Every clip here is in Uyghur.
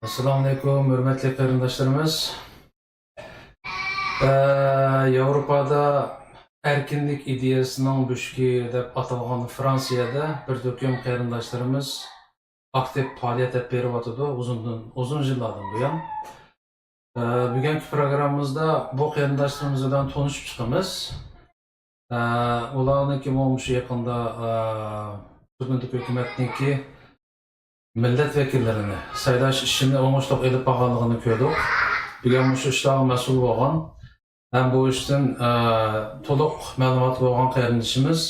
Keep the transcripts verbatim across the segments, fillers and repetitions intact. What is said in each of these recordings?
ئەسسالامۇئەلەيكۇم، ھۆرمەتلىك قېرىنداشلىرىمىز. ئە، ياۋروپادا ئەركىنلىك ئىدىيەسىنىڭ بۆشۈكى دەپ ئاتالغان فرانسىيەدە بىر تۈركۈم قېرىنداشلىرىمىز ئاكتىپ پائالىيەت ئېلىپ بېرىۋاتىدۇ، ئۇزۇندىن، ئۇزۇن يىللاردىن بۇيان. ئە، بۈگۈنكى پروگراممىمىزدا بۇ قېرىنداشلىرىمىز بىلەن تونۇشۇپ چىقىمىز. ئە، ئۇلارنىڭكىمۇ مۇشۇ يېقىندا، ئە، تۈركمەن ھۆكۈمەتنىڭكى مىللەت ۋەكىللىرىنى سايلاش ئىشىنى ئوڭۇشلۇق ئېلىپ بارغانلىقىنى كۆردۇق. بۈگۈن مۇشۇ ئىشلارغا مەسئۇل بولغان ھەم بۇ ئىشتىن، ئە، تولۇق مەلۇمات بولغان قېرىندىشىمىز،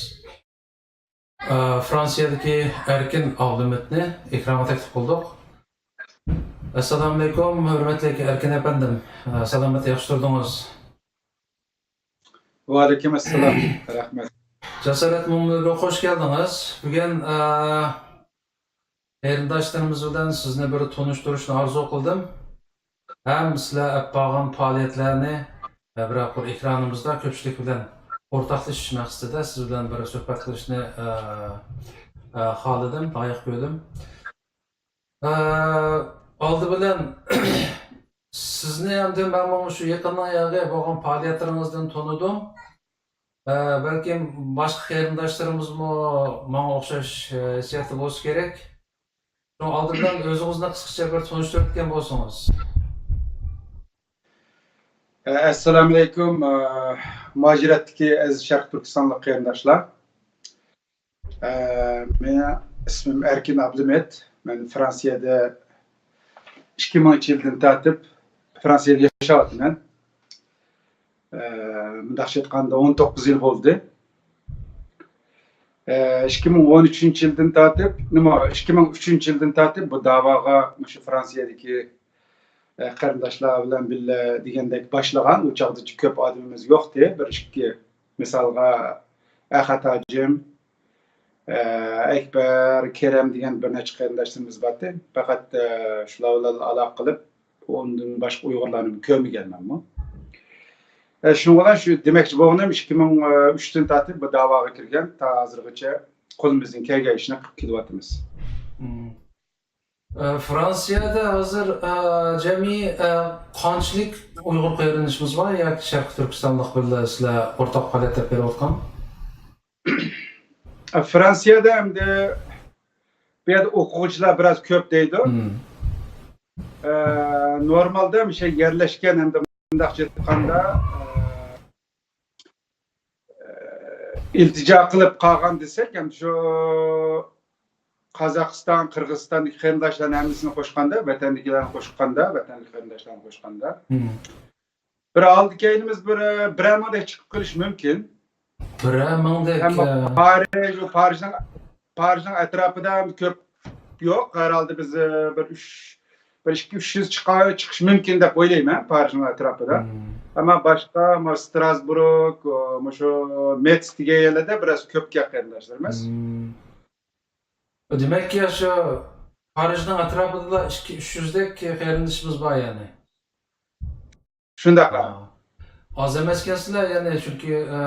ئە، فرانسىيەدىكى ئەركىن ئابلىمىتنى ئېكرانغا تەكلىپ قىلدۇق. ئەسسالامۇئەلەيكۇم، ھۆرمەتلىك ئەركىن ئەپەندىم. ئە، سالامەت، ياخشى تۇردىڭىز؟ ۋەئەلەيكۇم ئەسسالام. رەھمەت. جاسارەت مۇنبىرىگە خوش كەلدىڭىز. بۈگۈن، ئە، قېرىنداشلىرىمىز بىلەن سىزنى بىر تونۇشتۇرۇشنى ئارزۇ قىلدىم. ھەم سىلەر ئەپ بارغان پائالىيەتلەرنى، ئە، بىر قۇر ئېكرانىمىزدا كۆپچىلىك بىلەن ئورتاقلىشىش مەقسىتىدە سىز بىلەن بىر سۆھبەت قىلىشنى، ئە، ئە، خالىدىم، لايىق كۆردۈم. ئە، ئالدى بىلەن سىزنى ئەمدى مەنمۇ مۇشۇ يېقىننىڭ ياغى بولغان پائالىيەتلىرىڭىزدىن تونۇدۇم. ئە، بەلكىم باشقا قېرىنداشلىرىمىزمۇ ماڭا ئوخشاش، ئە، ھېسسىياتتا بولسا كېرەك. شۇڭا ئالدى بىلەن ئۆزىڭىزنى قىسقىچە بىر تونۇشتۇرۇپ ئۆتكەن بولسىڭىز. ئە، ئەسسالامۇئەلەيكۇم، ئە، مۇھاجىرەتتىكى ئەزىز شەرقىي تۈركىستانلىق قېرىنداشلار. ئە، مېنىڭ ئىسمىم ئەركىن ئابلىمىت. مەن فرانسىيەدە ئىككى مىڭىنچى يىلدىن تارتىپ فرانسىيەدە ياشاۋاتىمەن. ئە، مۇنداقچە ئېيتقاندا، ئون توققۇز يىل بولدى. ئە، ئىككى مىڭ ئون ئۈچىنچى يىلدىن تارتىپ، نېمە، ئىككى مىڭ ئۈچىنچى يىلدىن تارتىپ بۇ داۋاغا مۇشۇ فرانسىيەدىكى، ئە، قېرىنداشلار بىلەن بىللە دېگەندەك باشلىغان. ئۇ چاغدا كۆپ ئادىمىمىز يوقتى. بىر ئىككى، مىسالغا، ئەخەت ھاجىم، ئەكبەر، كېرەم دېگەن بىر نەچچە قېرىنداشلىرىمىز بارتى. پەقەت، ئە، شۇلار بىلەن ئالاقە قىلىپ، ئۇندىن باشقا ئۇيغۇرلارنى كۆرمىگەنمەنمۇ. ئە، شۇنىڭ بىلەن شۇ دېمەكچى بولغىنىم، ئىككى مىڭ ئۈچتىن تارتىپ بۇ داۋاغا كىرگەن، تا ھازىرغىچە قولىمىزدىن كەلگەن ئىشنى قىلىپ كېلىۋاتىمىز. مم. ئە، فرانسىيەدە ھازىر، ئە، جەمئىي، ئە، قانچىلىك ئۇيغۇر قېرىندىشىمىز بار ياكى شەرقىي تۈركىستانلىق بىللە سىلەر ئورتاق پائالىيەت ئېلىپ بېرىۋاتقان؟ ئە، فرانسىيەدە ئەمدى بۇ يەردە ئوقۇغۇچىلار بىراز كۆپ دەيدۇ. مم. ئە، نورمالدا مۇشۇ يەرلەشكەن ھەمدە مۇنداقچە ئېيتقاندا، ئە، ئىلتىجا قىلىپ قالغان دېسەك، ھەم شۇ قازاقىستان، قىرغىزىستاندىكى قېرىنداشلارنىڭ ھەممىسىنى قوشقاندا، ۋەتەندىكىلەرنى قوشقاندا، ۋەتەنلىك قېرىنداشلارنى قوشقاندا، مم. بىر ئالدى كەينىمىز بىر، بىرەر مىڭدەك چىقىپ قېلىشى مۇمكىن. بىرەر مىڭدەك، ئەمما ئە، پارىژ، پارىژنىڭ، پارىژنىڭ ئەتراپىدا كۆپ يوق. ھەرھالدا بىز، ئە، بىر ئۈچ، بىر ئىككى، ئۈچ يۈز چىقا-، چىقىشى مۇمكىن دەپ ئويلايمەن پارىژنىڭ ئەتراپىدا. مم. ئەمما باشقا، مۇ-، ستراسبۇرگ، ئۇ، مۇشۇ مېتس دېگەن يەرلەردە بىراز كۆپكەن قېرىنداشلىرىمىز. مم. دېمەككى، شۇ پارىژنىڭ ئەتراپىدىلا ئىككى، ئۈچ يۈزدەك قېرىندىشىمىز بار، يەنى. شۇنداق. ئا، ئاز ئەمەسكەنسىلەر، يەنى، چۈنكى، ئە،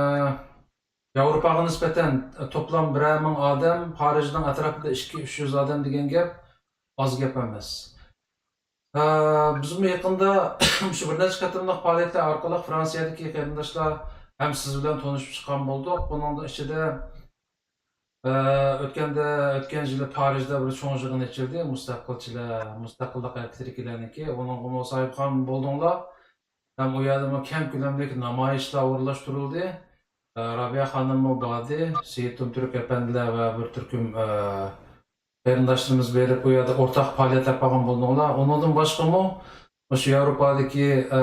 ياۋروپاغا نىسبەتەن، ئە، توپلام بىرەر مىڭ ئادەم، پارىژنىڭ ئەتراپىدا ئىككى، ئۈچ يۈز ئادەم دېگەن گەپ ئاز گەپ ئەمەس. ئە، بىزمۇ يېقىندا شۇ بىر نەچچە قېتىملىق پائالىيەتلەر ئارقىلىق فرانسىيەدىكى قېرىنداشلار ھەم سىز بىلەن تونۇشۇپ چىققان بولدۇق. بۇنىڭ ئىچىدە ئە، ئۆتكەندە، ئۆتكەن يىلى پارىژدا بىر چوڭ يىغىن ئېچىلدى. مۇستەقىلچىلەر، مۇستەقىللىق ھەرىكىتىدىكىلەرنىڭكى. ئۇنىڭغىمۇ ساھىبخان بولدۇڭلار. ھەم ئۇ يەردىمۇ كەڭ كۆلەملىك نامايىشلار ئورۇنلاشتۇرۇلدى. ئە، رابىيە خانىممۇ باردى. سېيىت تۇمتۈرك ئەپەندىلەر ۋە بىر تۈركۈم، ئە، قېرىنداشلىرىمىز بېرىپ، ئۇ يەردە ئورتاق پائالىيەت ئېلىپ بارغان بولدۇڭلار. ئۇنىڭدىن باشقىمۇ، مۇشۇ ياۋروپادىكى، ئە،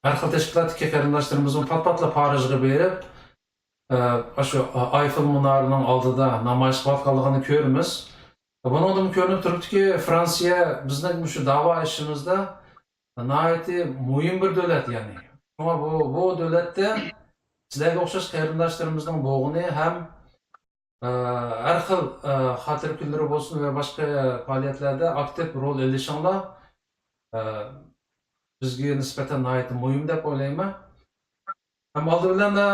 ھەر خىل تەشكىلاتتىكى قېرىنداشلىرىمىزمۇ پات-پاتلا پارىژغا بېرىپ، ئە، ئاشۇ ئايفېل مۇنارىنىڭ ئالدىدا نامايىش قىلىۋاتقانلىقىنى كۆرىمىز. بۇنىڭدىن كۆرۈنۈپ تۇرۇپتۇكى، فرانسىيە بىزنىڭ مۇشۇ داۋا ئىشىمىزدا ناھايىتى مۇھىم بىر دۆلەت، يەنى. شۇڭا بۇ، بۇ دۆلەتتە سىلەرگە ئوخشاش قېرىنداشلىرىمىزنىڭ بولغىنى ھەم، ئە، ھەر خىل، ئە، خاتىرە كۈنلىرى بولسۇن ۋە باشقا پائالىيەتلەردە ئاكتىپ رول ئېلىشىڭلار، ئە، بىزگە نىسبەتەن ناھايىتى مۇھىم دەپ ئويلايمەن. ھەم ئالدى بىلەن، ئە،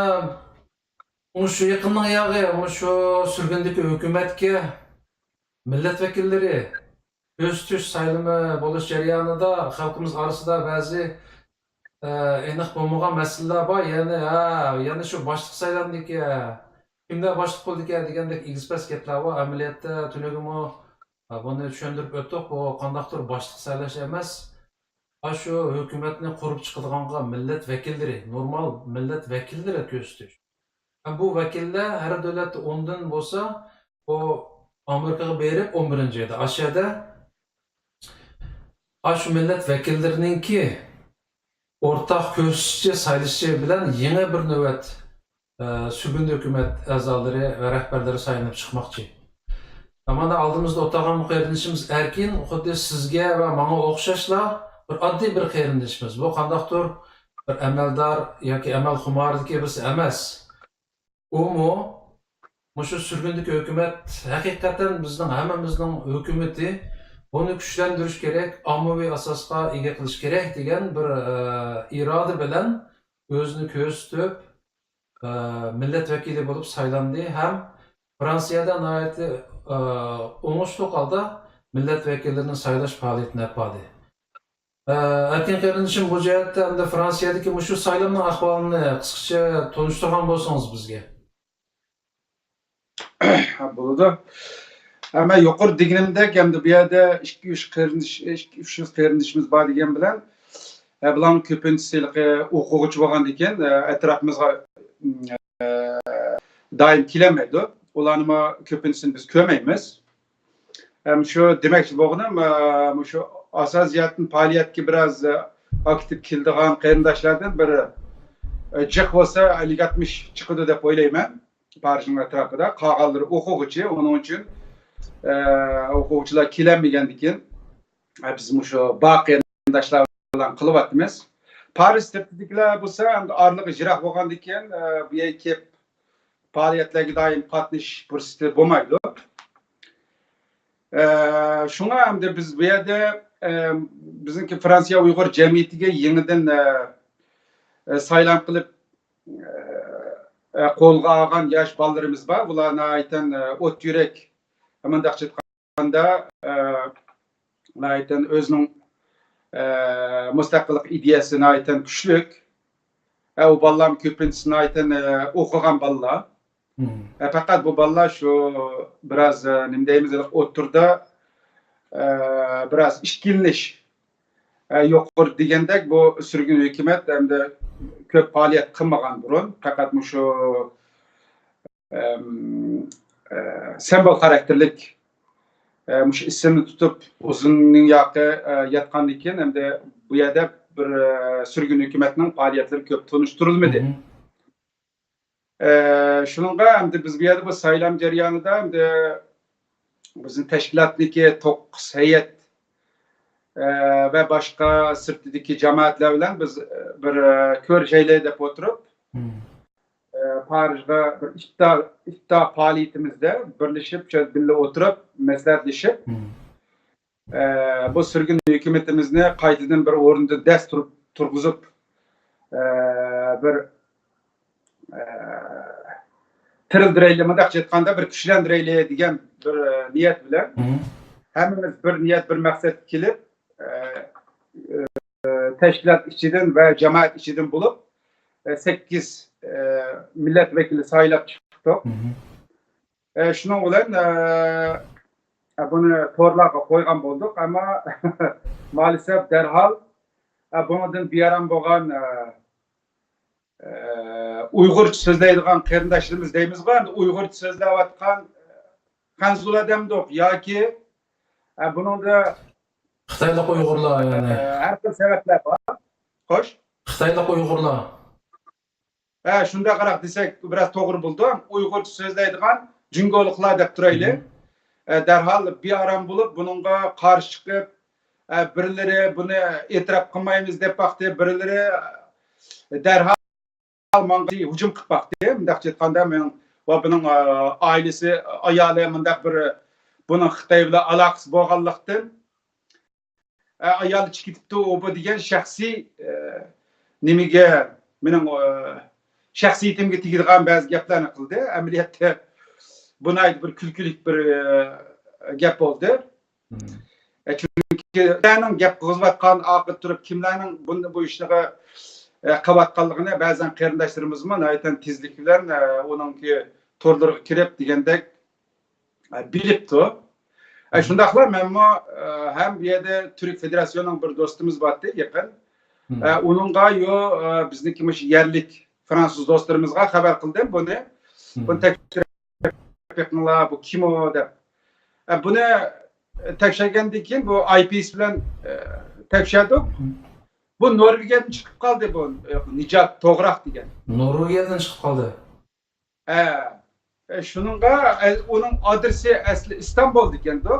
مۇشۇ يېقىننىڭ ياغى، مۇشۇ سۈرگۈندىكى ھۆكۈمەتكە مىللەت ۋەكىللىرى كۆزىتىش سايلىمى بولۇش جەريانىدا خەلقىمىز ئارىسىدا بەزى، ئە، ئېنىق بولمىغان مەسىلىلەر بار. يەنى، ھە، يەنە شۇ باشلىق سايلاندىكى، كىملەر باشلىق بولىدىكەن دېگەندەك ئېگىز-پەس گەپلەر بار. ئەمەلىيەتتە تۈنۈگۈنمۇ، ئە، بۇنى چۈشەندۈرۈپ ئۆتتۇق. بۇ قانداقتۇر باشلىق سايلاش ئەمەس. ئاشۇ ھۆكۈمەتنى قۇرۇپ چىقىدىغانغا مىللەت ۋەكىللىرى، نورمال مىللەت ۋەكىللىرى كۆرسىتىش. ھەم بۇ ۋەكىللەر ھەر دۆلەتتە ئوندىن بولسا، ئۇ ئامېرىكىغا بېرىپ، ئون بىرىنچى ئايدا ئاشۇ يەردە، ئاشۇ مىللەت ۋەكىللىرىنىڭكى ئورتاق كۆرسىتىشى، سايلىشى بىلەن يېڭى بىر نۆۋەت، ئە، سۈرگۈندە ھۆكۈمەت ئەزالىرى ۋە رەھبەرلىرى سايلىنىپ چىقماقچى. مانا ئالدىمىزدا ئولتۇرغان بۇ قېرىندىشىمىز ئەركىن خۇددى سىزگە ۋە ماڭا ئوخشاشلا بىر ئاددىي بىر قېرىندىشىمىز. بۇ قانداقتۇر بىر ئەمەلدار ياكى ئەمەلخۇماردىكى بىرسى ئەمەس. ئۇمۇ مۇشۇ سۈرگۈندىكى ھۆكۈمەت ھەقىقەتەن بىزنىڭ ھەممىمىزنىڭ ھۆكۈمىتى، بۇنى كۈچلەندۈرۈش كېرەك، ئاممىۋى ئاساسقا ئىگە قىلىش كېرەك دېگەن بىر، ئە، ئىرادە بىلەن ئۆزىنى كۆرسىتىپ، ئە، مىللەت ۋەكىلى بولۇپ سايلاندى ھەم فرانسىيەدە ناھايىتى، ئە، ئوڭۇشلۇق ھالدا مىللەت ۋەكىللىرىنى سايلاش پائالىيىتىنى ئېلىپ باردى. ئە، ئەركىن قېرىندىشىم، بۇ جەھەتتە ئەمدى فرانسىيەدىكى مۇشۇ سايلامنىڭ ئەھۋالىنى قىسقىچە تونۇشتۇرغان بولسىڭىز بىزگە. بولىدۇ. ھە، مەن يۇقىرى دېگىنىمدەك، ئەمدى بۇ يەردە ئىككى، ئۈچ قېرىندىش، ئىككى، ئۈچ يۈز قېرىندىشىمىز بار دېگەن بىلەن، ھە، بۇلارنىڭ كۆپىنچىسى ھېلىقى ئوقۇغۇچى بولغاندىكىن، ئە، ئەتراپىمىزغا، ئە، دائىم كېلەلمەيدۇ. ئۇلارنىمۇ كۆپىنچىسىنى بىز كۆرمەيمىز. ھەم شۇ دېمەكچى بولغىنىم، ئە، مۇشۇ ئاساسىي جەھەتتىن پائالىيەتكە بىراز، ئە، ئاكتىپ كېلىدىغان قېرىنداشلاردىن بىر، ئە، جىق بولسا ئەللىك ئاتمىش چىقىدۇ دەپ ئويلايمەن. پارىژنىڭ ئەتراپىدا، قالغانلىرى ئوقۇغۇچى. ئۇنىڭ ئۈچۈن، ئە، ئوقۇغۇچىلار كېلەلمىگەندىكىن، ئە، بىز مۇشۇ بار قېرىنداشلار بىلەن قىلىۋاتىمىز. پارىژ سىرتىدىكىلەر بولسا ئەمدى ئارىلىقى يىراق بولغاندىكىن، ئە، بۇ يەرگە كېلىپ پائالىيەتلەرگە دائىم قاتنىشىش پۇرسىتى بولمايدۇ. ئە، شۇڭا ئەمدى بىز بۇ يەردە، ئە، بىزنىڭكى فرانسىيە ئۇيغۇر جەمئىيىتىگە يېڭىدىن، ئە، ئە، سايلام قىلىپ، ئە، قولغا ئالغان ياش بالىلىرىمىز بار. بۇلار ناھايىتەن، ئە، ئوت يۈرەك، مۇنداقچە ئېيتقاندا، ئە، ناھايىتەن ئۆزىنىڭ، ئە، مۇستەقىللىق ئىدىيەسى ناھايىتەن كۈچلۈك. ئە، ئۇ بالىلارمۇ كۆپىنچىسى ناھايىتەن، ئە، ئوقۇغان بالىلار. ئە، پەقەت بۇ بالىلار شۇ بىراز، ئە، نېمە دەيمىز، ئوتتۇرىدا، ئە، بىراز ئىككىلىنىش، ئە، يۇقىرى دېگەندەك، بۇ سۈرگۈن ھۆكۈمەت ئەمدى كۆپ پائالىيەت قىلمىغان بۇرۇن. پەقەت مۇشۇ، ئەم، ئە، سىمۋول خاراكتېرلىك، ئە، مۇشۇ ئىسىمنى تۇتۇپ ئۇزۇننىڭ ياقى، ئە، ياتقاندىن كېيىن، ئەمدى بۇ يەردە بىر، ئە، سۈرگۈن ھۆكۈمەتنىڭ پائالىيەتلىرى كۆپ تونۇشتۇرۇلمىدى. ئە، شۇنىڭغا ئەمدى بىز بۇ يەردە بۇ سايلام جەريانىدا ئەمدى بىزنىڭ تەشكىلاتنىڭكى توققۇز ھەيئەت، ئە، ۋە باشقا سىرتىدىكى جامائەتلەر بىلەن بىز، ئە، بىر، ئە، كۆرۈشەيلى دەپ ئولتۇرۇپ، ئە، پارىژغا بىر ئىپتار، ئىپتار پائالىيىتىمىزدە بىرلىشىپ، شۇ بىللە ئولتۇرۇپ، مەسلىھەتلىشىپ، ئە، بۇ سۈرگۈن ھۆكۈمىتىمىزنى قايتىدىن بىر ئورنىدا دەس تۇرۇپ، تۇرغۇزۇپ، ئە، بىر، ئە، تىرىلدۈرەيلى، مۇنداقچە ئېيتقاندا، بىر كۈچلەندۈرەيلى دېگەن بىر، ئە، نىيەت بىلەن ھەممىمىز بىر نىيەت، بىر مەقسەتكە كېلىپ، ئە، ئە، تەشكىلات ئىچىدىن ۋە جامائەت ئىچىدىن بولۇپ، ئە، سەككىز، ئە، مىللەت ۋەكىلى سايلاپ چىقتۇق. ئە، شۇنىڭ بىلەن، ئە، بۇنى تورلارغا قويغان بولدۇق، ئەمما مائەلەسەپ دەرھال، ئە، بۇنىڭدىن بىئارام بولغان، ئە، ئە، ئۇيغۇرچە سۆزلەيدىغان قېرىنداشلىرىمىز دەيمىزغۇ، ئەمدى ئۇيغۇرچە سۆزلەۋاتقان خەنزۇلار دەمدۇق ياكى، ئە، بۇنىڭدا، خىتايلىق ئۇيغۇرلار، يەنى. ئە، ھەر خىل سەۋەبلەر بار. خوش. خىتايلىق ئۇيغۇرلار. ھە، شۇنداقراق دېسەك بىراز توغرا بولىدۇ. ئۇيغۇرچە سۆزلەيدىغان جۇڭگولۇقلار دەپ تۇرايلى. ئە، دەرھال بىئارام بولۇپ، بۇنىڭغا قارشى چىقىپ، ئە، بىرلىرى بۇنى ئېتىراپ قىلمايمىز دەپ باقتى، بىرلىرى دەرھال ماڭا ھۇجۇم قىلىپ باقتى. مۇنداقچە ئېيتقاندا، مېنىڭ ۋە بۇنىڭ، ئە، ئائىلىسى، ئايالى مۇنداق بىر، بۇنىڭ خىتاي بىلەن ئالاقىسى بولغانلىقتىن، ئە، ئايالى چىقىپ كېتىپتۇ، ئۇ بۇ دېگەن شەخسىي، ئە، نېمىگە، مېنىڭ، ئە، شەخسىيىتىمگە تېگىدىغان بەزى گەپلەرنى قىلدى. ئەمەلىيەتتە بۇ ناھايىتى بىر كۈلكىلىك بىر، ئە، گەپ بولدى. ئە، چۈنكى كىملەرنىڭ گەپ قىلغۇزۇۋاتقان ئارقىدا تۇرۇپ، كىملەرنىڭ بۇنى، بۇ ئىشنى، ئە، قىلىۋاتقانلىقىنى بەزەن قېرىنداشلىرىمىزمۇ ناھايىتى تېزلىك بىلەن، ئە، ئۇنىڭكى تورلىرىغا كىرىپ دېگەندەك، ئە، بىلىپتۇ. ئە، شۇنداقلا مەنمۇ، ئە، ھەم بۇ يەردە تۈرك فېدېراتسىيونىڭ بىر دوستىمىز بارتى يېقىن. ئە، ئۇنىڭغا يو، ئە، بىزنىڭكى مۇشۇ يەرلىك فرانسۇز دوستلىرىمىزغا خەۋەر قىلدىم بۇنى. بۇنى تەكشۈرۈپ بېقىڭلار، بۇ كىم ئۇ دەپ. ئە، بۇنى تەكشۈرگەندىن كېيىن بۇ ئاي پى ئېس بىلەن، ئە، تەكشۈردۇق. بۇ نورۋېگىيەدىن چىقىپ قالدى بۇ، ئە، نىجات توغراق دېگەن. نورۋېگىيەدىن چىقىپ قالدى. ئە، ئە، شۇنىڭغا، ئە، ئۇنىڭ ئادرېسى ئەسلى ئىستانبۇل دېگەندۇ.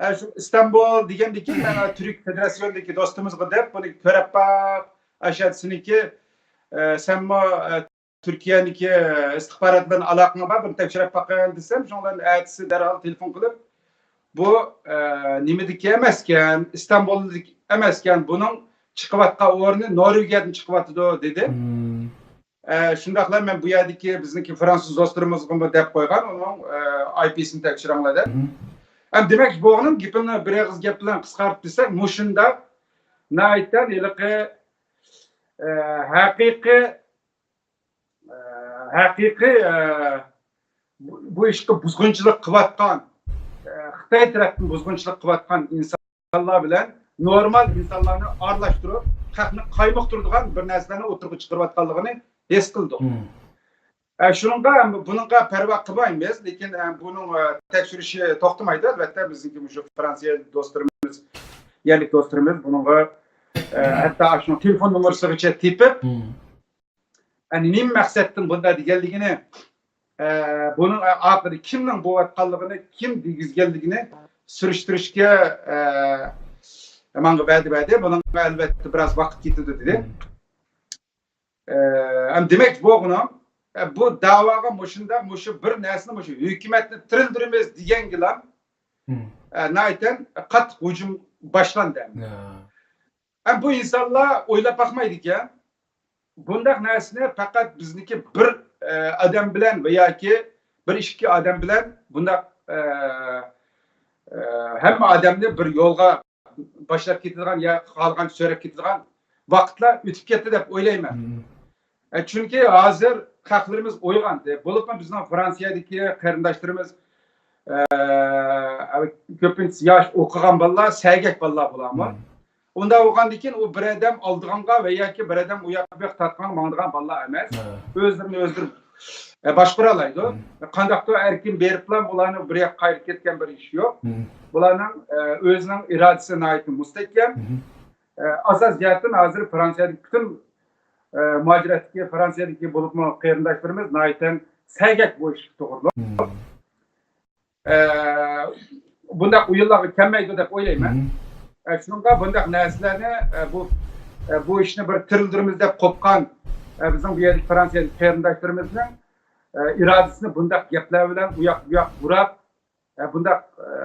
ئە، شۇ ئىستانبۇل دېگەندىكىن مەن تۈرك فېدېراتسىيونىدىكى دوستىمىزغا دەپ بۇنى كۆرۈپ باق، ئاشۇ سېنىڭكى، ئە، سەنمۇ، ئە، تۈركىيەنىڭكى ئىستىخبارات بىلەن ئالاقىڭ بار، بۇنى تەكشۈرۈپ باققىن دېسەم، شۇنىڭ بىلەن ئەتىسى دەرھال تېلېفون قىلىپ، بۇ، ئە، نېمىدىكى ئەمەسكەن، ئىستانبۇلدىكى ئەمەسكەن، بۇنىڭ چىقىۋاتقان ئورنى نورۋېگىيەدىن چىقىۋاتىدۇ، دېدى. ئە، شۇنداقلا مەن بۇ يەردىكى بىزنىڭكى فرانسۇز دوستلىرىمىزغىمۇ دەپ قويغان، ئۇنىڭ، ئە، ئاي پى ئېسىنى تەكشۈرۈڭلار دەپ. ئەمدى دېمەكچى بولغىنىم، گېپىمنى بىر ئېغىز گەپ بىلەن قىسقارتىپ دېسەك، مۇشۇنداق ناھايىتى ھېلىقى، ئە، ھەقىقىي، ئە، ھەقىقىي، ئە، بۇ، بۇ ئىشقا بۇزغۇنچىلىق قىلىۋاتقان، ئە، خىتاي تەرەپتىن بۇزغۇنچىلىق قىلىۋاتقان ئىنسانلار بىلەن نورمال ئىنسانلارنى ئارىلاشتۇرۇپ، خەقنى قايمۇقتۇرىدىغان بىر نەرسىلەرنى ئوتتۇرىغا چىقىرىۋاتقانلىقىنى ھېس قىلدۇق. ئە، شۇنىڭغا، بۇنىڭغا پەرۋا قىلمايمىز، لېكىن، ئە، بۇنىڭ، ئە، تەكشۈرۈشى توختىمايدۇ. ئەلۋەتتە، بىزنىڭكى مۇشۇ فرانسىيە دوستلىرىمىز، يەرلىك دوستلىرىمىز بۇنىڭغا، ئە، ھەتتا ئاشۇنىڭ تېلېفون نومۇرىغىچە تېپىپ، ئە، نېمە مەقسەتتىن بۇنداق دېگەنلىكىنى، ئە، بۇنىڭ ئارقىدا كىمنىڭ بولۇۋاتقانلىقىنى، كىم دېگۈزگەنلىكىنى سۈرۈشتۈرۈشكە، ئە، ماڭا ۋەدە بەردى. بۇنىڭغا ئەلۋەتتە بىراز ۋاقىت كېتىدۇ دېدى. ئە، ئەمدى دېمەكچى بولغىنىم، ئە، بۇ دەۋاغا مۇشۇنداق، مۇشۇ بىر نەرسىنى، مۇشۇ ھۆكۈمەتنى تىرىلدۈرىمىز دېگەنگىلا، ئە، ناھايىتى قاتتىق ھۇجۇم باشلاندى ئەمدى. ئەمدى بۇ ئىنسانلار ئويلاپ باقمايدىكەن، بۇنداق نەرسىنى پەقەت بىزنىڭكى بىر، ئە، ئادەم بىلەن ۋە ياكى بىر ئىككى ئادەم بىلەن بۇنداق، ئە، ئە، ھەممە ئادەمنى بىر يولغا باشلاپ كېتىدىغان يا خالىغانچە سۆرەپ كېتىدىغان ۋاقىتلار ئۆتۈپ كەتتى دەپ ئويلايمەن. ئە، چۈنكى ھازىر خەقلىرىمىز ئويغاندى. بولۇپمۇ بىزنىڭ فرانسىيەدىكى قېرىنداشلىرىمىز، ئە، كۆپىنچىسى ياش ئوقۇغان بالىلار، سەگەك بالىلار بۇلارمۇ. ئۇنداق بولغاندىن كېيىن ئۇ بىر ئادەم ئالىدىغانغا ۋە ياكى بىر ئادەم ئۇ ياققا بۇ ياققا تارتقانغا ماڭىدىغان بالىلار ئەمەس. ئۆزلىرىنى ئۆزلىرى، ئە، باشقۇرالايدۇ. قانداقتۇر ئەركىن بېرىپلا بۇلارنى بىر ياققا قايرىپ كەتكەن بىر ئىش يوق. بۇلارنىڭ، ئە، ئۆزىنىڭ ئىرادىسى ناھايىتى مۇستەھكەم. ئە، ئاساس جەھەتتىن ھازىر فرانسىيەدىكى پۈتۈن، ئە، مۇھاجىرەتتىكى، فرانسىيەدىكى بولۇپمۇ قېرىنداشلىرىمىز ناھايىتى سەگەك بۇ ئىشقا توغرۇلۇق. ئە، بۇنداق ئويۇنلارغا كەلمەيدۇ دەپ ئويلايمەن. ئە، شۇنىڭغا بۇنداق نەرسىلەرنى، ئە، بۇ، ئە، بۇ ئىشنى بىر تىرىلدۈرىمىز دەپ قوپقان، ئە، بىزنىڭ بۇ يەردىكى فرانسىيەدىكى قېرىنداشلىرىمىزنىڭ، ئە، ئىرادىسىنى بۇنداق گەپلەر بىلەن ئۇ ياق، بۇ ياق بۇراپ، ئە، بۇنداق، ئە،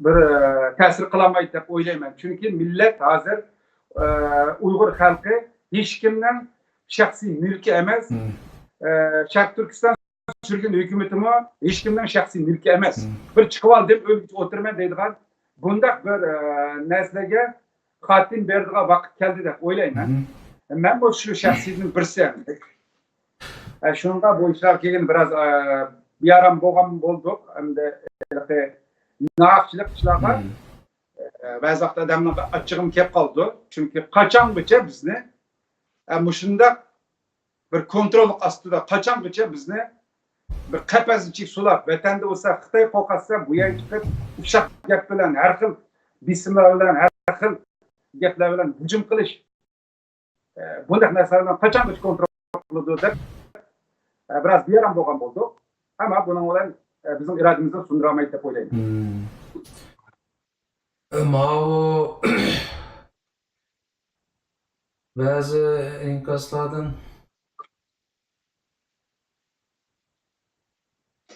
بىر، ئە، تەسىر قىلالمايدۇ دەپ ئويلايمەن. چۈنكى مىللەت ھازىر، ئە، ئۇيغۇر خەلقى ھېچكىمنىڭ شەخسىي مۈلكى ئەمەس. ئە، شەرقىي تۈركىستان سۈرگۈن ھۆكۈمىتىمۇ ھېچكىمنىڭ شەخسىي مۈلكى ئەمەس. بىر چىقىۋالدىم، ئۆلگۈچە ئولتۇرىمەن دەيدىغان بۇنداق بىر، ئە، نەرسىلەرگە خاتىمە بېرىدىغان ۋاقىت كەلدى دەپ ئويلايمەن. مەنمۇ شۇ شەخسىيەتنىڭ بىرسى ئەمدى. ئە، شۇنىڭغا بۇ ئىشلارغا كەلگەن بىراز، ئە، بىئارام بولغان بولدۇق. ئەمدى ھېلىقى ناھەقچىلىق ئىشلارغا، ئە، بەزى ۋاقىت ئادەمنىڭ ئاچچىقىمۇ كېلىپ قالىدۇ. چۈنكى قاچانغىچە بىزنى، ئە، مۇشۇنداق بىر كونترول ئاستىدا قاچانغىچە بىزنى بىر قەپەس ئىچىگە سولاپ، ۋەتەندە بولسا خىتاي قورقۇتسا، بۇ يەرگە چىقىپ ئۇششاق گەپ بىلەن، ھەر خىل بېسىملار بىلەن، ھەر خىل گەپلەر بىلەن ھۇجۇم قىلىش، ئە، بۇنداق نەرسىلەرنى قاچانغىچە كونترول قىلىدۇ دەپ، ئە، بىراز بىئارام بولغان بولدۇق. ئەمما بۇنىڭ بىلەن، ئە، بىزنىڭ ئىرادىمىزنى سۇندۇرالمايدۇ دەپ ئويلايمەن. ماۋۇ بەزى ئىنكاسلاردىن،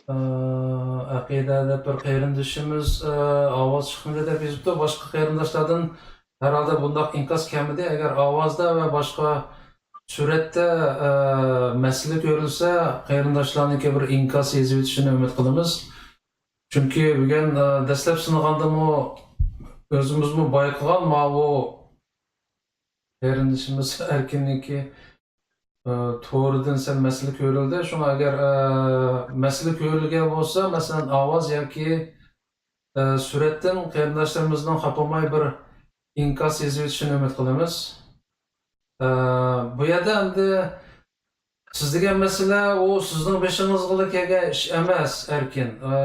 ئە، ئەقىدە دەپ بىر قېرىندىشىمىز، ئە، ئاۋاز چىقمىدى دەپ يېزىپتۇ. باشقا قېرىنداشلاردىن ھەرھالدا بۇنداق ئىنكاس كەلمىدى. ئەگەر ئاۋازدا ۋە باشقا سۈرەتتە، ئە، مەسىلە كۆرۈلسە، قېرىنداشلارنىڭكى بىر ئىنكاس يېزىۋېتىشىنى ئۈمىد قىلىمىز. چۈنكى بۈگۈن، ئە، دەسلەپ سىنىغاندىمۇ ئۆزىمىزمۇ بايقىغان ماۋۇ قېرىندىشىمىز ئەركىننىڭكى، ئە، تورىدىن سەل مەسىلە كۆرۈلدى. شۇڭا ئەگەر، ئە، مەسىلە كۆرۈلگەن بولسا، مەسىلەن، ئاۋاز ياكى، ئە، سۈرەتتىن قېرىنداشلىرىمىزنىڭ خاپىماي بىر ئىنكاس يېزىۋېتىشىنى ئۈمىد قىلىمىز. ئە، بۇ يەردە ئەمدى سىز دېگەن مەسىلە، ئۇ سىزنىڭ بېشىڭىزغىلا كەلگەن ئىش ئەمەس، ئەركىن. ئە،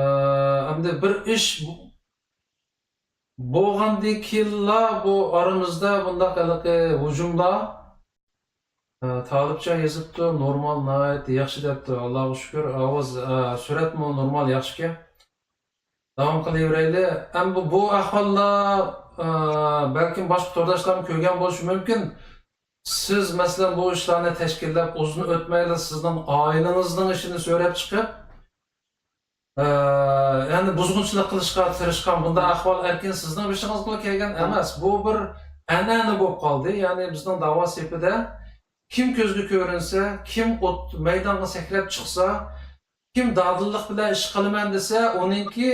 ئەمدى بىر ئىش بولغاندىن كېيىنلا بۇ ئارىمىزدا بۇنداق ھېلىقى ھۇجۇملار، ئە، تالىپچە يېزىپتۇ، نورمال، ناھايىتى ياخشى دەپتۇ. ئاللاغا شۈكۈر، ئاۋاز، ئە، سۈرەتمۇ نورمال، ياخشىكەن. داۋام قىلىۋېرەيلى. ئەمدى بۇ، بۇ ئەھۋاللار، ئە، بەلكىم باشقا تورداشلارمۇ كۆرگەن بولۇشى مۇمكىن. سىز، مەسىلەن، بۇ ئىشلارنى تەشكىللەپ، ئۇزۇن ئۆتمەيلا سىزنىڭ ئائىلىڭىزنىڭ ئىشىنى سۆرەپ چىقىپ، ئە، يەنى بۇزغۇنچىلىق قىلىشقا تىرىشقان بۇنداق ئەھۋال ئەركىن سىزنىڭ بېشىڭىزغىلا كەلگەن ئەمەس. بۇ بىر ئەنئەنە بولۇپ قالدى. يەنى بىزنىڭ داۋا سېپىدە كىم كۆزگە كۆرۈنسە، كىم ئوت مەيدانغا سەكرەپ چىقسا، كىم دادىللىق بىلەن ئىش قىلىمەن دېسە، ئۇنىڭكى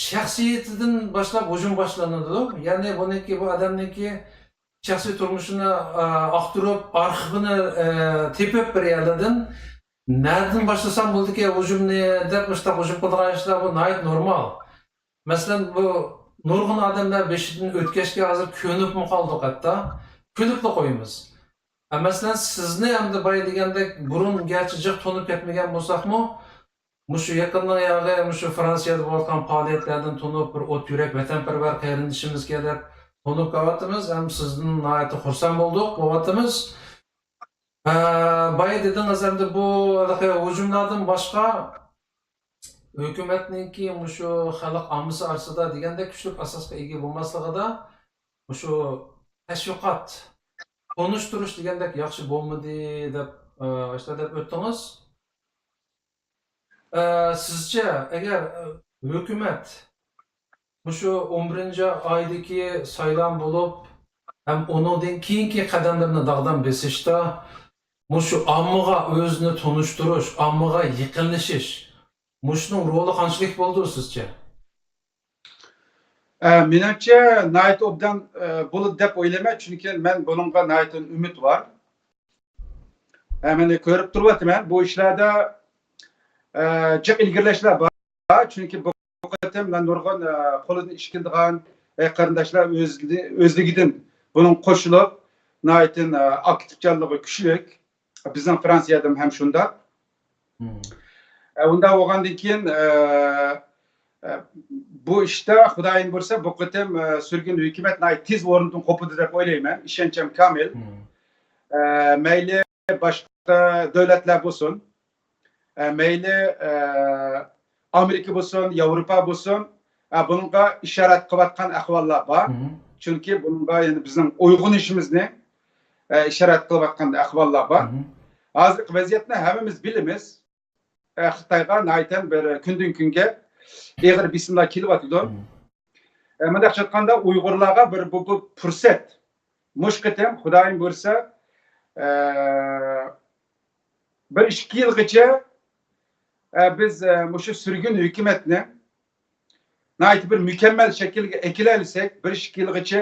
شەخسىيىتىدىن باشلاپ ھۇجۇم باشلىنىدۇ. يەنى بۇنىڭكى، بۇ ئادەمنىڭكى شەخسىي تۇرمۇشىنى، ئە، ئاختۇرۇپ، ئارخىپىنى، ئە، تېپىپ بىر يەرلەردىن، نەدىن باشلىسام بولىدىكەن ھۇجۇمنى دەپ، مۇشۇنداق ھۇجۇم قىلىدىغان ئىشلار بۇ ناھايىتى نورمال. مەسىلەن، بۇ نۇرغۇن ئادەملەر بېشىدىن ئۆتكەچكە ھازىر كۆنۈپمۇ قالدۇق ھەتتا. كۈلۈپلا قويىمىز. ئە، مەسىلەن، سىزنى ئەمدى بايا دېگەندەك بۇرۇن گەرچە جىق تونۇپ كەتمىگەن بولساقمۇ، مۇشۇ يېقىننىڭ ياغى، مۇشۇ فرانسىيەدە بولۇۋاتقان پائالىيەتلەردىن تونۇپ، بىر ئوت يۈرەك، ۋەتەنپەرۋەر قېرىندىشىمىزكەن دەپ تونۇپ قېلىۋاتىمىز. ھەم سىزدىن ناھايىتى خۇرسەن بولدۇق، بولۇۋاتىمىز. ئە، بايا دېدىڭىز، ئەمدى بۇ ھېلىقى ھۇجۇملاردىن باشقا، ھۆكۈمەتنىڭكى مۇشۇ خەلق ئاممىسى ئارىسىدا دېگەندەك كۈچلۈك ئاساسقا ئىگە بولماسلىقىدا، مۇشۇ تەشۋىقات، تونۇشتۇرۇش دېگەندەك ياخشى بولمىدى دەپ، ئە، ئاشۇنداق دەپ ئۆتتىڭىز. ئە، سىزچە، ئەگەر، ئە، ھۆكۈمەت مۇشۇ ئون بىرىنچى ئايدىكى سايلام بولۇپ، ھەم ئۇنىڭدىن كېيىنكى قەدەملىرىنى داغدام بېسىشتا، مۇشۇ ئاممىغا ئۆزىنى تونۇشتۇرۇش، ئاممىغا يېقىنلىشىش، مۇشۇنىڭ رولى قانچىلىك بولىدۇ سىزچە؟ ئە، مېنىڭچە، ناھايىتى ئوبدان، ئە، بولىدۇ دەپ ئويلايمەن، چۈنكى مەن بۇنىڭغا ناھايىتى ئۈمىد بار. ئە، مەن كۆرۈپ تۇرۇۋاتىمەن، بۇ ئىشلاردا، ئە، جىق ئىلگىرىلەشلەر بار، چۈنكى بۇ قېتىم مەن نۇرغۇن، ئە، قولىدىن ئىش كېلىدىغان، ئە، قېرىنداشلار ئۆزلى-، ئۆزلۈكىدىن بۇنىڭغا قوشۇلۇپ، ناھايىتى، ئە، ئاكتىپچانلىقى كۈچلۈك. بىزنىڭ فرانسىيەدىمۇ ھەم شۇنداق. مم. ئە، ئۇنداق بولغاندىن كېيىن، ئە، ئە، بۇ ئىشتا خۇدايىم بۇيرۇسا، بۇ قېتىم، ئە، سۈرگۈن ھۆكۈمەت ناھايىتى تېز ئورنىدىن قوپىدۇ دەپ ئويلايمەن. ئىشەنچىم كامىل. مم. ئە، مەيلى باشقا دۆلەتلەر بولسۇن، ئە، مەيلى، ئە، ئامېرىكا بولسۇن، ياۋروپا بولسۇن، ئە، بۇنىڭغا ئىشارەت قىلىۋاتقان ئەھۋاللار بار. مم. چۈنكى بۇنىڭغا يەنە بىزنىڭ ئويغىنىشىمىزنى، ئە، ئىشارەت قىلىۋاتقان ئەھۋاللار بار. مم. ھازىرقى ۋەزىيەتنى ھەممىمىز بىلىمىز. ئە، خىتايغا ناھايىتى بىر كۈندىن-كۈنگە ئېغىر بېسىملار كېلىۋاتىدۇ. مم. ئە، مۇنداقچە ئېيتقاندا، ئۇيغۇرلارغا بىر، بۇ، بۇ پۇرسەت. مۇشۇ قېتىم خۇدايىم بۇيرۇسا، ئە، بىر ئىككى يىلغىچە، ئە، بىز، ئە، مۇشۇ سۈرگۈن ھۆكۈمەتنى ناھايىتى بىر مۇكەممەل شەكىلگە ئەكېلەلىسەك، بىر ئىككى يىلغىچە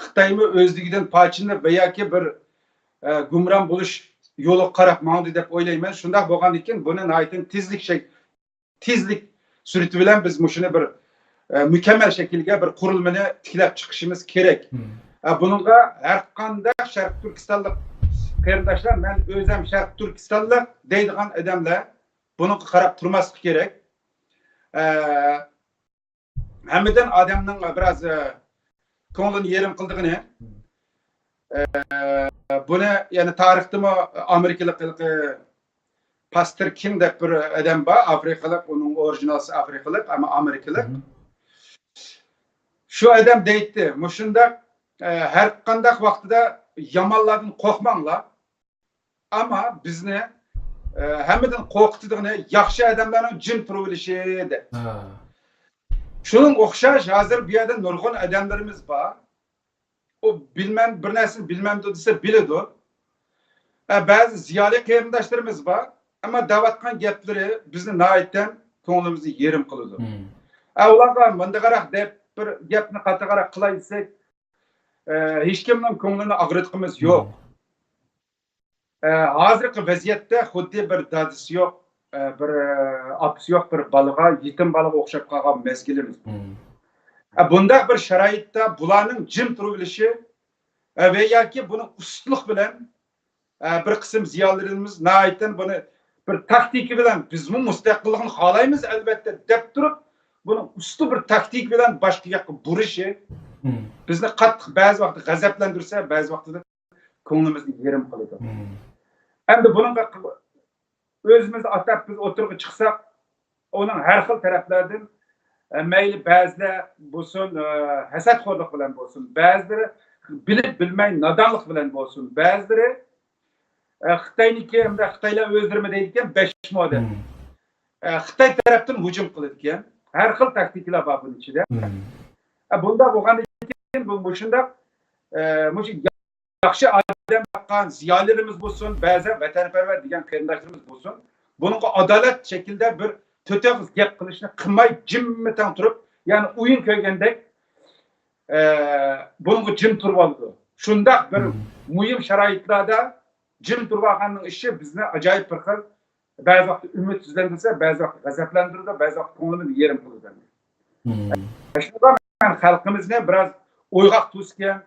خىتايمۇ ئۆزلۈكىدىن پاچىلىنىپ ۋە ياكى بىر، ئە، گۇمران بولۇش يولىغا قاراپ ماڭدى دەپ ئويلايمەن. شۇنداق بولغاندىكىن بۇنى ناھايىتى تېزلىك شەك-، تېزلىك سۈرئىتى بىلەن بىز مۇشۇنى بىر، ئە، مۇكەممەل شەكىلگە بىر قۇرۇلمىنى تىكلەپ چىقىشىمىز كېرەك. مم. ئە، بۇنىڭغا ھەر قانداق شەرقىي تۈركىستانلىق قېرىنداشلار، مەن ئۆزەم شەرقىي تۈركىستانلىق دەيدىغان ئادەملەر بۇنىڭغا قاراپ تۇرماسلىقى كېرەك. ئە، ھەممىدىن ئادەمنىڭ بىراز، ئە، كۆڭلىنى يېرىم قىلىدىغىنى، ئە، بۇنى يەنە تارىختىمۇ ئامېرىكىلىق ھېلىقى پاستېر كىم دەپ بىر ئادەم بار، ئافرىقىلىق، ئۇنىڭ ئورىگىنالى ئافرىقىلىق، ئەمما ئامېرىكىلىق. مم. شۇ ئادەم دەيتتى، مۇشۇنداق، ئە، ھەر قانداق ۋاقتىدا يامانلاردىن قورقماڭلار. ئەمما بىزنى، ئە، ھەممىدىن قورقۇتىدىغىنى ياخشى ئادەملەرنىڭ جىم تۇرۇۋېلىشى دەپ. ھە. شۇنىڭغا ئوخشاش، ھازىر بۇ يەردە نۇرغۇن ئادەملىرىمىز بار. ئۇ بىلمەم، بىر نەرسىنى بىلمەمدۇ دېسە، بىلىدۇ. ئە، بەزى زىيالىي قېرىنداشلىرىمىز بار. ئەمما دەۋاتقان گەپلىرى بىزنى ناھايىتى كۆڭلىمىزنى يېرىم قىلىدۇ. مم. ئە، ئۇلارغا مۇنداقراق دەپ، بىر گەپنى قاتتىقراق قىلاي دېسەك، ئە، ھېچكىمنىڭ كۆڭلىنى ئاغرىتقۇمىز يوق. ئە، ھازىرقى ۋەزىيەتتە خۇددى بىر دادىسى يوق، ئە، بىر، ئە، ئاپىسى يوق بىر بالىغا، يېتىم بالىغا ئوخشاپ قالغان مەزگىلىمىز بار. ئە، بۇنداق بىر شارائىتتا بۇلارنىڭ جىم تۇرۇۋېلىشى، ئە، ۋە ياكى بۇنىڭ ئۇستىلىق بىلەن، ئە، بىر قىسىم زىيالىيلىرىمىز ناھايىتى بۇنى بىر تاكتىكا بىلەن، بىزمۇ مۇستەقىللىقنى خالايمىز، ئەلۋەتتە، دەپ تۇرۇپ، بۇنىڭ ئۈستى بىر تاكتىكا بىلەن باشقا ياققا بۇرۇشى بىزنى قاتتىق بەزى ۋاقىتتا غەزەپلەندۈرسە، بەزى ۋاقتىدا كۆڭلىمىزنى يېرىم قىلىدۇ. ئەمدى بۇنىڭغا ئۆزىمىز ئاتاپ بىز ئوتتۇرىغا چىقساق، ئۇنىڭ ھەر خىل تەرەپلەردىن، ئە، مەيلى بەزىلەر بولسۇن، ئە، ھەسەتخورلۇق بىلەن بولسۇن، بەزىلىرى بىلىپ بىلمەي نادانلىق بىلەن بولسۇن، بەزىلىرى، ئە، خىتاينىڭكى ھەمدە خىتايلار ئۆزلىرىمۇ دەيدىكەن، بەش مودېل. ئە، خىتاي تەرەپتىن ھۇجۇم قىلىدىكەن. ھەر خىل تاكتىكىلار بار بۇنىڭ ئىچىدە. ئە، بۇنداق بولغاندىن كېيىن بۇ مۇشۇنداق، ئە، مۇشۇ ياخشى ئادەم تاپقان زىيالىيلىرىمىز بولسۇن، بەزى ۋەتەنپەرۋەر دېگەن قېرىنداشلىرىمىز بولسۇن، بۇنىڭغا ئادالەت شەكلىدە بىر تۆت ئېغىز گەپ قىلىشنى قىلماي، جىممىتىڭ تۇرۇپ، يەنى ئويۇن كۆرگەندەك، ئە، بۇنىڭغا جىم تۇرۇۋالىدۇ. شۇنداق بىر مۇھىم شارائىتلاردا جىم تۇرۇۋالغاننىڭ ئىشى بىزنى ئاجايىپ بىر خىل، بەزى ۋاقىت ئۈمىدسىزلەندۈرسە، بەزى ۋاقىت غەزەپلەندۈرىدۇ، بەزى ۋاقىت كۆڭلىمىزنى يېرىم قىلىدۇ. شۇڭا مەن خەلقىمىزنى بىراز ئويغاق تۇتسىكەن،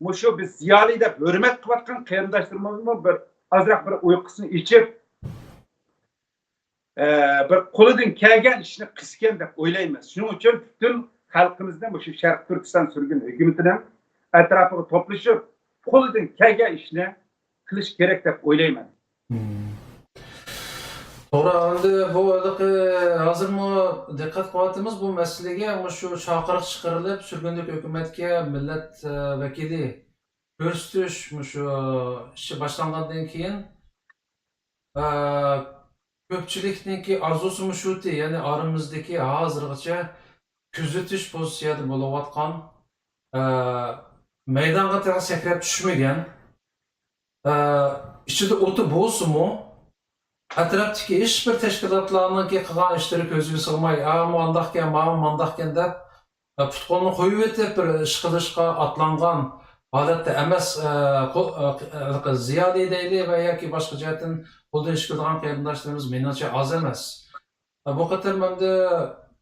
مۇشۇ بىز زىيالىي دەپ ھۆرمەت قىلىۋاتقان قېرىنداشلىرىمىزمۇ بىر ئازراق بىر ئۇيقۇسىنى ئېچىپ، ئە، بىر قولىدىن كەلگەن ئىشنى قىلسىكەن دەپ ئويلايمەن. شۇنىڭ ئۈچۈن پۈتۈن خەلقىمىزنى مۇشۇ شەرقىي تۈركىستان سۈرگۈن ھۆكۈمىتىنىڭ ئەتراپىغا توپلىشىپ، قولىدىن كەلگەن ئىشنى قىلىش كېرەك دەپ ئويلايمەن. توغرا، ئەمدى بۇ ھېلىقى ھازىرمۇ دىققەت قىلىۋاتىمىز بۇ مەسىلىگە، مۇشۇ چاقىرىق چىقىرىلىپ، سۈرگۈندىكى ھۆكۈمەتكە مىللەت، ئە، ۋەكىلى كۆرسىتىش مۇشۇ ئىشى باشلانغاندىن كېيىن، ئە، كۆپچىلىكنىڭكى ئارزۇسىمۇ شۇتى، يەنى ئارىمىزدىكى ھازىرغىچە كۆزىتىش پوزىتسىيەدە بولۇۋاتقان، ئە، مەيدانغا تېخى سەكرەپ چۈشمىگەن، ئە، ئىچىدە ئوتى بولسىمۇ، ئەتراپتىكى ھېچبىر تەشكىلاتلارنىڭكى قىلغان ئىشلىرى كۆزگە سىغماي، ئا، مۇ ئانداقكەن، ماۋۇ مانداقكەن دەپ، ئە، پۇت-قولنى قويۇۋېتىپ، بىر ئىش قىلىشقا ئاتلانغان ھالەتتە ئەمەس، ئە، قو-، ئە، زىيالىي دەيلى ۋە ياكى باشقا جەھەتتىن قولدىن ئىش كېلىدىغان قېرىنداشلىرىمىز مېنىڭچە ئاز ئەمەس. ئە، بۇ قېتىم ئەمدى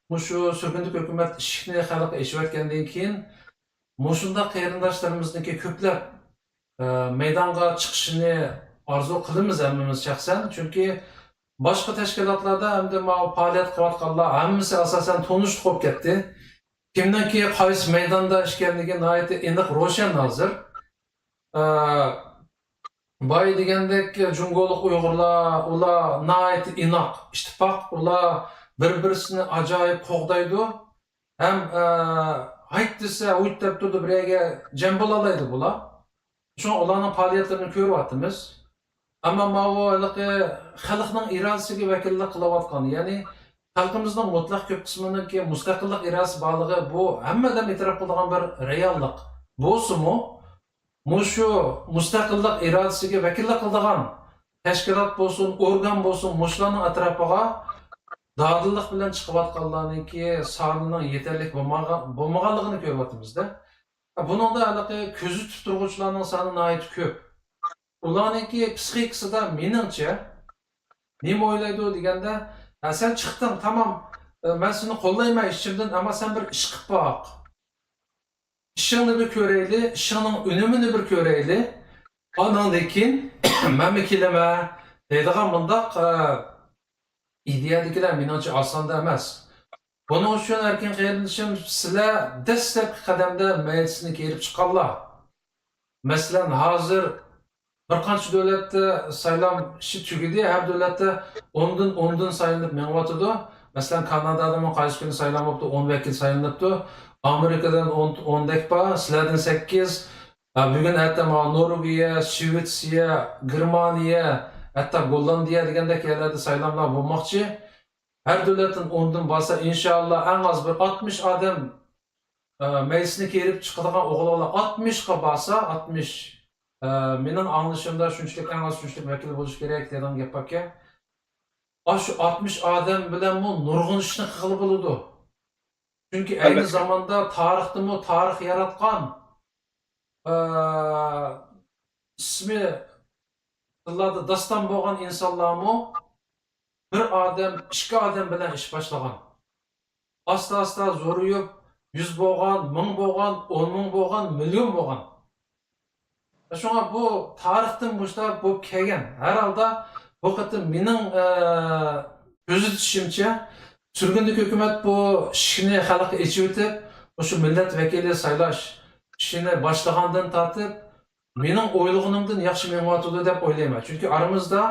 مۇشۇ سۈرگۈندىكى ھۆكۈمەت ئىشىكنى خەلققە ئېچىۋەتكەندىن كېيىن، مۇشۇنداق قېرىنداشلىرىمىزنىڭكى كۆپلەپ، ئە، مەيدانغا چىقىشىنى ئارزۇ قىلىمىز ھەممىمىز شەخسەن. چۈنكى باشقا تەشكىلاتلاردا ئەمدى ماۋۇ پائالىيەت قىلىۋاتقانلار ھەممىسى ئاساسەن تونۇشلۇق بولۇپ كەتتى. كىمنىڭكى قايسى مەيداندا ئىكەنلىكى ناھايىتى ئېنىق، روشەن ھازىر. ئە، باي دېگەندەك جۇڭگولۇق ئۇيغۇرلار، ئۇلار ناھايىتى ئىناق، ئىتتىپاق، ئۇلار بىر-بىرسىنى ئاجايىپ قوغدايدۇ. ھەم، ئە، ھايت دېسە، ھۇيت دەپ تۇرىدۇ، بىر يەرگە جەم بولالايدۇ بۇلار. شۇڭا ئۇلارنىڭ پائالىيەتلىرىنى كۆرۈۋاتىمىز. ئەمما ماۋۇ ھېلىقى خەلقنىڭ ئىرادىسىگە ۋەكىللىك قىلىۋاتقان، يەنى خەلقىمىزنىڭ مۇتلەق كۆپ قىسمىنىڭكى مۇستەقىللىق ئىرادىسى بارلىقى، بۇ ھەممە ئادەم ئېتىراپ قىلىدىغان بىر رېئاللىق بولسىمۇ، مۇشۇ مۇستەقىللىق ئىرادىسىگە ۋەكىللىك قىلىدىغان تەشكىلات بولسۇن، ئورگان بولسۇن، مۇشۇلارنىڭ ئەتراپىغا دادىللىق بىلەن چىقىۋاتقانلارنىڭكى سانىنىڭ يېتەرلىك بولمىغا-، بولمىغانلىقىنى كۆرۈۋاتىمىز-دە. بۇنىڭدا ھېلىقى كۆزىتىپ تۇرغۇچىلارنىڭ سانى ناھايىتى كۆپ. ئۇلارنىڭكى پسىخىكىسىدا مېنىڭچە نېمە ئويلايدۇ دېگەندە، ھە، سەن چىقتىڭ، تامام، ئە، مەن سېنى قوللايمەن ئىچىمدىن، ئەمما سەن بىر ئىش قىلىپ باق. ئىشىڭنى بىر كۆرەيلى، ئىشىڭنىڭ ئۈنۈمىنى بىر كۆرەيلى. ئانىڭدىن كېيىن مەنمۇ كېلىمەن دەيدىغان مۇنداق، ئە، ئىدىيەدىكىلەر مېنىڭچە ئاساندا ئەمەس. بۇنىڭ ئۈچۈن ئەركىن قېرىندىشىم، سىلەر دەسلەپكى قەدەمدە مەيدىسىنى كېرىپ چىققانلار. مەسىلەن، ھازىر بىر قانچە دۆلەتتە سايلام ئىشى تۈگىدى، ھەر دۆلەتتە ئوندىن، ئوندىن سايلىنىپ مېڭىۋاتىدۇ. مەسىلەن، كانادادىمۇ قايسى كۈنى سايلام بوپتۇ، ئون ۋەكىل سايلىنىپتۇ. ئامېرىكىدىن ئون، ئوندەك بار، سىلەردىن سەككىز. ھە، بۈگۈن ئەتە مانا نورۋېگىيە، شىۋېتسىيە، گېرمانىيە، ھەتتا گوللاندىيە دېگەندەك يەرلەردە سايلاملار بولماقچى. ھەر دۆلەتتىن ئوندىن بارسا، ئىنشائاللا، ئەڭ ئاز بىر ئاتمىش ئادەم، ئە، مەيدىسىنى كېرىپ چىقىدىغان ئوغۇل بالا ئاتمىشقا بارسا، ئاتمىش، ئە، مېنىڭ ئاڭلىشىمدا شۇنچىلىك، ئەڭ ئاز شۇنچىلىك ۋەكىل بولۇشى كېرەك دەيدىغان گەپ باركەن. ئاشۇ ئاتمىش ئادەم بىلەنمۇ نۇرغۇن ئىشنى قىلغىلى بولىدۇ. چۈنكى ئەينى زاماندا تارىختىمۇ تارىخ ياراتقان، ئە، ئىسمى تىللاردا داستان بولغان ئىنسانلارمۇ بىر ئادەم، ئىككى ئادەم بىلەن ئىش باشلىغان. ئاستا-ئاستا زورىيىپ، يۈز بولغان، مىڭ بولغان، ئون مىڭ بولغان، مىليون بولغان. شۇڭا بۇ تارىختىن مۇشۇنداق بولۇپ كەلگەن. ھەر ھالدا بۇ قېتىم مېنىڭ، ئە، كۆزىتىشىمچە، سۈرگۈندىكى ھۆكۈمەت بۇ ئىشىكنى خەلققە ئېچىۋېتىپ، مۇشۇ مىللەت ۋەكىلى سايلاش ئىشىنى باشلىغاندىن تارتىپ، مېنىڭ ئويلىغىنىمدىن ياخشى مېڭىۋاتىدۇ دەپ ئويلايمەن. چۈنكى ئارىمىزدا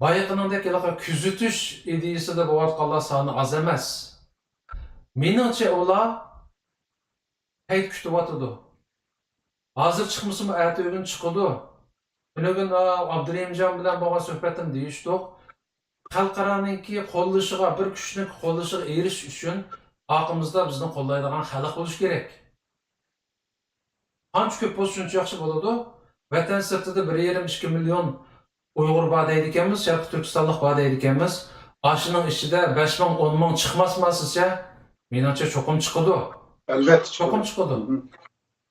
بايىقىنىڭدەك ھېلىقى كۆزىتىش ئىدىيىسىدە بولۇۋاتقانلار سانى ئاز ئەمەس. مېنىڭچە، ئۇلار پەيت كۈتۈۋاتىدۇ. ھازىر چىقمىسىمۇ، ئەتىگۈن چىقىدۇ. تۈنۈگۈن، ئا، ئابدۇرېھىمجان بىلەن بولغان سۆھبەتتىمۇ دېيىشتۇق. خەلقئارانىڭكى قوللىشىغا، بىر كۈچنىڭ قوللىشىغا ئېرىشىش ئۈچۈن ئارقىمىزدا بىزنى قوللايدىغان خەلق بولۇشى كېرەك. قانچە كۆپ بولسا، شۇنچە ياخشى بولىدۇ. ۋەتەن سىرتىدا بىر يېرىم، ئىككى مىليون ئۇيغۇر بار دەيدىكەنمىز، شەرقىي تۈركىستانلىق بار دەيدىكەنمىز. ئاشۇنىڭ ئىچىدە بەش مىڭ، ئون مىڭ چىقماسمۇ سىزچە؟ مېنىڭچە، چوقۇم چىقىدۇ. ئەلۋەتتە چوقۇم چىقىدۇ. چىقىدۇ. مم.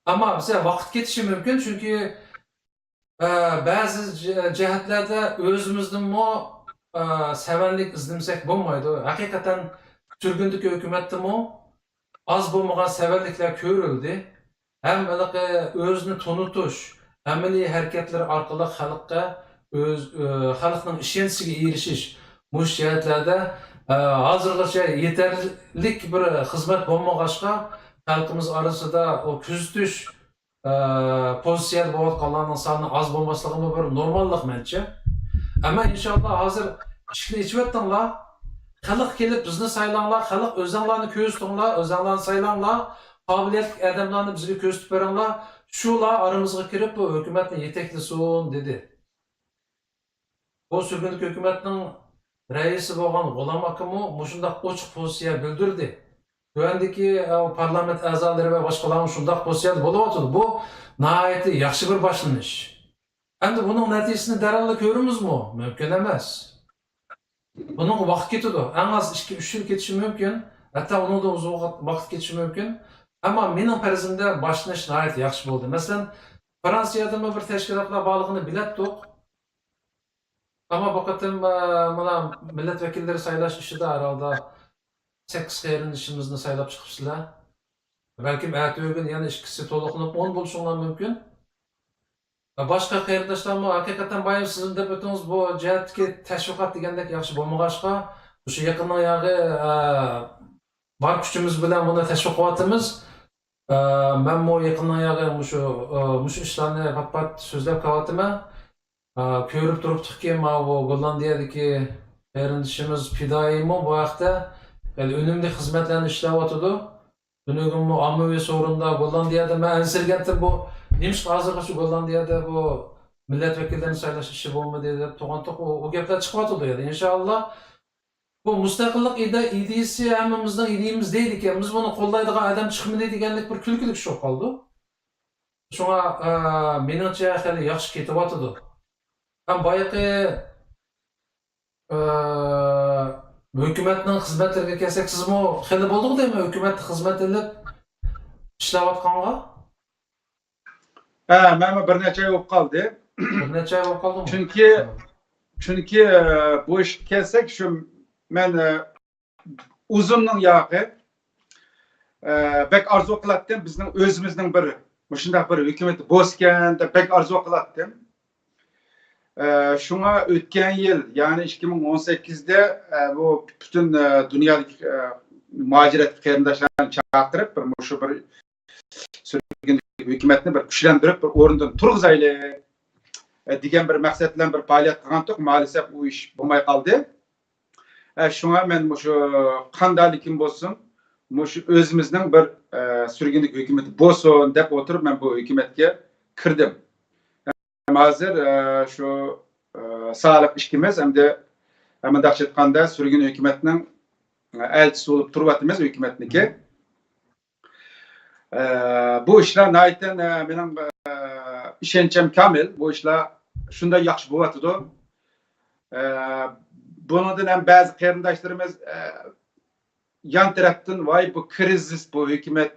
ئەمما بىزگە ۋاقىت كېتىشى مۇمكىن، چۈنكى، ئە، بەزى جە-، جەھەتلەردە ئۆزىمىزدىنمۇ، ئە، سەۋەنلىك ئىزدىمىسەك بولمايدۇ. ھەقىقەتەن سۈرگۈندىكى ھۆكۈمەتتىمۇ ئاز بولمىغان سەۋەنلىكلەر كۆرۈلدى. ھەم ھېلىقى ئۆزىنى تونۇتۇش ئەمەلىي ھەرىكەتلىرى ئارقىلىق خەلققە ئۆز، ئە، خەلقنىڭ ئىشەنچىگە ئېرىشىش، مۇشۇ جەھەتلەردە، ئە، ھازىرغىچە يېتەرلىك بىر خىزمەت بولمىغاچقا، خەلقىمىز ئارىسىدا ئۇ كۆزىتىش، ئە، پوزىتسىيەدە بولۇۋاتقانلارنىڭ سانى ئاز بولماسلىقىمۇ بىر نورماللىق مەنچە. ئەمما ئىنشاللا ھازىر ئىشىكنى ئېچىۋەتتىڭلار. خەلق كېلىپ بىزنى سايلاڭلار، خەلق ئۆزەڭلارنى كۆرسىتىڭلار، ئۆزەڭلارنى سايلاڭلار، قابىلىيەتلىك ئادەملەرنى بىزگە كۆرسىتىپ بېرىڭلار، شۇلار ئارىمىزغا كىرىپ بۇ ھۆكۈمەتنى يېتەكلىسۇن، دېدى. بۇ سۈرگۈندىكى ھۆكۈمەتنىڭ رەئىسى بولغان غۇلام ئاكىمۇ مۇشۇنداق ئوچۇق پوزىتسىيە بىلدۈردى. تۆۋەندىكى، ئە، پارلامېنت ئەزالىرى ۋە باشقىلارمۇ شۇنداق پوزىتسىيەدە بولۇۋاتىدۇ. بۇ ناھايىتى ياخشى بىر باشلىنىش. ئەمدى بۇنىڭ نەتىجىسىنى دەرھاللا كۆرىمىزمۇ؟ مۇمكىن ئەمەس. بۇنىڭغا ۋاقىت كېتىدۇ. ئەڭ ئاز ئىككى، ئۈچ يىل كېتىشى مۇمكىن. ھەتتا ئۇنىڭدىن ئۇزۇن ۋاقىت، ۋاقىت كېتىشى مۇمكىن. ئەمما مېنىڭ پەرىزىمدە باشلىنىش ناھايىتى ياخشى بولدى. مەسىلەن، فرانسىيەدىمۇ بىر تەشكىلاتلار بارلىقىنى بىلەتتۇق. ئەمما بۇ قېتىم، ئە، مانا مىللەت ۋەكىللىرى سايلاش ئىشىدا ھەر ھالدا سەككىز قېرىندىشىمىزنى سايلاپ چىقىپسىلەر. بەلكىم ئەتىگۈن يەنە ئىككىسى تولۇقلىنىپ ئون بولۇشۇڭلار مۇمكىن. باشقا قېرىنداشلارمۇ ھەقىقەتەن بايام سىزمۇ دەپ ئۆتتىڭىز، بۇ جەھەتتىكى تەشۋىقات دېگەندەك ياخشى بولمىغاچقا، مۇشۇ يېقىننىڭ ياغى، ئە، بار كۈچىمىز بىلەن بۇنى تەشۋىق قىلىۋاتىمىز. ئە، مەنمۇ يېقىننىڭ ياغى مۇشۇ، ئە، مۇشۇ ئىشلارنى پات-پات سۆزلەپ كېلىۋاتىمەن. ئە، كۆرۈپ تۇرۇپتۇقكى، ماۋۇ گوللاندىيەدىكى قېرىندىشىمىز پىدائىيمۇ بۇ ھەقتە خېلى ئۈنۈملۈك خىزمەتلەرنى ئىشلەۋاتىدۇ. تۈنۈگۈنمۇ ئاممىۋى سورۇندا گوللاندىيەدە مەن ئەنسىرىگەنتىم، بۇ نېمىشقا ھازىرغىچە گوللاندىيەدە بۇ مىللەت ۋەكىللىرىنى سايلاش ئىشى بولمىدى دەپ تۇرغانتۇق. ئۇ، ئۇ گەپلەر چىقىۋاتىدۇ يەنە. ئىنشائاللا، بۇ مۇستەقىللىق ئىدە-، ئىدىيىسى ھەممىمىزنىڭ ئىدىيىمىز دەيدىكەن، بىز بۇنى قوللايدىغان ئادەم چىقمىدى دېگەنلىك بىر كۈلكىلىك ئىش بولۇپ قالىدۇ. شۇڭا، ئە، مېنىڭچە خېلى ياخشى كېتىۋاتىدۇ. ھەم بايىقى، ئە، ھۆكۈمەتنىڭ خىزمەتلىرىگە كەلسەك، سىزمۇ خېلى بولدىغۇ دەيمەن ھۆكۈمەتتە خىزمەت ئېلىپ ئىشلەۋاتقانغا؟ ھە، مەنمۇ بىر نەچچە ئاي بولۇپ قالدى. بىر نەچچە ئاي بولۇپ قالدىمۇ؟ چۈنكى، ھە. چۈنكى، ئە، بۇ ئىشقا كەلسەك، شۇ مەن، ئە، ئۇزۇندىن ياقى، ئە، بەك ئارزۇ قىلاتتىم، بىزنىڭ ئۆزىمىزنىڭ بىر مۇشۇنداق بىر ھۆكۈمىتى بولسىكەن دەپ بەك ئارزۇ قىلاتتىم. ئە، شۇڭا ئۆتكەن يىل، يەنى ئىككى مىڭ ئون سەككىزدە، ئە، بۇ پۈتۈن، ئە، دۇنيادىكى، ئە، مۇھاجىرەتتىكى قېرىنداشلارنى چاقىرىپ، بىر مۇشۇ بىر سۈرگۈن ھۆكۈمەتنى بىر كۈچلەندۈرۈپ، بىر ئورنىدىن تۇرغۇزايلى، ئە، دېگەن بىر مەقسەت بىلەن بىر پائالىيەت قىلغانتۇق. مائەلەسەپ ئۇ ئىش بولماي قالدى. ئە، شۇڭا مەن مۇشۇ قانداقلىكىن بولسۇن، مۇشۇ ئۆزىمىزنىڭ بىر، ئە، سۈرگۈنلۈك ھۆكۈمىتى بولسۇن دەپ ئولتۇرۇپ، مەن بۇ ھۆكۈمەتكە كىردىم. ھەم ھازىر، ئە، شۇ، ئە، سالىھ ئىككىمىز ئەمدى، ئە، مۇنداقچە ئېيتقاندا، سۈرگۈن ھۆكۈمەتنىڭ، ئە، ئەلچىسى بولۇپ تۇرۇۋاتىمىز ھۆكۈمەتنىڭكى. ئە، بۇ ئىشلار ناھايىتى، ئە، مېنىڭ، ئە، ئىشەنچىم كامىل، بۇ ئىشلار شۇنداق ياخشى بولۇۋاتىدۇ. ئە، بۇنىڭدىن ھەم بەزى قېرىنداشلىرىمىز، ئە، يان تەرەپتىن، ۋاي، بۇ كىرىزىس، بۇ ھۆكۈمەت،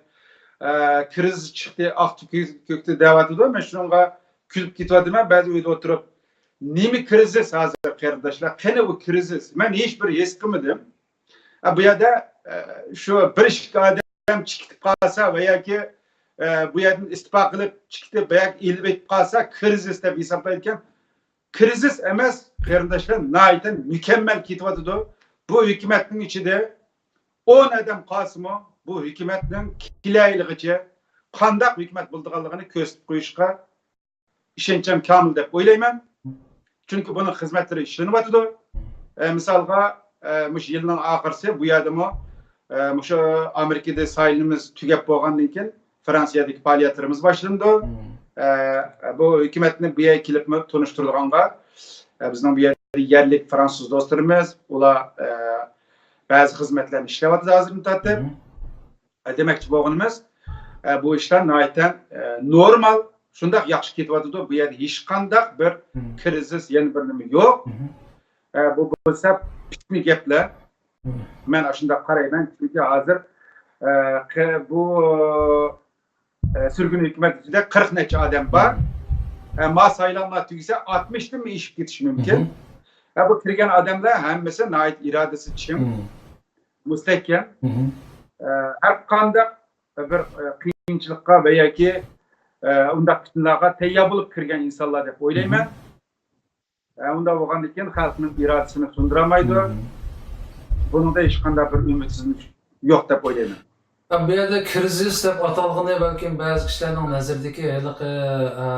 ئە، كىرىزىس چىقتى، ئاقتى كۆكتى دەۋاتىدۇ. مەن شۇنىڭغا كۈلۈپ كېتىۋاتىمەن بەزى ئۆيدە ئولتۇرۇپ. نېمە كىرىزىس ھازىر، قېرىنداشلار؟ قېنى ئۇ كىرىزىس؟ مەن ھېچ بىر ھېس قىلمىدىم. ئە، بۇ يەردە، ئە، شۇ بىر ئىككى ئادەم چىقىپ قالسا ۋە ياكى، ئە، بۇ يەردىن ئىستېپا قىلىپ چىقىپ، بۇ يەرگە ئېلىپ ئۆتۈپ قالسا، كىرىزىس دەپ ھېسابلايدىكەن. كىرىزىس ئەمەس، قېرىنداشلار، ناھايىتى مۇكەممەل كېتىۋاتىدۇ. بۇ ھۆكۈمەتنىڭ ئىچىدە ئون ئادەم قالسىمۇ، بۇ ھۆكۈمەتنىڭ كېلەيلىگىچە قانداق ھۆكۈمەت بولىدىغانلىقىنى كۆرسىتىپ قويۇشقا ئىشەنچىم كامىل دەپ ئويلايمەن. چۈنكى بۇنىڭ خىزمەتلىرى ئىشلىنىۋاتىدۇ. ئە، مىسالغا، ئە، مۇشۇ يىلنىڭ ئاخىرسى بۇ يەردىمۇ، ئە، مۇشۇ ئامېرىكىدا سايلىنىمىز تۈگەپ بولغاندىن كېيىن، فرانسىيەدىكى پائالىيەتلىرىمىز باشلىنىدۇ. مم. ئە، بۇ ھۆكۈمەتنى بۇ يەرگە كېلىپمۇ تونۇشتۇرىدىغانغا، ئە، بىزنىڭ بۇ يەردە يەرلىك فرانسۇز دوستلىرىمىز، ئۇلار، ئە، بەزى خىزمەتلەرنى ئىشلەۋاتىدۇ ھازىردىن تارتىپ. مم. ئە، دېمەكچى بولغىنىمىز، ئە، بۇ ئىشلار ناھايىتى، ئە، نورمال، شۇنداق ياخشى كېتىۋاتىدۇ. بۇ يەردە ھېچقانداق بىر مم. كىرىزىس، يەنە بىر نېمە يوق. مم. ئە، بۇ بولسا پىشما گەپلەر. مم. مەن ئاشۇنداق قارايمەن، چۈنكى ھازىر، ئە، قى-، بۇ، ئە، سۈرگۈن ھۆكۈمەت ئىچىدە قىرىق نەچچە ئادەم بار. مم. ئە، ما سايلاملار تۈگىسە، ئاتمىشتىنمۇ ئېشىپ كېتىشى مۇمكىن. مم. ئە، بۇ كىرگەن ئادەملەر ھەممىسى ناھايىتى ئىرادىسى چىڭ، مم. مۇستەھكەم. مم. ئە، ھەر قانداق بىر، ئە، قىيىنچىلىققا ۋە ياكى، ئە، ئۇنداق پىتنىلەرگە تەييار بولۇپ كىرگەن ئىنسانلار دەپ ئويلايمەن. مم. ئە، ئۇنداق بولغاندىن كېيىن خەلقنىڭ ئىرادىسىنى سۇندۇرالمايدۇ. مم. بۇنىڭدا ھېچقانداق بىر ئۈمىدسىزلىك يوق دەپ ئويلايمەن. بۇ يەردە كىرىزىس دەپ ئاتالغىنى بەلكىم بەزى كىشىلەرنىڭ نەزىرىدىكى ھېلىقى، ئە،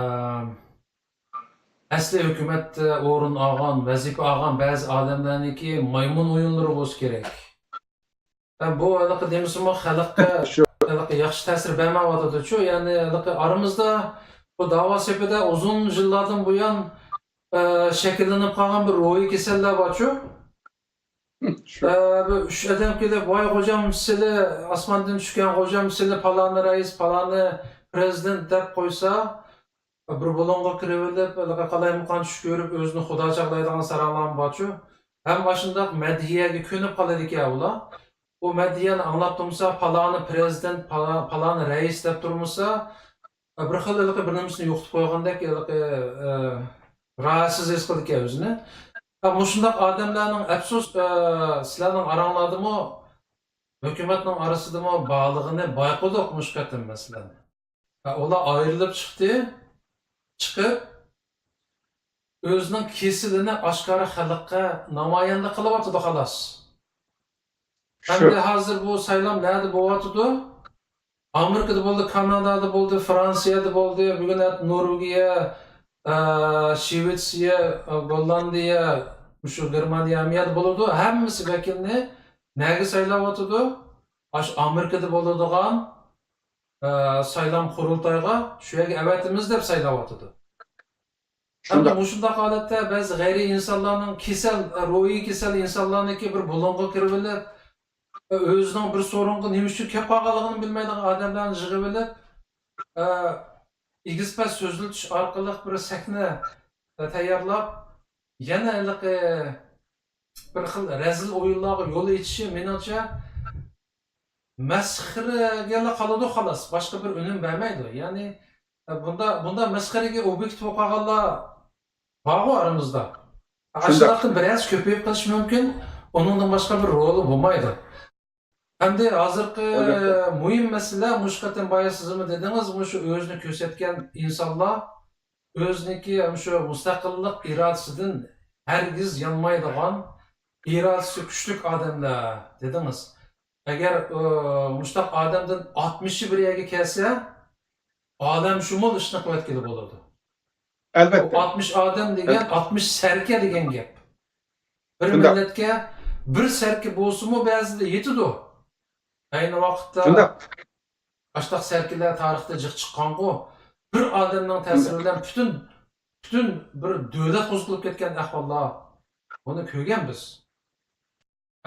ئەسلى ھۆكۈمەتتە ئورۇن ئالغان، ۋەزىپە ئالغان بەزى ئادەملەرنىڭكى مايمۇن ئويۇنلىرى بولسا كېرەك. ھە، بۇ ھېلىقى دېمىسىمۇ خەلققە شۇ. ھېلىقى ياخشى تەسىر بەرمەيۋاتىدۇچۇ. يەنى ھېلىقى ئارىمىزدا بۇ داۋا سېپىدە ئۇزۇن يىللاردىن بۇيان، ئە، شەكىللىنىپ قالغان بىر روھىي كېسەللەر بارچۇ. شۇ. ئە، بىر ئۈچ ئادەم كېلىپ، ۋاي خوجام سىلى ئاسماندىن چۈشكەن، خوجام سىلى پالانى رەئىس، پالانى پىرېزىدېنت دەپ قويسا، بىر بۇلۇڭغا كىرىۋېلىپ، ھېلىقى قالايمىقان چۈش كۆرۈپ، ئۆزىنى خۇدا چاغلايدىغان ساراڭلارمۇ بارچۇ. ھەم ئاشۇنداق مەدھىيەگە كۆنۈپ قالىدىكەن ئۇلار. ئۇ مەدھىيەنى ئاڭلاپ تۇرمىسا، پالانى پىرېزىدېنت، پالا-، پالانى رەئىس دەپ تۇرمىسا، بىر خىل ھېلىقى بىر نېمىسىنى يوقىتىپ قويغاندەك ھېلىقى، ئە، راھەتسىز ھېس قىلىدىكەن ئۆزىنى. ھە، مۇشۇنداق ئادەملەرنىڭ ئەپسۇس، ئە، سىلەرنىڭ ئاراڭلاردىمۇ، ھۆكۈمەتنىڭ ئارىسىدىمۇ بارلىقىنى بايقىدۇق مۇشۇ قېتىم مەسىلەن. ھە، ئۇلار ئايرىلىپ چىقتى. چىقىپ، ئۆزىنىڭ كېسىلىنى ئاشكارا خەلققە نامايەندە قىلىۋاتىدۇ، خالاس. شۇ. ئەمدى ھازىر بۇ سايلام نەدە بولۇۋاتىدۇ؟ ئامېرىكىدا بولدى، كانادادا بولدى، فرانسىيەدە بولدى، بۈگۈن ئەت-، نورۋېگىيە، ئە، شىۋېتسىيە، ئە، گوللاندىيە، مۇشۇ گېرمانىيە، ھەممە يەردە بولىدۇ. ھەممىسى ۋەكىلنى نەگە سايلاۋاتىدۇ؟ ئاشۇ ئامېرىكىدا بولىدىغان، ئە، سايلام قۇرۇلتايغا شۇ يەرگە ئەۋەتىمىز دەپ سايلاۋاتىدۇ. ئەمدى شۇنداق. مۇشۇنداق ھالەتتە بەزى غەيرىي ئىنسانلارنىڭ كېسەل، روھىي كېسەل ئىنسانلارنىڭكى بىر بۇلۇڭغا كىرىۋېلىپ، ئۆزىنىڭ بىر سورۇنغا نېمە ئۈچۈن كەپ قالغانلىقىنى بىلمەيدىغان ئادەملەرنى يىغىۋېلىپ، ئېگىز-پەس سۆزلىتىش ئارقىلىق بىر سەھنە تەييارلاپ، يەنە ھېلىقى بىر خىل رەزىل ئويۇنلارغا يول ئېچىشى، مېنىڭچە، مەسخىرىگىلا قالىدۇ، خالاس. باشقا بىر ئۈنۈم بەرمەيدۇ. يەنى، بۇندا، بۇندا مەسخىرىگە ئوبيېكت بولۇپ قالغانلار بارغۇ ئارىمىزدا. شۇنداق. ئاشۇنداقتىن بىرەرسى كۆپىيىپ قېلىشى مۇمكىن، ئۇنىڭدىن باشقا بىر رولى بولمايدۇ. ئەمدى ھازىرقى ئەلۋەتتە. مۇھىم مەسىلە، مۇشۇ قېتىم بايا سىزمۇ دېدىڭىز، مۇشۇ ئۆزىنى كۆرسەتكەن ئىنسانلار ئۆزىنىڭكى مۇشۇ مۇستەقىللىق ئىرادىسىدىن ھەرگىز يانمايدىغان، ئىرادىسى كۈچلۈك ئادەملەر دېدىڭىز. ئەگەر، ئى، مۇشۇنداق ئادەمدىن ئاتمىشى بىر يەرگە كەلسە، ئالەمشۇمۇل ئىشنى قىلىۋەتكىلى بولىدۇ. ئەلۋەتتە. بۇ ئاتمىش ئادەم دېگەن، ئەلۋەتتە. ئاتمىش سەركە دېگەن گەپ. بىر شۇنداق. مىللەتكە بىر سەركە بولسىمۇ بەزىدە يېتىدۇ. ئەينى ۋاقىتتا شۇنداق. ئاشۇنداق سەركىلەر تارىختا جىق چىققانغۇ. بىر ئادەمنىڭ تەسىرى شۇنداق. بىلەن پۈتۈن، پۈتۈن بىر دۆلەت قوزغىلىپ كەتكەن ئەھۋاللار. بۇنى كۆرگەن بىز.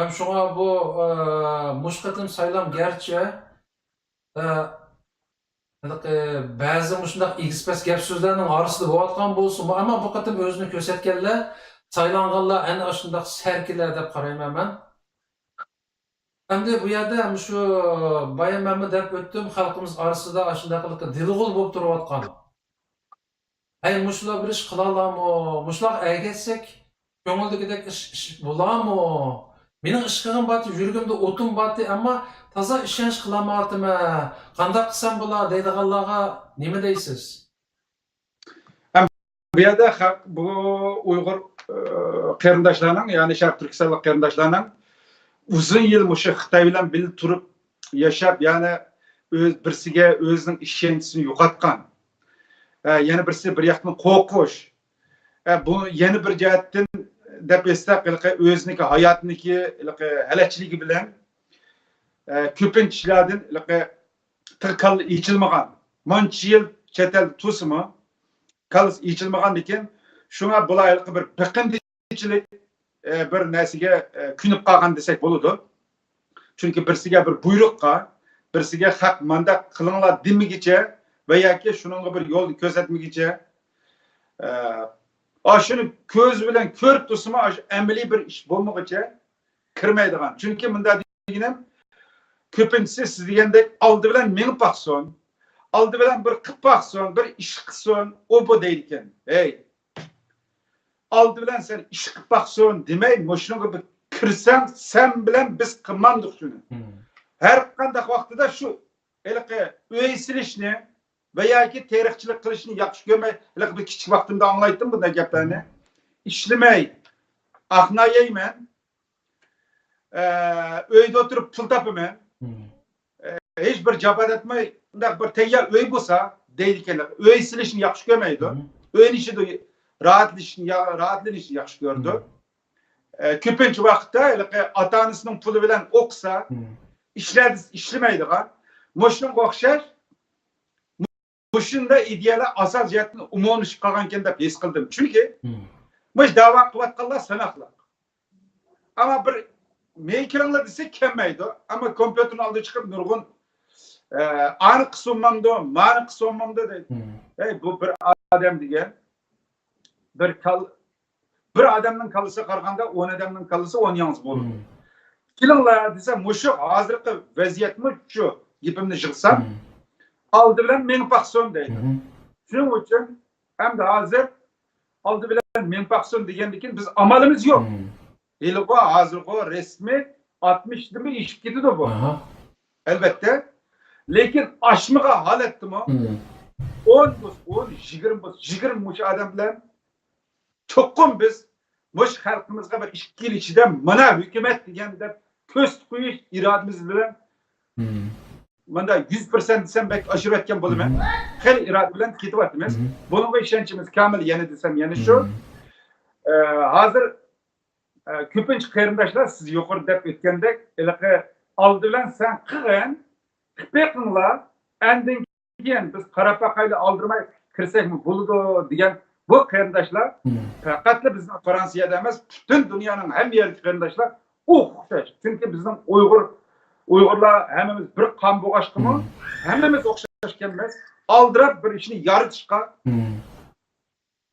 ھەم شۇڭا بۇ، ئە، مۇشۇ قېتىم سايلام گەرچە، ئە، ھېلىقى بەزى مۇشۇنداق ئېگىز-پەس گەپ-سۆزلەرنىڭ ئارىسىدا بولۇۋاتقان بولسىمۇ، ئەمما بۇ قېتىم ئۆزىنى كۆرسەتكەنلەر، سايلانغانلار ئەنە ئاشۇنداق سەركىلەر دەپ قارايمەن مەن. ئەمدى بۇ يەردە مۇشۇ بايام مەنمۇ دەپ ئۆتتۈم، خەلقىمىز ئارىسىدا ئاشۇنداق قىلىپ دىلغۇل بولۇپ تۇرۇۋاتقان. ھەي، مۇشۇلار بىر ئىش قىلالامۇ؟ مۇشۇلارغا ئەگەشسەك، كۆڭۈلدىكىدەك ئىش، ئىش بولامۇ؟ مېنىڭ ئىش قىلغۇم بارتى، يۈرىكىمدە ئوتۇم بارتى، ئەمما تازا ئىشەنچ قىلالمايۋاتىمەن. قانداق قىلسام بولا دەيدىغانلارغا نېمە دەيسىز؟ بۇ يەردە خەق، بۇ ئۇيغۇر، ئى، قېرىنداشلارنىڭ، يەنى شەرقىي تۈركىستانلىق قېرىنداشلارنىڭ ئۇزۇن يىل مۇشۇ خىتاي بىلەن بىللە تۇرۇپ ياشاپ، يەنى ئۆز، بىرسىگە ئۆزىنىڭ ئىشەنچىسىنى يوقاتقان، ئە، يەنە بىرسى بىر ياقتىن قورقۇش، ئە، بۇ يەنە بىر جەھەتتىن دەپ ئېيتساق، ھېلىقى ئۆزىنىڭكى ھاياتىنىڭكى ھېلىقى ھەلەچلىكى بىلەن، ئە، كۆپىنچە ئىشلاردىن ھېلىقى تىغ كاللا ئېچىلمىغان، مانچە يىل چەت ئەلدە تۇرسىمۇ، كاللىسى ئېچىلمىغاندىكىن، شۇڭا بۇلار ھېلىقى بىر بېقىندىچىلىك، ئە، بىر نەرسىگە، ئە، كۆنۈپ قالغان دېسەك بولىدۇ. چۈنكى بىرسىگە بىر بۇيرۇققا، بىرسىگە خەق مانداق قىلىڭلار دېمىگىچە ۋە ياكى شۇنىڭغا بىر يول كۆرسەتمىگىچە، ئە، ئاشۇنى كۆزى بىلەن كۆرۈپ تۇرسىمۇ، ئاشۇ ئەمەلىي بىر ئىش بولمىغۇچە كىرمەيدىغان. چۈنكى مۇنداق دېگىنىم، كۆپىنچىسى سىز دېگەندەك ئالدى بىلەن مېڭىپ باقسۇن، ئالدى بىلەن بىر قىلىپ باقسۇن، بىر ئىش قىلسۇن، ئۇ بۇ دەيدىكەن. ھەي، ئالدى بىلەن سەن ئىش قىلىپ باقسۇن دېمەي، مۇشۇنىڭغا بىر كىرسەڭ، سەن بىلەن بىز قىلمامدۇق شۇنى. ھەر قانداق ۋاقتىدا شۇ ھېلىقى ئۆي سېلىشنى ۋە ياكى تېرىقچىلىق قىلىشنى ياخشى كۆرمەي، ھېلىقى بىر كىچىك ۋاقتىمدا ئاڭلايتتىم بۇنداق گەپلەرنى. ئىشلىمەي، ئاقنا يەيمەن، ئە، ئۆيدە ئولتۇرۇپ پۇل تاپىمەن. ھېچ بىر جاپا تارتماي، مۇنداق بىر تەييار ئۆي بولسا دەيدىكەنلەر. ئۆي سېلىشنى ياخشى كۆرمەيدۇ. ئۆينىڭ ئىچىدە راھەتلىنىشنى، يا-، راھەتلىنىشنى ياخشى كۆرىدۇ. ئە، كۆپىنچە ۋاقىتتا ھېلىقى ئاتا-ئانىسىنىڭ پۇلى بىلەن ئوقۇسا، ئىشلەردە ئىشلىمەيدىغان، مۇشۇنىڭغا ئوخشاش مۇشۇنداق ئىدىيەلەر ئاساسىي جەھەتتىن ئومۇملىشىپ قالغانىكەن دەپ ھېس قىلدىم. چۈنكى مۇشۇ دەۋا قىلىۋاتقانلار ساناقلىق. ئەمما بىر مېنى كىرىڭلار دېسە كەلمەيدۇ. ئەمما كومپيۇتېرنىڭ ئالدىغا چىقىپ نۇرغۇن، ئە، ئانى قىسمامدۇ، مانى قىسمامدۇ دەيدۇ. ھەي، بۇ بىر ئادەم دېگەن بىر كال-، بىر ئادەمنىڭ كاللىسىغا قارىغاندا ئون ئادەمنىڭ كاللىسى ئون ياڭزا بولىدۇ. كېلىڭلار دېسە، مۇشۇ ھازىرقى ۋەزىيەتمۇ شۇ. گېپىمنى يىغسام، ئالدى بىلەن مېڭىپ باقسۇن دەيدۇ. شۇنىڭ ئۈچۈن ئەمدى ھازىر ئالدى بىلەن مېڭىپ باقسۇن دېگەندىكىن بىز ئامالىمىز يوق. ھېلىغۇ، ھازىرغۇ رەسمىي ئاتمىشتىنمۇ ئېشىپ كېتىدۇ بۇ. ئەلۋەتتە. لېكىن ئاشمىغان ھالەتتىمۇ ئون بولسا ئون، يىگىرمە بولسا يىگىرمە مۇشۇ ئادەم بىلەن چوقۇم بىز مۇشۇ خەلقىمىزغا بىر ئىككى يىل ئىچىدە مانا ھۆكۈمەت دېگەن دەپ كۆرسىتىپ قويۇش ئىرادىمىز بىلەن ماندا يۈز پىرسەنت دېسەم بەك ئاشۇرۇۋەتكەن بولىمەن. خېلى ئىرادە بىلەن كېتىۋاتىمىز. بۇنىڭغا ئىشەنچىمىز كامىل، يەنە دېسەم يەنە شۇ. ئە، ھازىر، ئە، كۆپىنچە قېرىنداشلار سىز يۇقىرىدا دەپ ئۆتكەندەك، ھېلىقى ئالدى بىلەن سەن قىلغىن، قىلىپ بېقىڭلار، ئاندىن كېيىن بىز قاراپ باقايلى، ئالدىرىماي كىرسەكمۇ بولىدۇ دېگەن بۇ قېرىنداشلار پەقەتلا بىزنىڭ فرانسىيەدە ئەمەس، پۈتۈن دۇنيانىڭ ھەممە يەردىكى قېرىنداشلار ئوخشاش. چۈنكى بىزنىڭ ئۇيغۇر، ئۇيغۇرلار ھەممىمىز بىر قان بولغاچقىمۇ، ھەممىمىز ئوخشاش ئىكەنمىز. ئالدىراپ بىر ئىشنى يارىتىشقا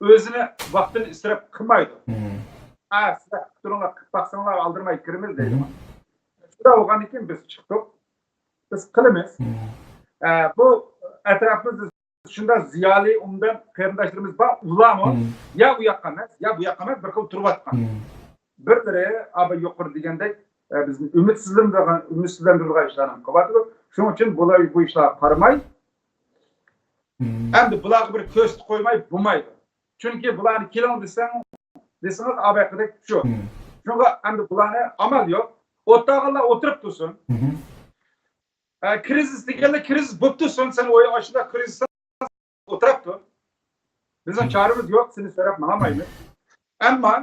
ئۆزىنى ۋاقتىنى ئىسراپ قىلمايدۇ. ئا، سىلەر قىلىپ تۇرۇڭلار، قىلىپ باقساڭلار ئالدىرىماي كىرىمىز دەيدۇ. شۇنداق بولغاندىن كېيىن بىز چىقتۇق. بىز قىلىمىز. ئە، بۇ ئەتراپىمىزدا شۇنداق زىيالىي، ئوبدان قېرىنداشلىرىمىز بار، ئۇلارمۇ يا ئۇ ياققا ئەمەس، يا بۇ ياققا ئەمەس، بىر خىل تۇرۇۋاتقان. بىرلىرى، ئا، بۇ يۇقىرىدا دېگەندەك، ئە، بىزنى ئۈمىدسىزلەندۈرىدىغان، ئۈمىدسىزلەندۈرىدىغان ئىشلارنى قىلىۋاتىدۇ. شۇنىڭ ئۈچۈن بۇلار بۇ ئىشلارغا قارىماي، ئەمدى بۇلارغا بىر كۆرسىتىپ قويماي بولمايدۇ. چۈنكى بۇلارنى كېلىڭ دېسەڭ، دېسىڭىز، ئابەقىدەك شۇ. شۇڭا ئەمدى بۇلارنى ئامال يوق. ئولتۇرغانلار ئولتۇرۇپ تۇرسۇن. ئە، كىرىزىس دېگەنلەر كىرىزىس بولۇپ تۇرسۇن. سەن ئوي-، ئاشۇنداق كىرىزىس ئولتۇرۇپ تۇر. بىزنىڭ چارىمىز يوق، سېنى سۆرەپ ماڭالمايمىز. ئەمما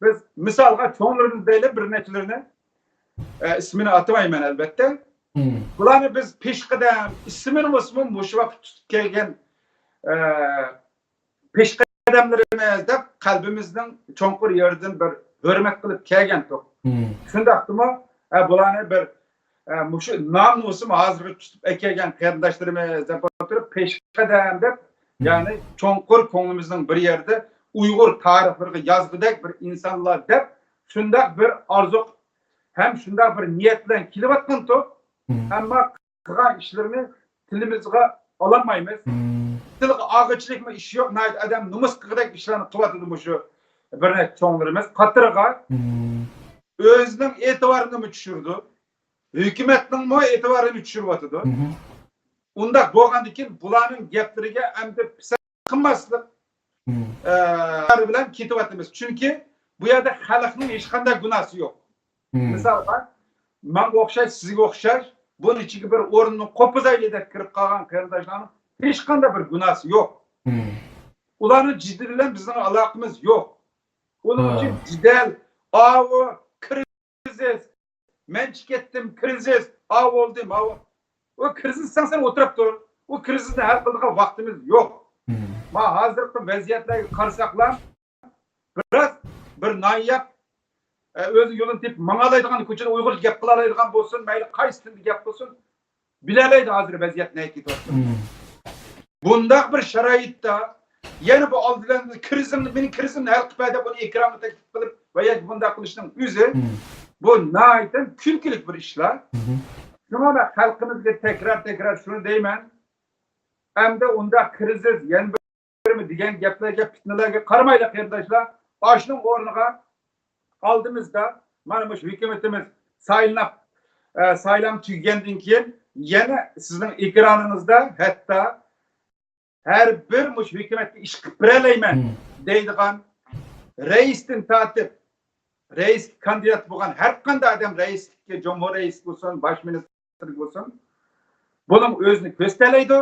بىز مىسالغا چوڭلىرىمىز دەيلى، بىر نەچچىلىرىنى، ئە، ئىسمىنى ئاتىمايمەن ئەلۋەتتە. بۇلارنى بىز پېشقەدەم، ئىسمىنى بولسىمۇ مۇشۇ ۋاقىت تۇتۇپ كەلگەن، ئە، پېشقەدەملىرىمىز دەپ قەلبىمىزنىڭ چوڭقۇر يېرىدىن بىر ھۆرمەت قىلىپ كەلگەنتۇق. شۇنداقتىمۇ، ئە، بۇلارنى بىر، ئە، مۇشۇ نام-نومۇسىمۇ ھازىرغا تۇتۇپ ئەكەلگەن قېرىنداشلىرىمىز دەپ ئولتۇرۇپ، پېشقەدەم دەپ، يەنى چوڭقۇر كۆڭلىمىزنىڭ بىر يېرىدە ئۇيغۇر تارىخلىرىغا يازغۇدەك بىر ئىنسانلار دەپ، شۇنداق بىر ئارزۇ ھەم شۇنداق بىر نىيەت بىلەن كېلىۋاتقانتۇق. ئەمما قىلغان ئىشلىرىنى تىلىمىزغا ئالالمايمىز. تىلغا ئالغۇچىلىكمۇ ئىش يوق. ناھايىتى ئادەم نومۇس قىلغۇدەك ئىشلارنى قىلىۋاتىدۇ مۇشۇ بىر نەچچە چوڭلىرىمىز. قاتارغا ئۆزىنىڭ ئېتىبارىنىمۇ چۈشۈرىدۇ. ھۆكۈمەتنىڭمۇ ئېتىبارىنى چۈشۈرۈۋاتىدۇ. ئۇنداق بولغاندىن كېيىن بۇلارنىڭ گەپلىرىگە ئەمدى پىسەنت قىلماسلىق، ئە، بىلەن كېتىۋاتىمىز. چۈنكى بۇ يەردە خەلقنىڭ ھېچقانداق گۇناھسى يوق. مىسالغا، ماڭا ئوخشاش، سىزگە ئوخشاش، بۇنىڭ ئىچىگە بىر ئورۇننى قوپۇزايلى دەپ كىرىپ قالغان قېرىنداشلارنىڭ ھېچقانداق بىر گۇناھسى يوق. ئۇلارنىڭ جېدىلى بىلەن بىزنىڭ ئالاقىمىز يوق. ئۇنىڭ ئۈچۈن جېدەل، ئاۋۇ، كىرىزىس، مەن چىقىپ كەتتىم، كىرىزىس، ئاۋۇ بولدى، ماۋۇ. ئۇ كىرىزىس دېسەڭ سەن ئولتۇرۇپ تۇر. ئۇ كىرىزىسنى ھەل قىلىدىغان ۋاقتىمىز يوق. مانا ھازىرقى ۋەزىيەتلەرگە قارىساقلا، بىراز بىر نان يەپ، ئە، ئۆزى يولىنى تېپىپ ماڭالايدىغان، كوچىدا ئۇيغۇرچە گەپ قىلالايدىغان بولسۇن، مەيلى قايسى تىلدا گەپ قىلسۇن، بىلەلەيدۇ ھازىر ۋەزىيەت نەگە كېتىۋاتقىنىنى. بۇنداق بىر شارائىتتا يەنە بۇ ئالدى بىلەن كىرىزىمنى، مېنىڭ كىرىزىمنى ھەل قىلىپ بەر دەپ ئۇنى ئېكرانغا تەكلىپ قىلىپ ۋە ياكى بۇنداق قىلىشنىڭ ئۆزى، بۇ ناھايىتى كۈلكىلىك بىر ئىشلار. شۇڭا مەن خەلقىمىزگە تەكرار، تەكرار شۇنى دەيمەن. ئەمدى ئۇنداق كىرىزىس، يەنە بىرمۇ دېگەن گەپلەرگە، پىتنىلەرگە قارىمايلى، قېرىنداشلار. ئاشۇنىڭ ئورنىغا ئالدىمىزدا مانا مۇشۇ ھۆكۈمىتىمىز سايلىنىپ، ئە، سايلام تۈگىگەندىن كېيىن يەنە سىزنىڭ ئېكرانىڭىزدا ھەتتا ھەر بىر مۇشۇ ھۆكۈمەتكە ئىش قىلىپ بېرەلەيمەن دەيدىغان، رەئىستىن تارتىپ رەئىسكە كاندىدات بولغان ھەر قانداق ئادەم، رەئىسلىككە، جۇمھۇر رەئىسى بولسۇن، باش مىنىستىر بولسۇن، بۇنىڭ ئۆزىنى كۆرسىتەلەيدۇ.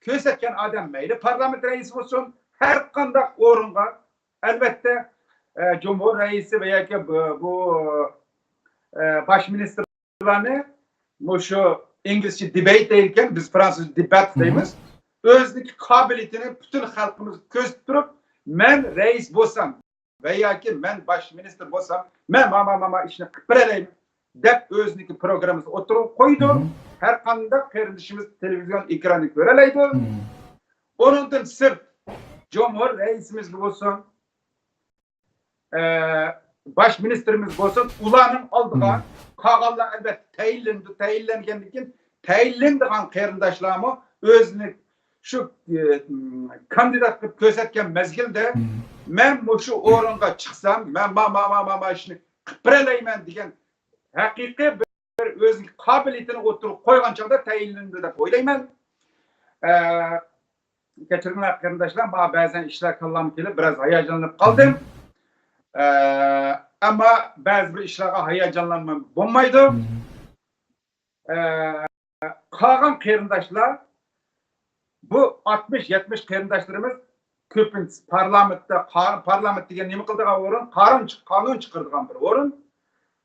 كۆرسەتكەن ئادەم مەيلى پارلامېنت رەئىسى بولسۇن، ھەر قانداق ئورۇنغا، ئەلۋەتتە، ئە، جۇمھۇر رەئىسى ۋە ياكى بۇ، بۇ، ئە، باش مىنىستىرلارنى مۇشۇ ئىنگلىزچە دېبەيت دەيدىكەن، بىز فرانسۇزچە دېبات دەيمىز. ئۆزىنىڭكى قابىلىيىتىنى پۈتۈن خەلقىمىزگە كۆرسىتىپ تۇرۇپ، مەن رەئىس بولسام، ۋە ياكى مەن باش مىنىستىر بولسام، مەن ماما ماما ئىشنى قىلىپ بېرەلەيمەن دەپ ئۆزىنىڭكى پروگراممىسىنى ئوتتۇرىغا قويىدۇ. ھەر قانداق قېرىندىشىمىز تېلېۋىزىيون ئېكرانىدا كۆرەلەيدۇ. ئۇنىڭدىن سىرت، جۇمھۇر رەئىسىمىز بولسۇن، ئە، باش مىنىستىرىمىز بولسۇن، ئۇلارنىڭ ئالدىغا قالغانلار ئەلۋەتتە تەيىنلىنىدۇ. تەيىنلەنگەندىن كېيىن تەيىنلىنىدىغان قېرىنداشلارمۇ ئۆزىنى شۇ، ئە، كاندىدات قىلىپ كۆرسەتكەن مەزگىلدە، مەن مۇشۇ ئورۇنغا چىقسام، مەن ما، ما، ما، ما، ما ئىشنى قىلىپ بېرەلەيمەن دېگەن ھەقىقىي بىر ئۆزىنىڭ قابىلىيىتىنى ئوتتۇرىغا قويغان چاغدا تەيىنلىنىدۇ دەپ ئويلايمەن. ئە، كەچۈرۈڭلار قېرىنداشلار، ماڭا بەزەن ئىشلار كاللامغا كېلىپ بىراز ھاياجانلىنىپ قالدىم. ئە، ئەمما بەزى بىر ئىشلارغا ھاياجانلانماي بولمايدۇ. ئە، قالغان قېرىنداشلار، بۇ ئاتمىش، يەتمىش قېرىنداشلىرىمىز كۆپىنچىسى پارلامېنتتا، قا-، پارلامېنت دېگەن نېمە قىلىدىغان ئورۇن؟ قانۇن چىق-، قانۇن چىقىرىدىغان بىر ئورۇن.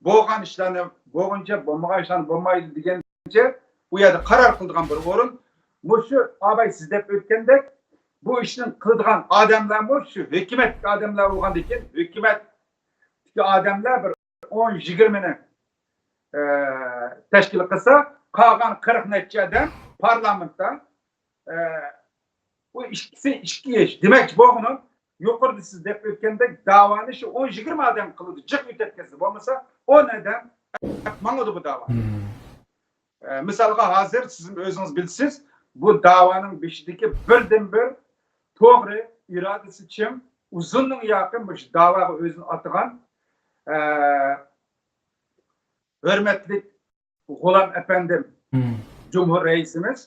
بولغان ئىشلارنى بولغۇنچە، بولمىغان ئىشلارنى بولمايدۇ دېگەنچە ئۇ يەردە قارار قىلىدىغان بىر ئورۇن. مۇشۇ ئاباي سىز دەپ ئۆتكەندەك، بۇ ئىشنى قىلىدىغان ئادەملەرمۇ شۇ ھۆكۈمەتتىكى ئادەملەر بولغاندىن كېيىن، ھۆكۈمەتتىكى ئادەملەر بىر ئون يىگىرمىنى، ئە، تەشكىل قىلسا، قالغان قىرىق نەچچە ئادەم پارلامېنتتا، ئە، ئۇ ئىككىسى ئىككى ئىش. دېمەكچى بولغىنىم، يۇقىرىدا سىز دەپ ئۆتكەندەك، داۋانى شۇ ئون يىگىرمە ئادەم قىلىدۇ، جىق ئۆتەپ كەتسە، بولمىسا ئون ئادەم ماڭىدۇ بۇ داۋا. ئە، مىسالغا، ھازىر سىز ئۆزىڭىز بىلىسىز، بۇ داۋانىڭ بېشىدىكى بىردىنبىر توغرا، ئىرادىسى چىڭ، ئۇزۇندىن ياقىن مۇشۇ داۋاغا ئۆزىنى ئاتىغان، ئە، ھۆرمەتلىك غۇلام ئەپەندىم، جۇمھۇر رەئىسىمىز،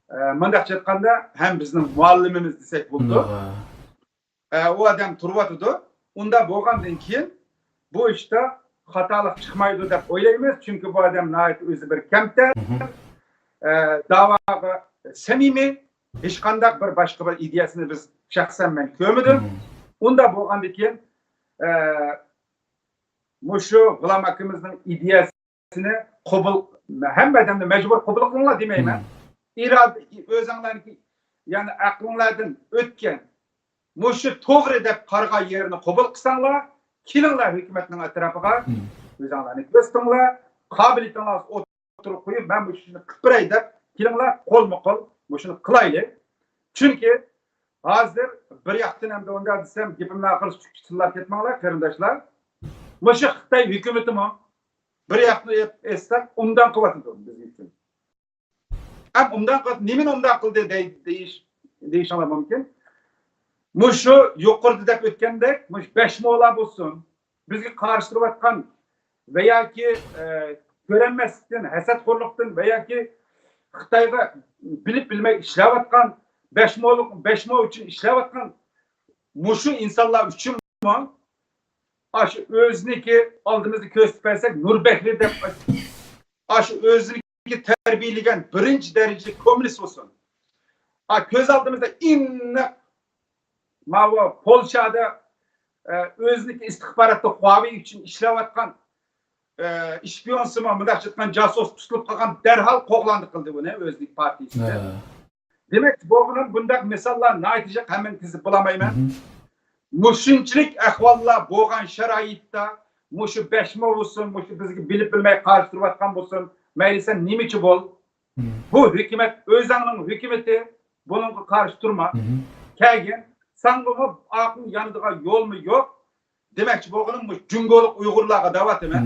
ئە، مۇنداقچە ئېيتقاندا، ھەم بىزنىڭ مۇئەللىمىمىز دېسەك بولىدۇ. ئە، ئۇ ئادەم تۇرۇۋاتىدۇ. ئۇنداق بولغاندىن كېيىن بۇ ئىشتا خاتالىق چىقمايدۇ دەپ ئويلايمىز. چۈنكى بۇ ئادەم ناھايىتى ئۆزى بىر كەمتەر، ئە، داۋاغا سەمىمىي، ھېچقانداق بىر باشقا بىر ئىدىيەسىنى بىز شەخسەن مەن كۆرمىدىم. ئۇنداق بولغاندىن كېيىن، ئە، مۇشۇ غۇلام ئاكىمىزنىڭ ئىدىيەسىنى قوبۇل، ھەممە ئادەمنى مەجبۇر قوبۇل قىلىڭلار دېمەيمەن. ئىرادە، ئۆزۈڭلارنىڭكى، يەنى ئەقلىڭلاردىن ئۆتكەن، مۇشۇ توغرا دەپ قارىغان يېرىنى قوبۇل قىلساڭلار، كېلىڭلار ھۆكۈمەتنىڭ ئەتراپىغا، ئۆزۈڭلارنى كۆرسىتىڭلار، قابىلىيىتىڭلارنى ئوتتۇرىغا قويۇپ، مەن مۇشۇ ئىشنى قىلىپ بېرەي دەپ كېلىڭلار، قولمۇ قول مۇشۇنى قىلايلى. چۈنكى ھازىر بىر ياقتىن ئەمدى ئۇنداق دېسەم، گېپىمنىڭ ئاخىرىسى چۈشۈپ تىللاپ كەتمەڭلار، قېرىنداشلار. مۇشۇ خىتاي ھۆكۈمىتىمۇ، بىر ياقنى ئېيتساق، ئوبدان قىلىۋاتىدۇ بىز ئۈچۈن. ئەم ئوبدان قىلىۋاتىدۇ، نېمىنى ئوبدان قىلدى دەي-، دېيىش، دېيىشىڭلار مۇمكىن. مۇشۇ يۇقىرىدا دەپ ئۆتكەندەك، مۇشۇ بەش مولار بولسۇن، بىزگە قارشى تۇرۇۋاتقان ۋە ياكى، ئە، كۆرەلمەسلىكتىن، ھەسەتخورلۇقتىن ۋە ياكى خىتايغا بىلىپ بىلمەي ئىشلەۋاتقان، بەش مو، بەش مو ئۈچۈن ئىشلەۋاتقان مۇشۇ ئىنسانلار ئۈچۈنمۇ ئاشۇ ئۆزىنىڭكى ئالدىمىزدا كۆرسىتىپ بەرسەك، نۇربەكرى دەپ ئاشۇ ئۆزىنىڭكى تەربىيەلىگەن بىرىنچى دەرىجىلىك كوممۇنىست بولسۇن. ئا، كۆز ئالدىمىزدا ئېنىق ماۋۇ پولشادا، ئە، ئۆزىنىڭكى ئىستىخباراتتا خۇاۋېي ئۈچۈن ئىشلەۋاتقان، ئە، ئىشپىيونسىمۇ، مۇنداق ئېيتقان جاسۇس تۇتۇلۇپ قالغان، دەرھال قوغلاندى قىلدى بۇنى ئۆزىنىڭ پارتىيىسىدە. ھە. دېمەكچى بولغىنىم، بۇنداق مىساللار ناھايىتى جىق، ھەممىنى تىزىپ بولالمايمەن. مۇشۇنچىلىك ئەھۋاللار بولغان شارائىتتا، مۇشۇ بەش مو بولسۇن، مۇشۇ بىزگە بىلىپ بىلمەي قارشى تۇرۇۋاتقان بولسۇن، مەيلى سەن نېمىچە بول، بۇ ھۆكۈمەت ئۆزەڭنىڭ ھۆكۈمىتى، بۇنىڭغا قارشى تۇرما. كەلگىن، ساڭىمۇ ئارقىڭ يانىدىغان يولمۇ يوق. دېمەكچى بولغىنىم مۇشۇ جۇڭگولۇق ئۇيغۇرلارغا دەۋاتىمەن.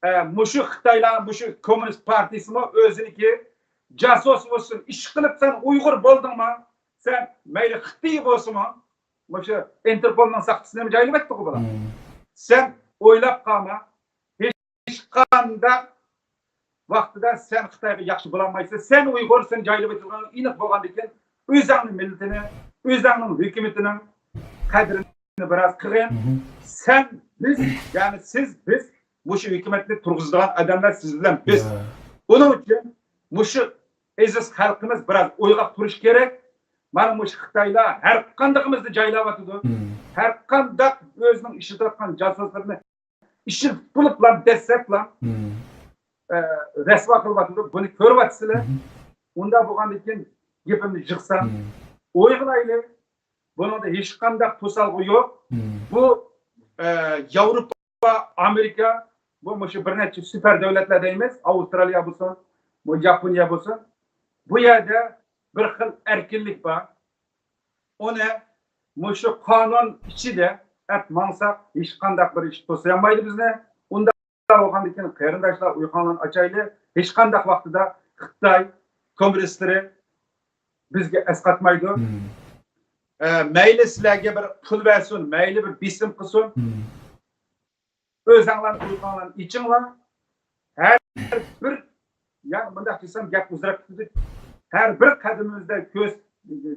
ئە، مۇشۇ خىتايلار، مۇشۇ كوممۇنىست پارتىيىسىمۇ ئۆزىنىڭكى جاسۇس بولسۇن، ئىش قىلىپ سەن ئۇيغۇر بولدۇڭمۇ؟ سەن مەيلى خىتىي بولسىمۇ، مۇشۇ ئىنتېرپولنىڭ ساقچىسىنى جايلىۋەتتىغۇ بۇلار. سەن ئويلاپ قالما، ھېچقانداق ۋاقتىدا سەن خىتايغا ياخشى بولالمايسەن. سەن ئۇيغۇر، سەن جايلىۋېتىلغان ئېنىق بولغاندىكىن، ئۆزەڭنىڭ مىللىتىنى، ئۆزەڭنىڭ ھۆكۈمىتىنىڭ قەدرىنى بىراز قىلغىن. سەن، بىز، يەنى سىز، بىز مۇشۇ ھۆكۈمەتنى تۇرغۇزىدىغان ئادەملەر سىز بىلەن بىز. ئۇنىڭ ئۈچۈن مۇشۇ ئەزىز خەلقىمىز بىراز ئويغاق تۇرۇشى كېرەك. مانا مۇشۇ خىتايلار ھەر قاندىقىمىزنى جايلاۋاتىدۇ. ھەر قانداق ئۆزىنىڭ ئىشلىتىۋاتقان جاسۇسلىرىنى ئىشلىتىپ بولۇپلا، دەسسەپلا، ئە، رەسۋا قىلىۋاتىدۇ. بۇنى كۆرۈۋاتىسىلەر. ئۇنداق بولغاندىن كېيىن گېپىمنى يىغسام، ئويغىلايلى. بۇنىڭدا ھېچقانداق توسالغۇ يوق. بۇ، ئە، ياۋروپا، ئامېرىكا، بۇ مۇشۇ بىر نەچچە سۇپەر دۆلەتلەر دەيمىز، ئاۋسترالىيە بولسۇن، بۇ ياپونىيە بولسۇن. بۇ يەردە بىر خىل ئەركىنلىك بار. ئۇنى مۇشۇ قانۇن ئىچىدە ئەپ ماڭساق، ھېچقانداق بىر ئىش توسالمايدۇ بىزنى. ئۇنداق بولغاندىن كېيىن، قېرىنداشلار، ئۇيقۇڭلارنى ئاچايلى. ھېچقانداق ۋاقتىدا خىتاي كوممۇنىستلىرى بىزگە ئەسقاتمايدۇ. ئە، مەيلى سىلەرگە بىر پۇل بەرسۇن، مەيلى بىر بېسىم قىلسۇن. ئۆزەڭلار ئۇيقۇڭلارنى ئېچىڭلار. ھەر بىر، يا مۇنداق دېسەم گەپ ئۇزىراپ كېتىدۇ. ھەر بىر قەدىمىمىزدە كۆز،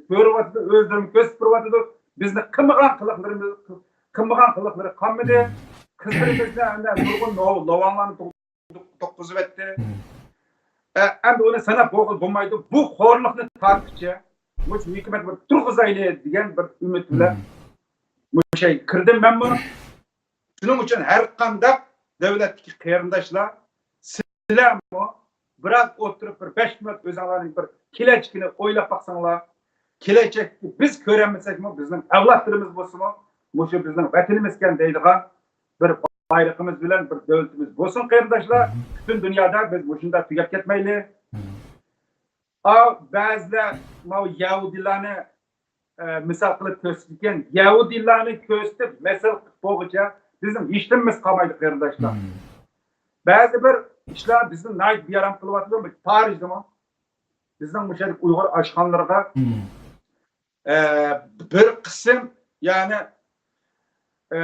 كۆرۈۋاتىدۇ، ئۆزلىرىمۇ كۆز سۈپۈرۈۋاتىدۇ. بىزنى قىلمىغان قىلىقلىرىمىز، قىلمىغان قىلىقلىرى قالمىدى. قىزلىرىمىزنى ئەنە نۇرغۇن نو-، لوۋاڭلارنى توققۇزۇۋەتتى. ئە، ئەمدى ئۇنى ساناپ بولغىلى بولمايدۇ. بۇ خورلۇقنى تارتقىچە مۇشۇ ھۆكۈمەت بىر تۇرغۇزايلى دېگەن بىر ئۈمىد بىلەن مۇشۇ يەرگە كىردىم مەنمۇ. شۇنىڭ ئۈچۈن ھەر قانداق دۆلەتتىكى قېرىنداشلار، سىلەرمۇ بىراز ئولتۇرۇپ، بىر بەش مىنۇت ئۆزۈڭلارنىڭ بىر كېلەچىكىنى ئويلاپ باقساڭلار، كېلەچەكتە بىز كۆرەلمىسەكمۇ، بىزنىڭ ئەۋلادلىرىمىز بولسىمۇ، مۇشۇ بىزنىڭ ۋەتىنىمىزكەن دەيدىغان بىر بايرىقىمىز بىلەن، بىر دۆلىتىمىز بولسۇن، قېرىنداشلار. پۈتۈن دۇنيادا بىز مۇشۇنداق تۈگەپ كەتمەيلى. ئا، بەزىلەر ماۋۇ يەھۇدىيلارنى، ئە، مىسال قىلىپ كۆرسىتىدىكەن. يەھۇدىيلارنى كۆرسىتىپ، مەسەل قىلىپ بولغۇچە بىزنىڭ ھېچنېمىمىز قالمايدۇ، قېرىنداشلار. بەزى بىر ئىشلار بىزنى ناھايىتى بىئارام قىلىۋاتىدۇ، بىر پارىژدىمۇ. بىزنىڭ مۇشۇ يەردىكى ئۇيغۇر ئاشخانىلىرىغا، ئە، بىر قىسىم، يەنى، ئە،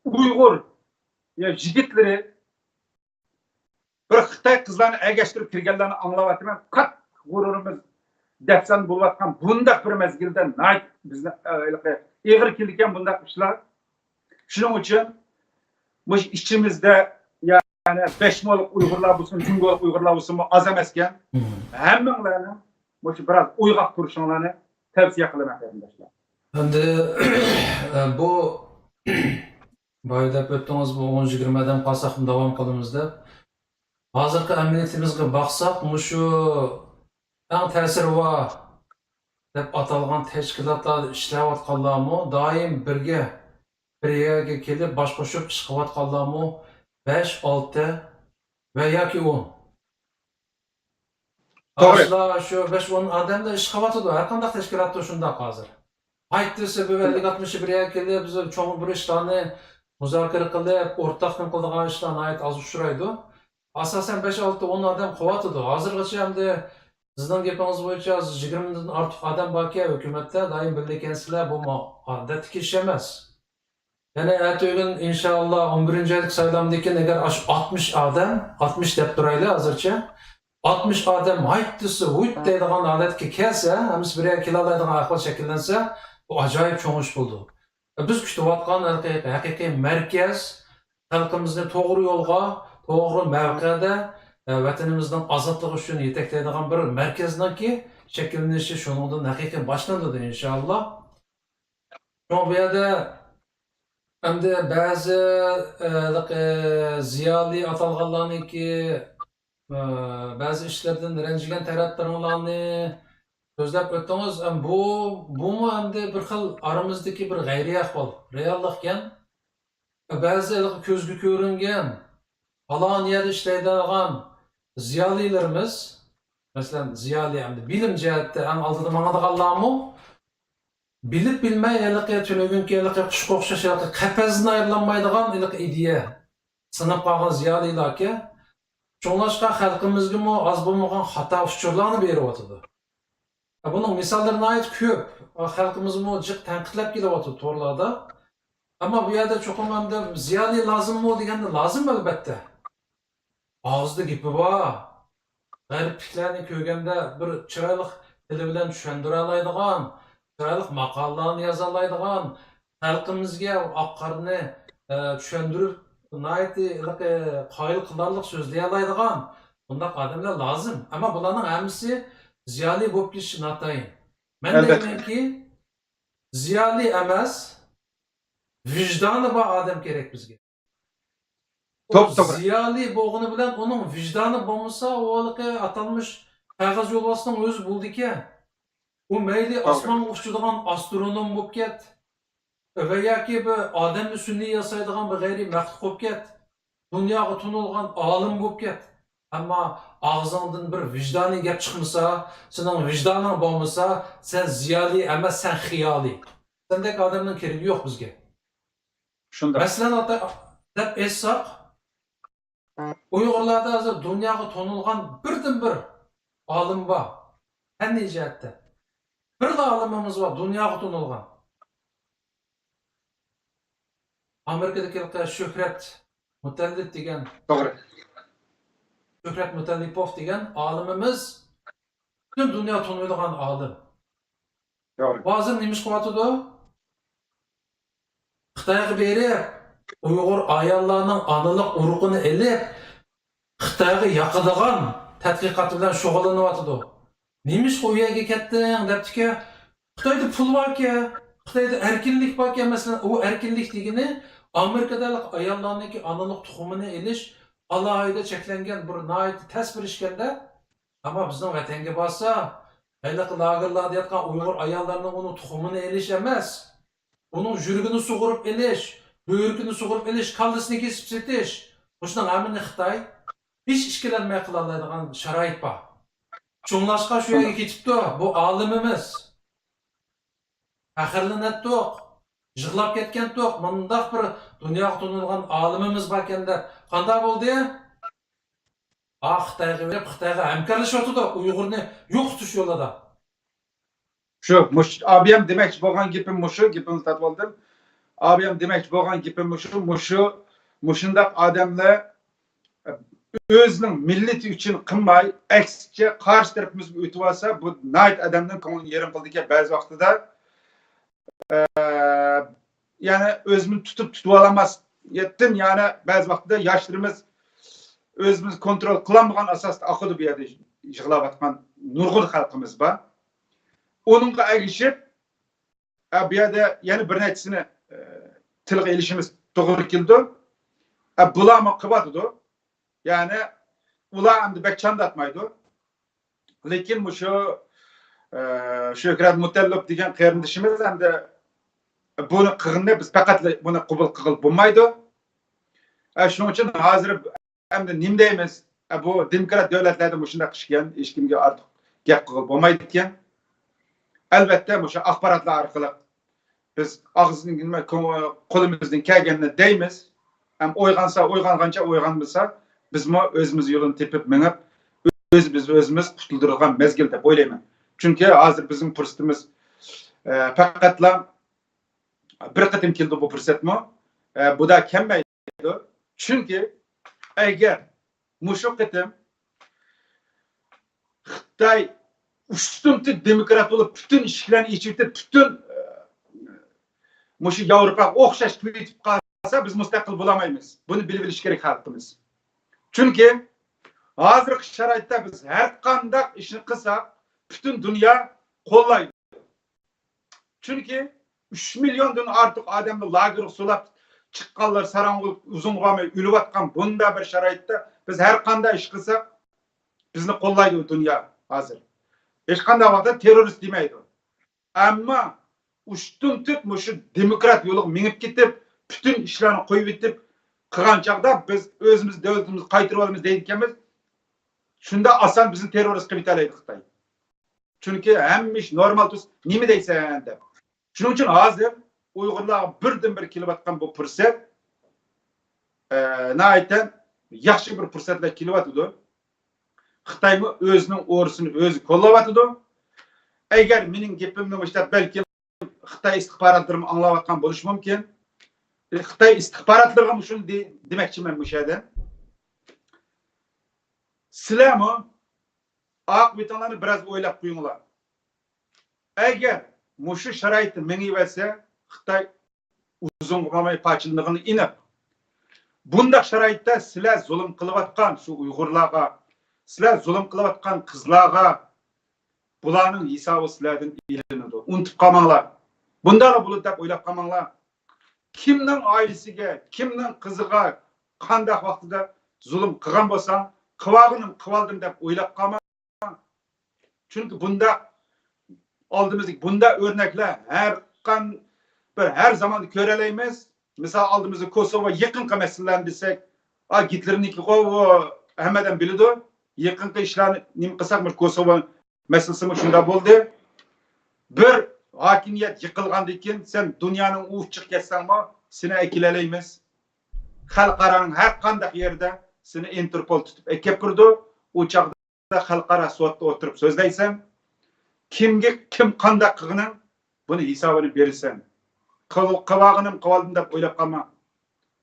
ئۇيغۇر، يا، يىگىتلىرى بىر خىتاي قىزلارنى ئەگەشتۈرۈپ كىرگەنلەرنى ئاڭلاۋاتىمەن. قاتتىق غۇرۇرىمىز دەپسەندە بولۇۋاتقان بۇنداق بىر مەزگىلدە ناھايىتى بىزنى، ئە، ھېلىقى ئېغىر كېلىدىكەن بۇنداق ئىشلار. شۇنىڭ ئۈچۈن مۇشۇ ئىچىمىزدە، يەنى بەش مولۇق ئۇيغۇرلار بولسۇن، جۇڭگولۇق ئۇيغۇرلار بولسۇنمۇ ئاز ئەمەسكەن. ھەممىڭلارنىڭ مۇشۇ بىراز ئويغاق تۇرۇشۇڭلارنى تەۋسىيە قىلىمەن، قېرىنداشلار. ئەمدى، ئە، بۇ بايا دەپ ئۆتتىڭىز، بۇ ئون يىگىرمە ئادەم قالساقمۇ داۋام قىلىمىز دەپ. ھازىرقى ئەمەلىيىتىمىزگە باقساق، مۇشۇ ئەڭ تەسىرى بار دەپ ئاتالغان تەشكىلاتلاردا ئىشلەۋاتقانلارمۇ دائىم بىرگە، بىر يەرگە كېلىپ باش قوشۇپ ئىش قىلىۋاتقانلارمۇ بەش، ئالتە ۋە ياكى ئون. توغرا. ئاشۇلار شۇ بەش، ئون ئادەمدە ئىش قىلىۋاتىدۇ. ھەر قانداق تەشكىلاتتا شۇنداق ھازىر. قايتىسى بىر ئەللىك، ئاتمىشى بىر يەرگە كېلىپ، بىز چوڭ بىر ئىشلارنى مۇزاكىرە قىلىپ، ئورتاق نېمە قىلىدىغان ئىشلار ناھايىتى ئاز ئۇچرايدۇ. ئاساسەن بەش، ئالتە، ئون ئادەم قىلىۋاتىدۇ. ھازىرغىچە ئەمدى سىزنىڭ گېپىڭىز بويىچە ھازىر يىگىرمىدىن ئارتۇق ئادەم باركەن ھۆكۈمەتتە، دائىم بىللە ئىكەنسىلەر، بۇمۇ ئادەتتىكى ئىش ئەمەس. يەنە ئەتىگۈن ئىنشائاللا ئون بىرىنچى ئايلىق سايلامدىن كېيىن ئەگەر ئاشۇ ئاتمىش ئادەم، ئاتمىش دەپ تۇرايلى ھازىرچە، ئاتمىش ئادەم ھايت دېسە ھۇيت دەيدىغان ھالەتكە كەلسە، ھەممىسى بىر يەرگە كېلەلەيدىغان ئەھۋال شەكىللەنسە، بۇ ئاجايىپ چوڭ ئىش بولىدۇ. بىز كۈتۈۋاتقان ھەقىقىي، ھەقىقىي مەركەز، خەلقىمىزنى توغرا يولغا، توغرا مەۋقەدە، ئە، ۋەتىنىمىزنىڭ ئازادلىقى ئۈچۈن يېتەكلەيدىغان بىر مەركەزنىڭكى شەكىللىنىشى شۇنىڭدىن ھەقىقىي باشلىنىدۇ، ئىنشائاللا. شۇڭا بۇ يەردە ئەمدى بەزى، ئە، ھېلىقى زىيالىي ئاتالغانلارنىڭكى، ئە، بەزى ئىشلىرىدىن رەنجىگەن تەرەپلىرىڭلارنى سۆزلەپ ئۆتتىڭىز. ئەم، بۇ، بۇمۇ ئەمدى بىر خىل ئارىمىزدىكى بىر غەيرىي ئەھۋال، رېئاللىقكەن. بەزى ھېلىقى كۆزگە كۆرۈنگەن، پالان يەردە ئىشلەيدىغان زىيالىيلىرىمىز، مەسىلەن، زىيالىي ئەمدى بىلىم جەھەتتە ئەڭ ئالدىدا ماڭىدىغانلارمۇ، بىلىپ بىلمەي ھېلىقى تۈنۈگۈنكى ھېلىقى قۇشقا ئوخشاش ھېلىقى قەپەسدىن ئايرىلالمايدىغان ھېلىقى ئىدىيە سىنىپ قالغان زىيالىيلاركەن. شۇڭلاشقا خەلقىمىزگىمۇ ئاز بولمىغان خاتا ئۇچۇرلارنى بېرىۋاتىدۇ. بۇنىڭ مىساللىرى ناھايىتى كۆپ. خەلقىمىزمۇ جىق تەنقىدلەپ كېلىۋاتىدۇ تورلاردا. ئەمما بۇ يەردە چوقۇم ئەمدى زىيالىي لازىممۇ دېگەندە، لازىم ئەلۋەتتە. ئاغزىدا گېپى بار. غەربلىكلەرنى كۆرگەندە بىر چىرايلىق تىلى بىلەن چۈشەندۈرەلەيدىغان، چىرايلىق ماقالىلارنى يازالايدىغان، خەلقىمىزگە ئاق قارىنى، ئە، چۈشەندۈرۈپ، ناھايىتى ھېلىقى قايىل قىلارلىق سۆزلىيەلەيدىغان بۇنداق ئادەملەر لازىم. ئەمما بۇلارنىڭ ھەممىسى زىيالىي بولۇپ كېتىشى ناتايىن. مەن ئەلۋەتتە. دەيمەنكى، زىيالىي ئەمەس، ۋىجدانى بار ئادەم كېرەك بىزگە. توپ توغرا. زىيالىي بولغىنى بىلەن ئۇنىڭ ۋىجدانى بولمىسا، ئۇ ھېلىقى ئاتالمىش قەغەز يولۋاسنىڭ ئۆزى بولىدىكەن. ئۇ مەيلى توغرا. ئاسمانغا ئۇچىدىغان ئاسترونوم بولۇپ كەت، ۋە ياكى بىر ئادەمنى سۈنئىي ياسايدىغان بىر غەيرىي مەخلۇق بولۇپ كەت، دۇنياغا تونۇلغان ئالىم بولۇپ كەت. ئەمما ئاغزىڭدىن بىر ۋىجدانىي گەپ چىقمىسا، سېنىڭ ۋىجدانىڭ بولمىسا، سەن زىيالىي ئەمەس، سەن خىيالىي. سەندەك ئادەمنىڭ كېرىكى يوق بىزگە. شۇنداق. مەسىلەن، ئاتا-، دەپ ئېيتساق، ئۇيغۇرلاردا ھازىر دۇنياغا تونۇلغان بىردىنبىر ئالىم بار. پەننىي جەھەتتە. بىرلا ئالىمىمىز بار، دۇنياغا تونۇلغان. ئامېرىكىدىكى شۆھرەت مۇتەللىپ دېگەن، توغرا. شۆھرەت مۇتەللىپوف دېگەن ئالىمىمىز پۈتۈن دۇنيا تونۇيدىغان ئالىم. توغرا. ھازىر نېمە ئىش قىلىۋاتىدۇ؟ خىتايغا بېرىپ، ئۇيغۇر ئاياللارنىڭ ئانىلىق ئۇرۇقىنى ئېلىپ، خىتايغا ياقىدىغان تەتقىقات بىلەن شۇغۇللىنىۋاتىدۇ. نېمىشقا ئۇ يەرگە كەتتىڭ؟ دەپتىكەن. خىتايدا پۇل باركەن، خىتايدا ئەركىنلىك باركەن. مەسىلەن، ئۇ ئەركىنلىك دېگىنى ئامېرىكىدا ئاياللارنىڭكى ئانىلىق تۇخۇمىنى ئېلىش ئالاھىدە چەكلەنگەن بىر ناھايىتى تەس بىر ئىشكەندە. ئەمما بىزنىڭ ۋەتەنگە بارسا، ھېلىقى لاگېرلاردا ياتقان ئۇيغۇر ئاياللارنىڭ ئۇنىڭ تۇخۇمىنى ئېلىش ئەمەس، ئۇنىڭ يۈرىكىنى سۇغۇرۇپ ئېلىش، بۆرىكىنى سۇغۇرۇپ ئېلىش، كاللىسىنى كېسىپ سېتىش، مۇشۇنىڭ ھەممىنى خىتاي ھېچ ئىككىلەنمەي قىلالايدىغان شارائىت بار. شۇڭلاشقا شۇ يەرگە كېتىپتۇ بۇ ئالىمىمىز. پەخىرلىنەتتۇق، يىغلاپ كەتكەنتۇق، مۇنداق بىر دۇنياغا تونۇلغان ئالىمىمىز باركەن دەپ. قانداق بولدى؟ ئا، خىتايغا بېرىپ، خىتايغا ھەمكارلىشىۋاتىدۇ ئۇيغۇرنى يوقىتىش يولىدا. شۇ، مۇش-، ئابىيەم دېمەكچى بولغان گېپىم مۇشۇ، گېپىڭىزنى تارتىۋالدىم. ئابىيەم دېمەكچى بولغان گېپىم مۇشۇ، مۇشۇ، مۇشۇنداق ئادەملەر ئۆزىنىڭ مىللىتى ئۈچۈن قىلماي، ئەكسىچە قارشى تەرىپىمىزگە ئۆتۈۋالسا، بۇ ناھايىتى ئادەمنىڭ كۆڭلىنى يېرىم قىلىدىكەن بەزى ۋاقتىدا. ئە، يەنى ئۆزىمىزنى تۇتۇپ تۇتۇۋالالماستىن، يەنى بەزى ۋاقتىدا ياشلىرىمىز ئۆزىمىزنى كونترول قىلالمىغان ئاساستا ئاقىدۇ بۇ يەردە يىغلاۋاتقان نۇرغۇن خەلقىمىز بار. ئۇنىڭغا ئەگىشىپ، ئە، بۇ يەردە يەنە بىر نەچچىسىنى، ئە، تىلغا ئېلىشىمىز توغرا كېلىدۇ. ئە، بۇلارمۇ قىلىۋاتىدۇ. يەنى ئۇلار ئەمدى بەك چانداتمايدۇ. لېكىن مۇشۇ، ئە، شۆھرەت مۇتەللىپ دېگەن قېرىندىشىمىز ئەمدى بۇنى قىلغىنىنى بىز پەقەتلا بۇنى قوبۇل قىلغىلى بولمايدۇ. ئە، شۇنىڭ ئۈچۈن ھازىر ئەمدى نېمە دەيمىز؟ ئە، بۇ دېموكرات دۆلەتلەردە مۇشۇنداق ئىشكەن، ھېچكىمگە ئارتۇق گەپ قىلغىلى بولمايدىكەن. ئەلۋەتتە، مۇشۇ ئاخباراتلار ئارقىلىق بىز ئاغزىدىن، نېمە، قولىمىزدىن كەلگەننى دەيمىز. ھەم ئويغانسا ئويغانغانچە، ئويغانمىسا بىزمۇ ئۆزىمىز يولىنى تېپىپ مېڭىپ، ئۆزىمىز ئۆزىمىز قۇتۇلدۇرىدىغان مەزگىل دەپ ئويلايمەن. چۈنكى ھازىر بىزنىڭ پۇرسىتىمىز، ئە، پەقەتلا بىر قېتىم كېلىدۇ بۇ پۇرسەتمۇ. ئە، بۇ دا كەلمەيدى. چۈنكى ئەگەر مۇشۇ قېتىم خىتاي ئۇشتۇمتۇت دېموكرات بولۇپ، پۈتۈن ئىشىكلەرنى ئېچىۋېتىپ، پۈتۈن، ئە، مۇشۇ ياۋروپاغا ئوخشاش قىلىۋېتىپ قالسا، بىز مۇستەقىل بولالمايمىز. بۇنى بىلىۋېلىش كېرەك خەلقىمىز. چۈنكى ھازىرقى شارائىتتا بىز ھەر قانداق ئىشنى قىلساق، پۈتۈن دۇنيا قوللايدۇ. چۈنكى ئۈچ مىليوندىن ئارتۇق ئادەمنى لاگېرغا سولاپ، چىققانلار ساراڭ بولۇپ، ئۇزۇنغا بارماي ئۆلۈۋاتقان بۇنداق بىر شارائىتتا بىز ھەر قانداق ئىش قىلساق، بىزنى قوللايدۇ دۇنيا ھازىر. ھېچقانداق ۋاقىتتا تېررورىست دېمەيدۇ. ئەمما ئۇشتۇمتۇت مۇشۇ دېموكرات يولىغا مېڭىپ كېتىپ، پۈتۈن ئىشلارنى قويۇۋېتىپ قىلغان چاغدا بىز ئۆزىمىز دۆلىتىمىزنى قايتۇرۇۋالىمىز دەيدىكەنمىز. شۇنداق ئاسان بىزنى تېررورىست قىلىۋېتەلەيدۇ خىتاي. چۈنكى ھەممە ئىش نورمال تۇرسا، نېمە دەيسەن دەپ. شۇنىڭ ئۈچۈن ھازىر ئۇيغۇرلارغا بىردىنبىر كېلىۋاتقان بۇ پۇرسەت، ئە، ناھايىتى ياخشى بىر پۇرسەتلەر كېلىۋاتىدۇ. خىتايمۇ ئۆزىنىڭ ئورىسىنى ئۆزى كوللاۋاتىدۇ. ئەگەر مېنىڭ گېپىمنى مۇشۇنداق بەلكىم خىتاي ئىستىخباراتلىرىمۇ ئاڭلاۋاتقان بولۇشى مۇمكىن. خىتاي ئىستىخباراتلىرىغا شۇنى دې-، دېمەكچىمەن مۇشۇ يەردە. سىلەرمۇ ئاقىۋىتىڭلارنى بىراز ئويلاپ قويۇڭلار. ئەگەر مۇشۇ شارائىتتا مېڭىۋەرسە، خىتاي ئۇزۇنغا بارماي پارچىلىنىدىغىنى ئېنىق. بۇنداق شارائىتتا سىلەر زۇلۇم قىلىۋاتقان شۇ ئۇيغۇرلارغا، سىلەر زۇلۇم قىلىۋاتقان قىزلارغا، بۇلارنىڭ ھېسابى سىلەردىن ئېلىنىدۇ. ئۇنتۇپ قالماڭلار. بۇنداقلا بولىدۇ دەپ ئويلاپ قالماڭلار. كىمنىڭ ئائىلىسىگە، كىمنىڭ قىزىغا قانداق ۋاقتىدا زۇلۇم قىلغان بولساڭ، قىلىۋالغىنىم قىلىۋالدىم دەپ ئويلاپ قالما. چۈنكى بۇنداق ئالدىمىزدىكى بۇنداق ئۆرنەكلەر ھەر قان-، بىر ھەر زاماندا كۆرەلەيمىز. مىسال، ئالدىمىزدا كوسوۋو يېقىنقى مەسىلىلەرنى دېسەك، ئا، گىتلېرنىڭكىغۇ، ئۇ ھەممە ئادەم بىلىدۇ. يېقىنقى ئىشلارنى نېمە قىلساق، مۇشۇ كوسوۋو مەسىلىسىمۇ شۇنداق بولدى. بىر ھاكىمىيەت يىقىلغاندىن كېيىن سەن دۇنيانىڭ ئۇ ئۇچىغا كەتسەڭمۇ، سېنى ئەكېلەلەيمىز. خەلقئارانىڭ ھەر قانداق يېرىدە سېنى ئىنتېرپول تۇتۇپ ئەكەپ بېرىدۇ. ئۇ چاغدا خەلقئارا سوتتا ئولتۇرۇپ سۆزلەيسەن. كىمگە كىم قانداق قىلغىنىڭ، بۇنى ھېسابىنى بېرىسەن. قىل-، قىلىۋالغىنىم قىلىۋالدىم دەپ ئويلاپ قالما.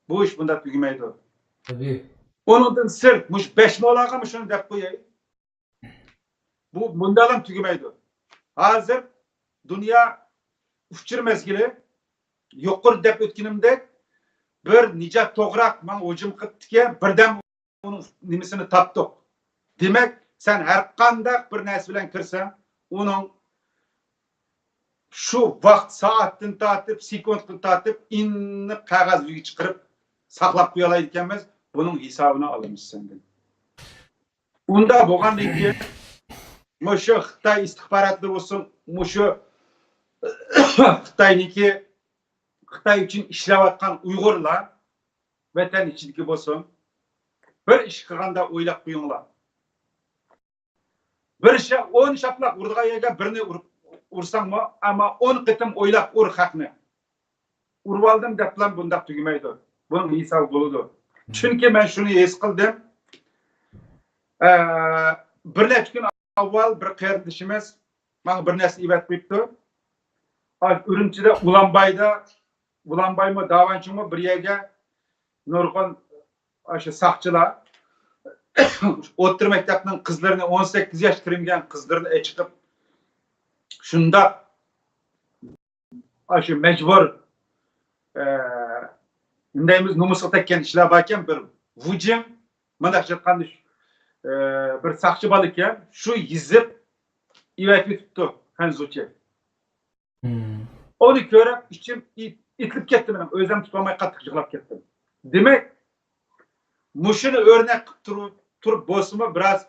بۇ ئىش بۇنداق تۈگىمەيدۇ. تەبىئىي. ئۇنىڭدىن سىرت، مۇشۇ بەش مولاغا مۇشۇنى دەپ قوياي. بۇ مۇنداقلا تۈگىمەيدۇ. ھازىر دۇنيا ئۇچۇر مەزگىلى، يۇقىرىدا دەپ ئۆتكىنىمدەك، بىر نىجات توغراق ماڭا ھۇجۇم قىپتىكەن، بىردەم ئۇنىڭ نېمىسىنى تاپتۇق. دېمەك، سەن ھەر قانداق بىر نەرسە بىلەن كىرسەڭ، ئۇنىڭ شۇ ۋاقىت سائەتتىن تارتىپ، سېكۇنتتىن تارتىپ ئېنىق قەغەز يۈزىگە چىقىرىپ ساقلاپ قويالايدىكەنمىز. بۇنىڭ ھېسابىنى ئالىمىز سەندىن. ئۇنداق بولغاندىن كېيىن، مۇشۇ خىتاي ئىستىخباراتلىرى بولسۇن، مۇشۇ خىتاينىڭكى، خىتاي ئۈچۈن ئىشلەۋاتقان ئۇيغۇرلار، ۋەتەن ئىچىدىكى بولسۇن، بىر ئىش قىلغاندا ئويلاپ قويۇڭلار. بىر شا-، ئون شاپىلاق ئۇرىدىغان يەرگە بىرنى ئۇرۇپ، ئۇرساڭمۇ، ئەمما ئون قېتىم ئويلاپ ئۇر خەقنى. ئۇرۇۋالدىم دەپلا بۇنداق تۈگىمەيدۇ. بۇنىڭ ھېسابى بولىدۇ. چۈنكى مەن شۇنى ھېس قىلدىم. ئە، بىر نەچچە كۈن ئاۋۋال بىر قېرىندىشىمىز ماڭا بىر نەرسە ئېۋەتىپ قويۇپتۇ. ئا، ئۈرۈمچىدە ئۇلانبايدا، ئۇلانبايمۇ، داۋانچىڭمۇ بىر يەرگە نۇرغۇن ئاشۇ ساقچىلار ئوتتۇرا مەكتەپنىڭ قىزلىرىنى، ئون سەككىز ياش كىرمىگەن قىزلىرىنى ئەچىقىپ، شۇنداق ئاشۇ مەجبۇر، ئە، نېمە دەيمىز، نومۇسقا تەگكەن ئىشلار باركەن، بىر ۋۇجىڭ، مانا شۇ ياتقان، ئە، بىر ساقچى بالىكەن، شۇ يېزىپ ئېۋەتىۋېتىپتۇ خەنزۇچە. مم. ئۇنى كۆرۈپ ئىچىم ئېت-، ئېتىلىپ كەتتى مېنىڭ. ئۆزۈم تۇتالماي قاتتىق يىغلاپ كەتتىم. دېمەك، مۇشۇنى ئۆرنەك قىلىپ تۇرۇپ، تۇرۇپ بولسىمۇ، بىراز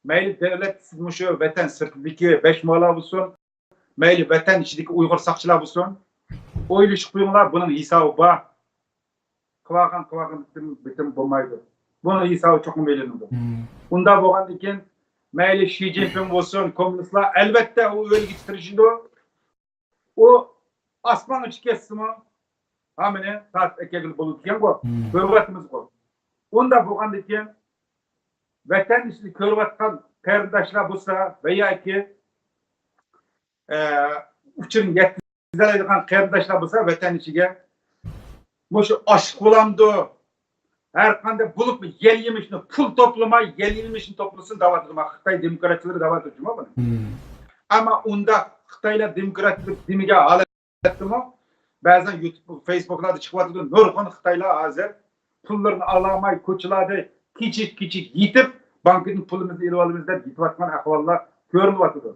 مەيلى دۆلەت، سىز مۇشۇ ۋەتەن سىرتىدىكى بەش مولا بولسۇن، مەيلى ۋەتەن ئىچىدىكى ئۇيغۇر ساقچىلار بولسۇن، ئويلىشىپ قويۇڭلار، بۇنىڭ ھېسابى بار. قىلىۋالغان، قىلىۋالغان بىتىم، بىتىم بولمايدۇ. بۇنىڭ ھېسابى چوقۇم ئېلىنىدۇ. مم. ئۇنداق بولغاندىن كېيىن، مەيلى شى جىنپىڭ بولسۇن، كوممۇنىستلار، ئەلۋەتتە، ئۇ ئۆلگىچە تىرىشىدۇ. ئۇ ئاسمانغىچە كەتسىمۇ، ھامىنى تارتىپ ئەكەلگىلى بولىدىكەنغۇ. كۆرۈۋاتىمىزغۇ. ئۇنداق بولغاندىن كېيىن، ۋەتەن ئىچىدە كۆرۈۋاتقان قېرىنداشلار بولسا ۋە ياكى، ئە، ئۇچۇرنى يەتكۈزەلەيدىغان قېرىنداشلار بولسا ۋەتەن ئىچىگە مۇشۇ ئاشلىق بولامدۇ؟ ھەر قانداق بولۇپمۇ يەل يېمىشنى، پۇل توپلىماي، يەل يېمىشنى توپلىسۇن دەۋاتىدۇ. خىتاي دېموكراتچىلىرى دەۋاتىدۇ جۇمۇ بۇنى. ئەمما ئۇنداق خىتايلار دېموكراتچىلىق دېمىگەن ھالەتتىمۇ بەزەن يۇتۇب، فېيسبۇكلاردا چىقىۋاتىدۇ. نۇرغۇن خىتايلار ھازىر پۇللىرىنى ئالالماي كوچىلاردا كېچە-كېچە يېتىپ، بانكىدىن پۇلىمىزنى ئېلىۋالىمىز دەپ يېتىۋاتقان ئەھۋاللار كۆرۈلۈۋاتىدۇ.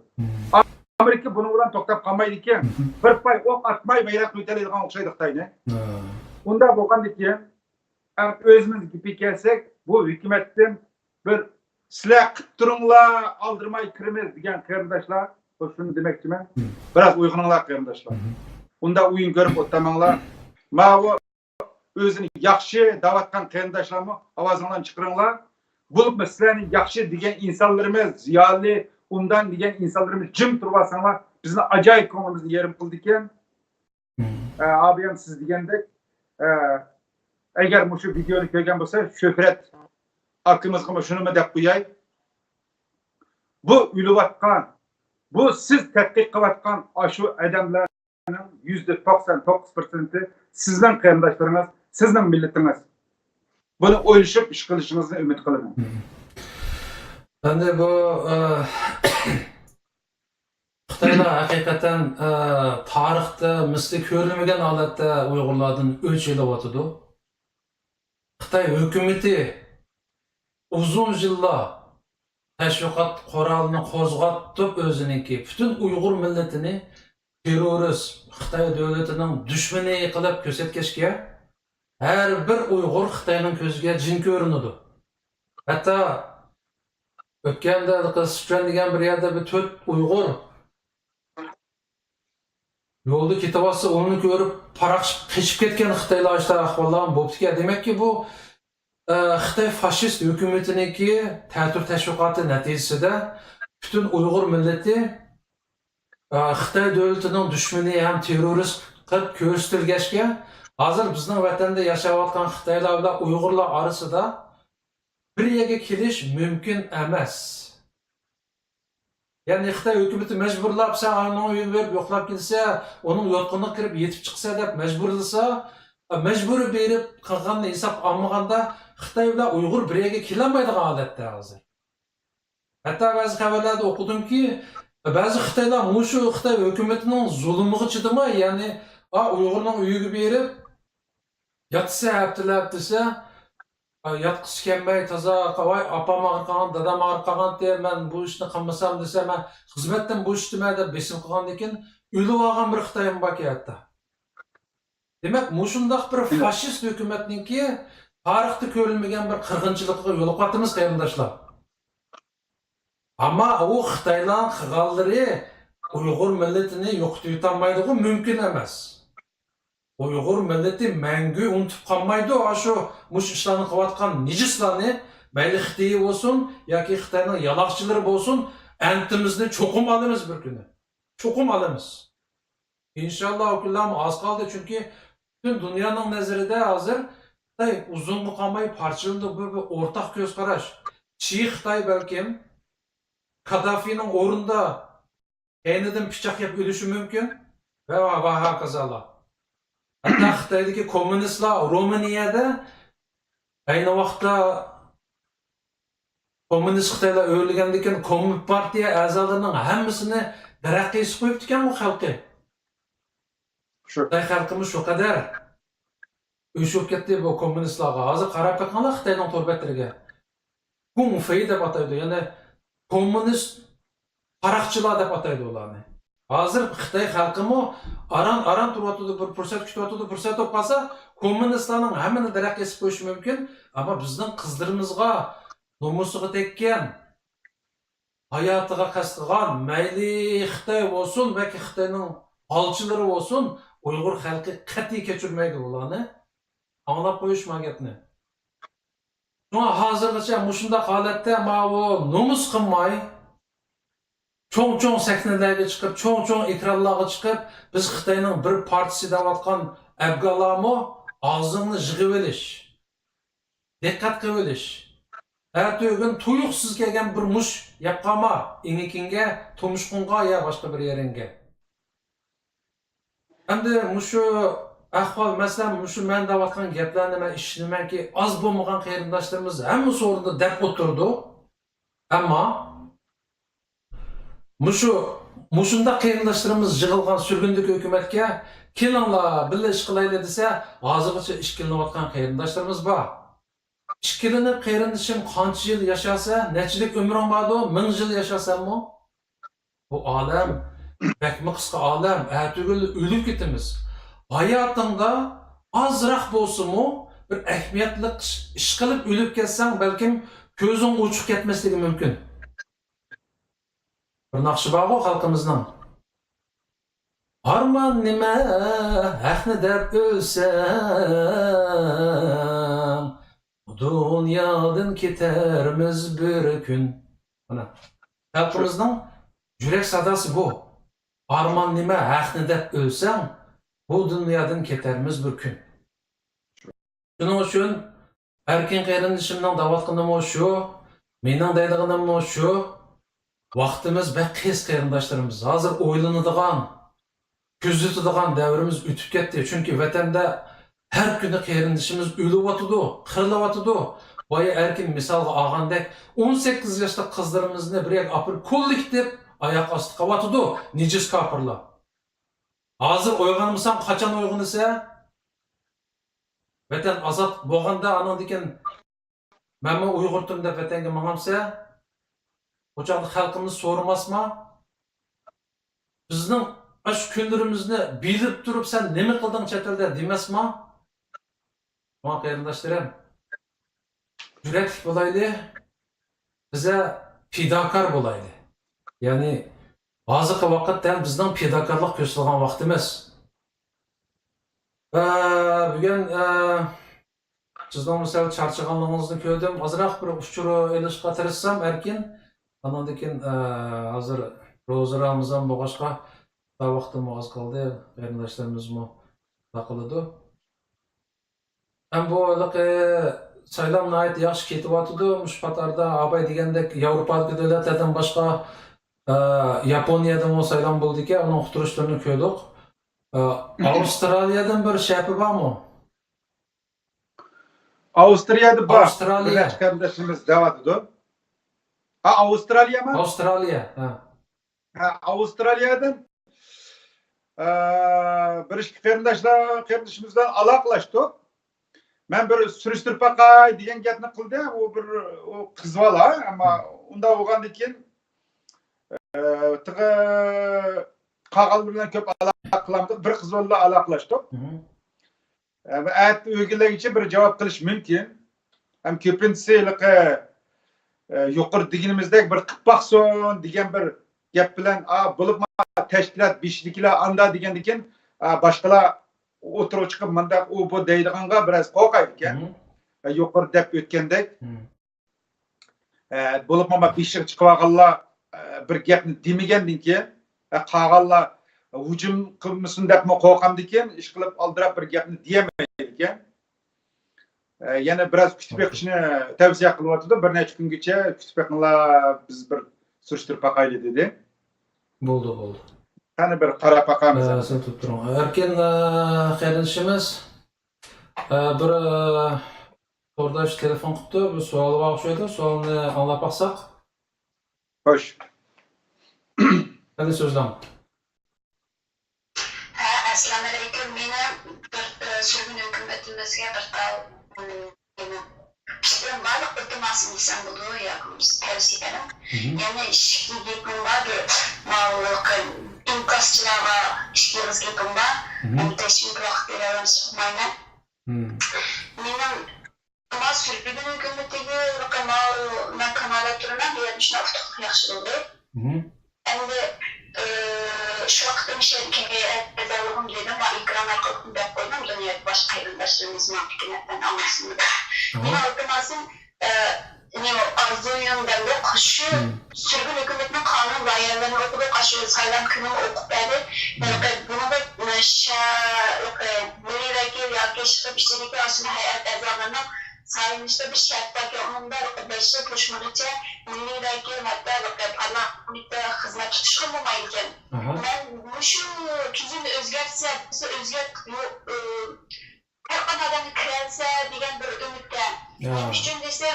ئامېرىكا بۇنىڭ بىلەن توختاپ قالمايدىكەن. بىر پاي ئوق ئاتماي ۋەيران قىلىۋېتەلەيدىغان ئوخشايدۇ خىتاينى. ئۇنداق بولغاندىكىن، ئۆزىمىز گېپىگە كەلسەك، بۇ ھۆكۈمەتتىن بىر سىلەر قىپ تۇرۇڭلار، ئالدىرىماي كىرىمىز دېگەن قېرىنداشلار، بۇ شۇنى دېمەكچىمەن. بىراز ئويغىنىڭلار قېرىنداشلار. ئۇنداق ئويۇن كۆرۈپ ئولتۇرماڭلار. ماۋۇ ئۆزىنى ياخشى دەۋاتقان قېرىنداشلارمۇ ئاۋازىڭلارنى چىقىرىڭلار. بولۇپمۇ سىلەرنى ياخشى دېگەن ئىنسانلىرىمىز، زىيالىي، ئوبدان دېگەن ئىنسانلىرىمىز جىم تۇرۇۋالساڭلار، بىزنىڭ ئاجايىپ كۆڭلىمىزنى يېرىم قىلىدىكەن. ئە، ئابىيەم سىز دېگەندەك، ئە، ئەگەر مۇشۇ ۋىدېونى كۆرگەن بولسا، شۆھرەت ئاكىمىزغىمۇ شۇنىمۇ دەپ قوياي. بۇ ئۆلۈۋاتقان، بۇ سىز تەتقىق قىلىۋاتقان ئاشۇ ئادەملەرنىڭ يۈزدە توقسان توققۇز پىرسەنتى سىزنىڭ قېرىنداشلىرىڭىز، سىزنىڭ مىللىتىڭىز. بۇنى ئويلىشىپ ئىش قىلىشىڭىزنى ئۈمىد قىلىمەن. ئەمدى بۇ، ئە، خىتايلار ھەقىقەتەن، ئە، تارىختا مىسلى كۆرۈلمىگەن ھالەتتە ئۇيغۇرلاردىن ئۆچ ئېلىۋاتىدۇ. خىتاي ھۆكۈمىتى ئۇزۇن يىللار تەشۋىقات قورالىنى قوزغاپ تۇرۇپ، ئۆزىنىڭكى پۈتۈن ئۇيغۇر مىللىتىنى تېررورىست، خىتاي دۆلىتىنىڭ دۈشمىنى قىلىپ كۆرسەتكەچكە، ھەر بىر ئۇيغۇر خىتاينىڭ كۆزىگە جىن كۆرۈنىدۇ. ھەتتا ئۆتكەندە سىچۈەن دېگەن بىر يەردە بىر تۆت ئۇيغۇر يولدا كېتىۋاتسا، ئۇنى كۆرۈپ پاراقشىپ قېچىپ كەتكەن خىتايلار، ئاشۇنداق ئەھۋاللار بوپتىكەن. دېمەككى، بۇ، ئە، خىتاي فاشىست ھۆكۈمىتىنىڭكى تەتۈر تەشۋىقاتى نەتىجىسىدە پۈتۈن ئۇيغۇر مىللىتى، ئە، خىتاي دۆلىتىنىڭ دۈشمىنى ھەم تېررورىست قىلىپ كۆرسىتىلگەچكە، ھازىر بىزنىڭ ۋەتەندە ياشاۋاتقان خىتايلار بىلەن ئۇيغۇرلار ئارىسىدا بىر يەرگە كېلىش مۇمكىن ئەمەس. يەنى خىتاي ھۆكۈمىتى مەجبۇرلاپ، سەن ئانىڭنىڭ ئۆيىگە بېرىپ يوقلاپ كېلىسە، ئۇنىڭ يوتقىنىغا كىرىپ يېتىپ چىقىسەن دەپ مەجبۇرلىسا، مەجبۇرىي بېرىپ قىلغاننى ھېسابقا ئالمىغاندا، خىتاي بىلەن ئۇيغۇر بىر يەرگە كېلەلمەيدىغان ھالەتتە ھازىر. ھەتتا بەزى خەۋەرلەردە ئوقۇدۇمكى، بەزى خىتايلار مۇشۇ خىتاي ھۆكۈمىتىنىڭ زۇلۇمىغا چىدىماي، يەنى، ئا، ئۇيغۇرنىڭ ئۆيىگە بېرىپ، ياتسا ھەپتىلەپ دېسە، ئا، ياتقۇسى كەلمەي، تازا، ۋاي، ئاپام ئاغرىپ قالغان، دادام ئاغرىپ قالغانتى، مەن بۇ ئىشنى قىلمىسام دېسە، مەن خىزمەتتىن بوشىتىمەن دەپ بېسىم قىلغاندىن كېيىن ئۆلۈۋالغان بىر خىتايمۇ باركەن ھەتتا. دېمەك، مۇشۇنداق بىر فاشىست ھۆكۈمەتنىڭكى تارىختا كۆرۈلمىگەن بىر قىرغىنچىلىقىغا يولۇقۇۋاتىمىز، قېرىنداشلار. ئەمما ئۇ خىتايلارنىڭ قىلغانلىرى ئۇيغۇر مىللىتىنى يوقىتىۋېتەلمەيدىغۇ، مۇمكىن ئەمەس. ئۇيغۇر مىللىتى مەڭگۈ ئۇنتۇپ قالمايدۇ، ئاشۇ، مۇشۇ ئىشلارنى قىلىۋاتقان نىجىسلارنى، مەيلى خىتىي بولسۇن ياكى خىتاينىڭ يالاقچىلىرى بولسۇن، ئەنتىمىزنى چوقۇم ئالىمىز بىر كۈنى. چوقۇم ئالىمىز. ئىنشاللا، ئۇ كۈنلەرمۇ ئاز قالدى، چۈنكى پۈتۈن دۇنيانىڭ نەزىرىدە ھازىر خىتاي ئۇزۇنغا قالماي پارچىلىنىدۇ. بۇ بىر ئورتاق كۆز قاراش. چى خىتاي بەلكىم كادافىنىڭ ئورنىدا كەينىدىن پىچاق يەپ ئۆلۈشى مۇمكىن ۋە، ۋە ھاكازالار. ھەتتا خىتايدىكى كوممۇنىستلار رومىنىيەدە ئەينى ۋاقىتتا كوممۇنىست خىتايلار ئۆلگەندىن كېيىن كومپارتىيە ئەزالىرىنىڭ ھەممىسىنى دەرەخكە ئېسىپ قويۇپتىكەن بۇ خەلقى. شۇ. خىتاي خەلقىمۇ شۇ قەدەر ئۆچ بولۇپ كەتتى بۇ كوممۇنىستلارغا. ھازىر قاراپ بېقىڭلار خىتاينىڭ تور بەتلىرىگە. كۇڭ فېي دەپ ئاتايدۇ، يەنى كوممۇنىست قاراقچىلار دەپ ئاتايدۇ ئۇلارنى. ھازىر خىتاي خەلقىمۇ ئاران، ئاران تۇرۇۋاتىدۇ، بىر پۇرسەت كۈتۈۋاتىدۇ، پۇرسەت بولۇپ قالسا، كوممۇنىستلارنىڭ ھەممىنى دەرەخكە ئېسىپ قويۇشى مۇمكىن. ئەمما بىزنىڭ قىزلىرىمىزغا، نومۇسىغا تەگكەن، ھاياتىغا قەست قىلغان، مەيلى خىتاي بولسۇن، بەلكى خىتاينىڭ ئالچىلىرى بولسۇن، ئۇيغۇر خەلقى قەتئىي كەچۈرمەيدۇ بۇلارنى. ئاڭلاپ قويۇش ما گەپنى. شۇڭا ھازىرغىچە مۇشۇنداق ھالەتتە ماۋۇ نومۇس قىلماي، چوڭ-چوڭ سەھنىلەرگە چىقىپ، چوڭ-چوڭ ئېكرانلارغا چىقىپ، بىز خىتاينىڭ بىر پارچىسى دەۋاتقان ئەبگالامۇ ئاغزىڭنى يىغىۋېلىش، دىققەت قىلىۋېلىش. ئەتىگۈن تۇيۇقسىز كەلگەن بىر مۇش يەپ قالما، ئېڭىكىڭگە، تۇمشۇقۇڭغا يا باشقا بىر يېرىڭگە. ئەمدى مۇشۇ ئەھۋال، مەسىلەن، مۇشۇ مەن دەۋاتقان گەپلەرنى مەن ئىشىنىمەنكى، ئاز بولمىغان قېرىنداشلىرىمىز ھەممە سورۇندا دەپ ئولتۇرىدۇ. ئەمما مۇشۇ، مۇشۇنداق قېرىنداشلىرىمىز يىغىلغان سۈرگۈندىكى ھۆكۈمەتكە، «كېلىڭلار، بىللە ئىش قىلايلى» دېسە، ھازىرغىچە ئىككىلىنىۋاتقان قېرىنداشلىرىمىز بار. ئىككىلىنىپ، قېرىندىشىم، قانچە يىل ياشارسەن، نەچچىلىك ئۆمرۈڭ باردۇ، مىڭ يىل ياشارسەنمۇ؟ بۇ ئالەم بەكمۇ قىسقا ئالەم، ئەتىگۈنلا ئۆلۈپ كېتىمىز. ھاياتىڭدا ئازراق بولسىمۇ بىر ئەھمىيەتلىك ئىش، ئىش قىلىپ ئۆلۈپ كەتسەڭ، بەلكىم كۆزۈڭ ئوچۇق كەتمەسلىكى مۇمكىن. بىر ناخشا بارغۇ خەلقىمىزنىڭ، «ئارمان نېمە، ھەقنى دەپ ئۆلسەڭ، بۇ دۇنيادىن كېتەرمىز بىر كۈن.» مانا، خەلقىمىزنىڭ يۈرەك ساداسى بۇ. «ئارمان نېمە، ھەقنى دەپ ئۆلسەڭ، بۇ دۇنيادىن كېتەرمىز بىر كۈن.» شۇنىڭ ئۈچۈن ئەركىن قېرىندىشىمنىڭ دەۋاتقىنىمۇ شۇ، مېنىڭ دەيدىغىنىممۇ شۇ. ۋاقتىمىز بەك قىس، قېرىنداشلىرىمىز. ھازىر ئويلىنىدىغان، كۆزىتىدىغان دەۋرىمىز ئۆتۈپ كەتتى. چۈنكى ۋەتەندە ھەر كۈنى قېرىندىشىمىز ئۆلۈۋاتىدۇ، قىرىلىۋاتىدۇ. بايا ئەركىن مىسالغا ئالغاندەك، ئون سەككىز ياشلىق قىزلىرىمىزنى بىر يەرگە ئاپىرىپ، كوللېكتىپ ئاياق ئاستى قىلىۋاتىدۇ نىجىس كاپىرلار. ھازىر ئويغانمىساڭ، قاچان ئويغىنىسەن؟ ۋەتەن ئازاد بولغاندا، ئانىڭدىن كېيىن مەنمۇ ئۇيغۇرتۇم دەپ ۋەتەنگە ماڭامسەن؟ ئۇ چاغدا خەلقىمنى سورىماسما؟ بىزنىڭ ئاشۇ كۈنلىرىمىزنى بىلىپ تۇرۇپ، «سەن نېمە قىلدىڭ چەت ئەلدە؟» دېمەسما؟ شۇڭا قېرىنداشلىرىم، يۈرەكلىك بولايلى، بىزە پىداكار بولايلى. يەنى ھازىرقى ۋاقىت دەل بىزنىڭ پىداكارلىق كۆرسىتىدىغان ۋاقتىمىز. ئە، بۈگۈن، ئە، سىزنىڭمۇ سەل چارچىغانلىقىڭىزنى كۆردۈم. ئازراق بىر ئۇچۇر ئېلىشقا تىرىشسام ئەركىن. ئاناندىن كېيىن، ئە، ھازىر روزا رامىزان بولغاچقا، ۋاقتىممۇ ئاز قالدى. قېرىنداشلىرىمىزمۇ تاقىلىدۇ. ھەم بۇ ھېلىقى سايلام ناھايىتى ياخشى كېتىۋاتىدۇ. مۇشۇ قاتاردا ئاباي دېگەندەك ياۋروپادىكى دۆلەتلەردىن باشقا، ئە، ياپونىيەدىمۇ سايلام بولدىكەن، ئۇنىڭ ئۇقتۇرۇشلىرىنى كۆردۇق. ئە، ئاۋسترالىيەدىن بىر شەپە بارمۇ؟ ئاۋسترىيەدە بار. ئاۋسترالىيە. بىر نەچچە قېرىندىشىمىز دەۋاتىدۇ. ھا، ئاۋسترالىيەمۇ؟ ئاۋسترالىيە، ھە. ھە، ئاۋسترالىيەدىن، ئە، بىر ئىككى قېرىنداشلار، قېرىندىشىمىز بىلەن ئالاقىلەشتۇق. مەن بىر سۈرۈشتۈرۈپ باقاي دېگەن گەپنى قىلدى. ئۇ بىر، ئۇ قىز بالا، ئەمما ئۇنداق بولغاندىن كېيىن، ئە، تېخى قالغانلار بىلەن كۆپ ئالاقە قىلالمىدۇق. بىر قىز بالا بىلەن ئالاقىلەشتۇق. ئە، ئەتە ئۆگىلەرگىچە بىر جاۋاب قىلىش مۇمكىن. ھەم كۆپىنچىسى ھېلىقى، ئە، يۇقىرىدا دېگىنىمىزدەك بىر قىلىپ باقسۇن دېگەن بىر گەپ بىلەن، ئا، بولۇپمۇ تەشكىلات بېشىدىكىلەر ئاندا دېگەندىكىن، ئا، باشقىلار ئوتتۇرىغا چىقىپ مۇنداق ئۇ بۇ دەيدىغانغا بىراز قورقايدىكەن. ئە، يۇقىرىدا دەپ ئۆتكەندەك. ئە، بولۇپمۇ مانا بېشىغا چىقىۋالغانلار، ئە، بىر گەپنى دېمىگەندىن كېيىن، ئە، قالغانلار ھۇجۇم قىلمىسۇن دەپمۇ قورقامدىكىن، ئىشقىلىپ ئالدىراپ بىر گەپنى دېيەلمەيدىكەن. ئە، يەنە بىراز كۈتۈپ بېقىشنى تەۋسىيە قىلىۋاتىدۇ. بىر نەچچە كۈنگىچە كۈتۈپ بېقىڭلار، بىز بىر سۈرۈشتۈرۈپ باقايلى دېدى. بولدى، بولدى. قېنى بىر قاراپ باقارمىز. ئە، سەل تۇرۇپ تۇرۇڭ. ئەركىن، ئە، قېرىندىشىمىز، ئە، بىر، ئە، تورداش تېلېفون قىپتۇ، بىر سوئالى بار ئوخشايدۇ، سوئالنى ئاڭلاپ باقساق. خوش. قېنى سۆزلەڭ. ھە، ئەسسالامۇئەلەيكۇم. مېنىڭ بىر، ئى، سۈرگۈن ھۆكۈمىتىمىزگە بىر تال، ئىم، ئىشلىرىم بار، ئىلتىماسىم دېسەم بولىدۇ ياكى بولمىسا تەۋسىيەم. مھم. يەنى ئىككى گېپىم بار، بىر ماۋۇ ئىنكاسچىلارغا ئىككى ئېغىز گېپىم بار. مھم. ئەمدى شۇنچە ۋاقىت بېرەلمەي سوقمايمەن. مھم. مېنىڭ ئەمما سۈرگۈن ھۆكۈمىتىگە ماۋۇ مەن كانادا تۇرىمەن، بۇ يەردە شۇنداق ئۇتۇقلۇق ياخشى بولدى. مھم. ئەمدى، ئى، شۇ ۋاقىتتا مىشەلگە ئەزالىغىم دېدىم، ما ئېكران ئارقىلىق دەپ قويدۇم، دۇنيادىكى باشقا قېرىنداشلىرىمىز ماڭا ئىككى نەپەرنى ئاڭلىسۇن دەپ. ئاھا. مېنىڭ ئىلتىماسىم، ئى، نېمە، ئارزۇ بەردۇق. شۇ سۈرگۈن ھۆكۈمىتىنىڭ قانۇن لايىھەلىرىنى ئوقۇدۇق، ئاشۇ سايلام كۈنىمۇ ئوقۇپ بەردى. ھېلىقى بۇنىڭدا شە-، ھېلىقى مىللىي ۋەكىل ياكى ئىشقىلىپ ئىچىدىكى ئاشۇنداق ھەيئەت ئەزالىرىنىڭ سايلىنىشىدا بىر شەرت باركەن، ئۇنىڭدا ھېلىقى بەش يىل توشمىغىچە مىللىي ۋەكىل ھەتتا ھېلىقى پارلامېنتتا خىزمەت تۇتۇشقا بولمايدىكەن. مەن مۇشۇ تۈزۈمنى ئۆزگەرتسە، بىز ئۆزگەرت-، يو-، ئى، ھەر قانداق ئادەمگە كىرەلسە دېگەن بىر ئۈمىدتە. نېمە ئۈچۈن دېسە،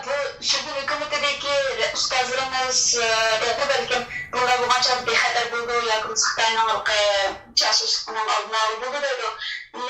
بۇ سۈرگۈن ھۆكۈمىتىدىكى ئۇستازلىرىمىز، ئى، دەيدۇ بەلكىم، بۇنداق بولغان چاغدا بىخەتەر بولىدۇ ياكى بولمىسا خىتاينىڭ ھېلىقى جاسۇسلۇقىنىڭ ئالدىنى ئالىدۇ دەيدۇ.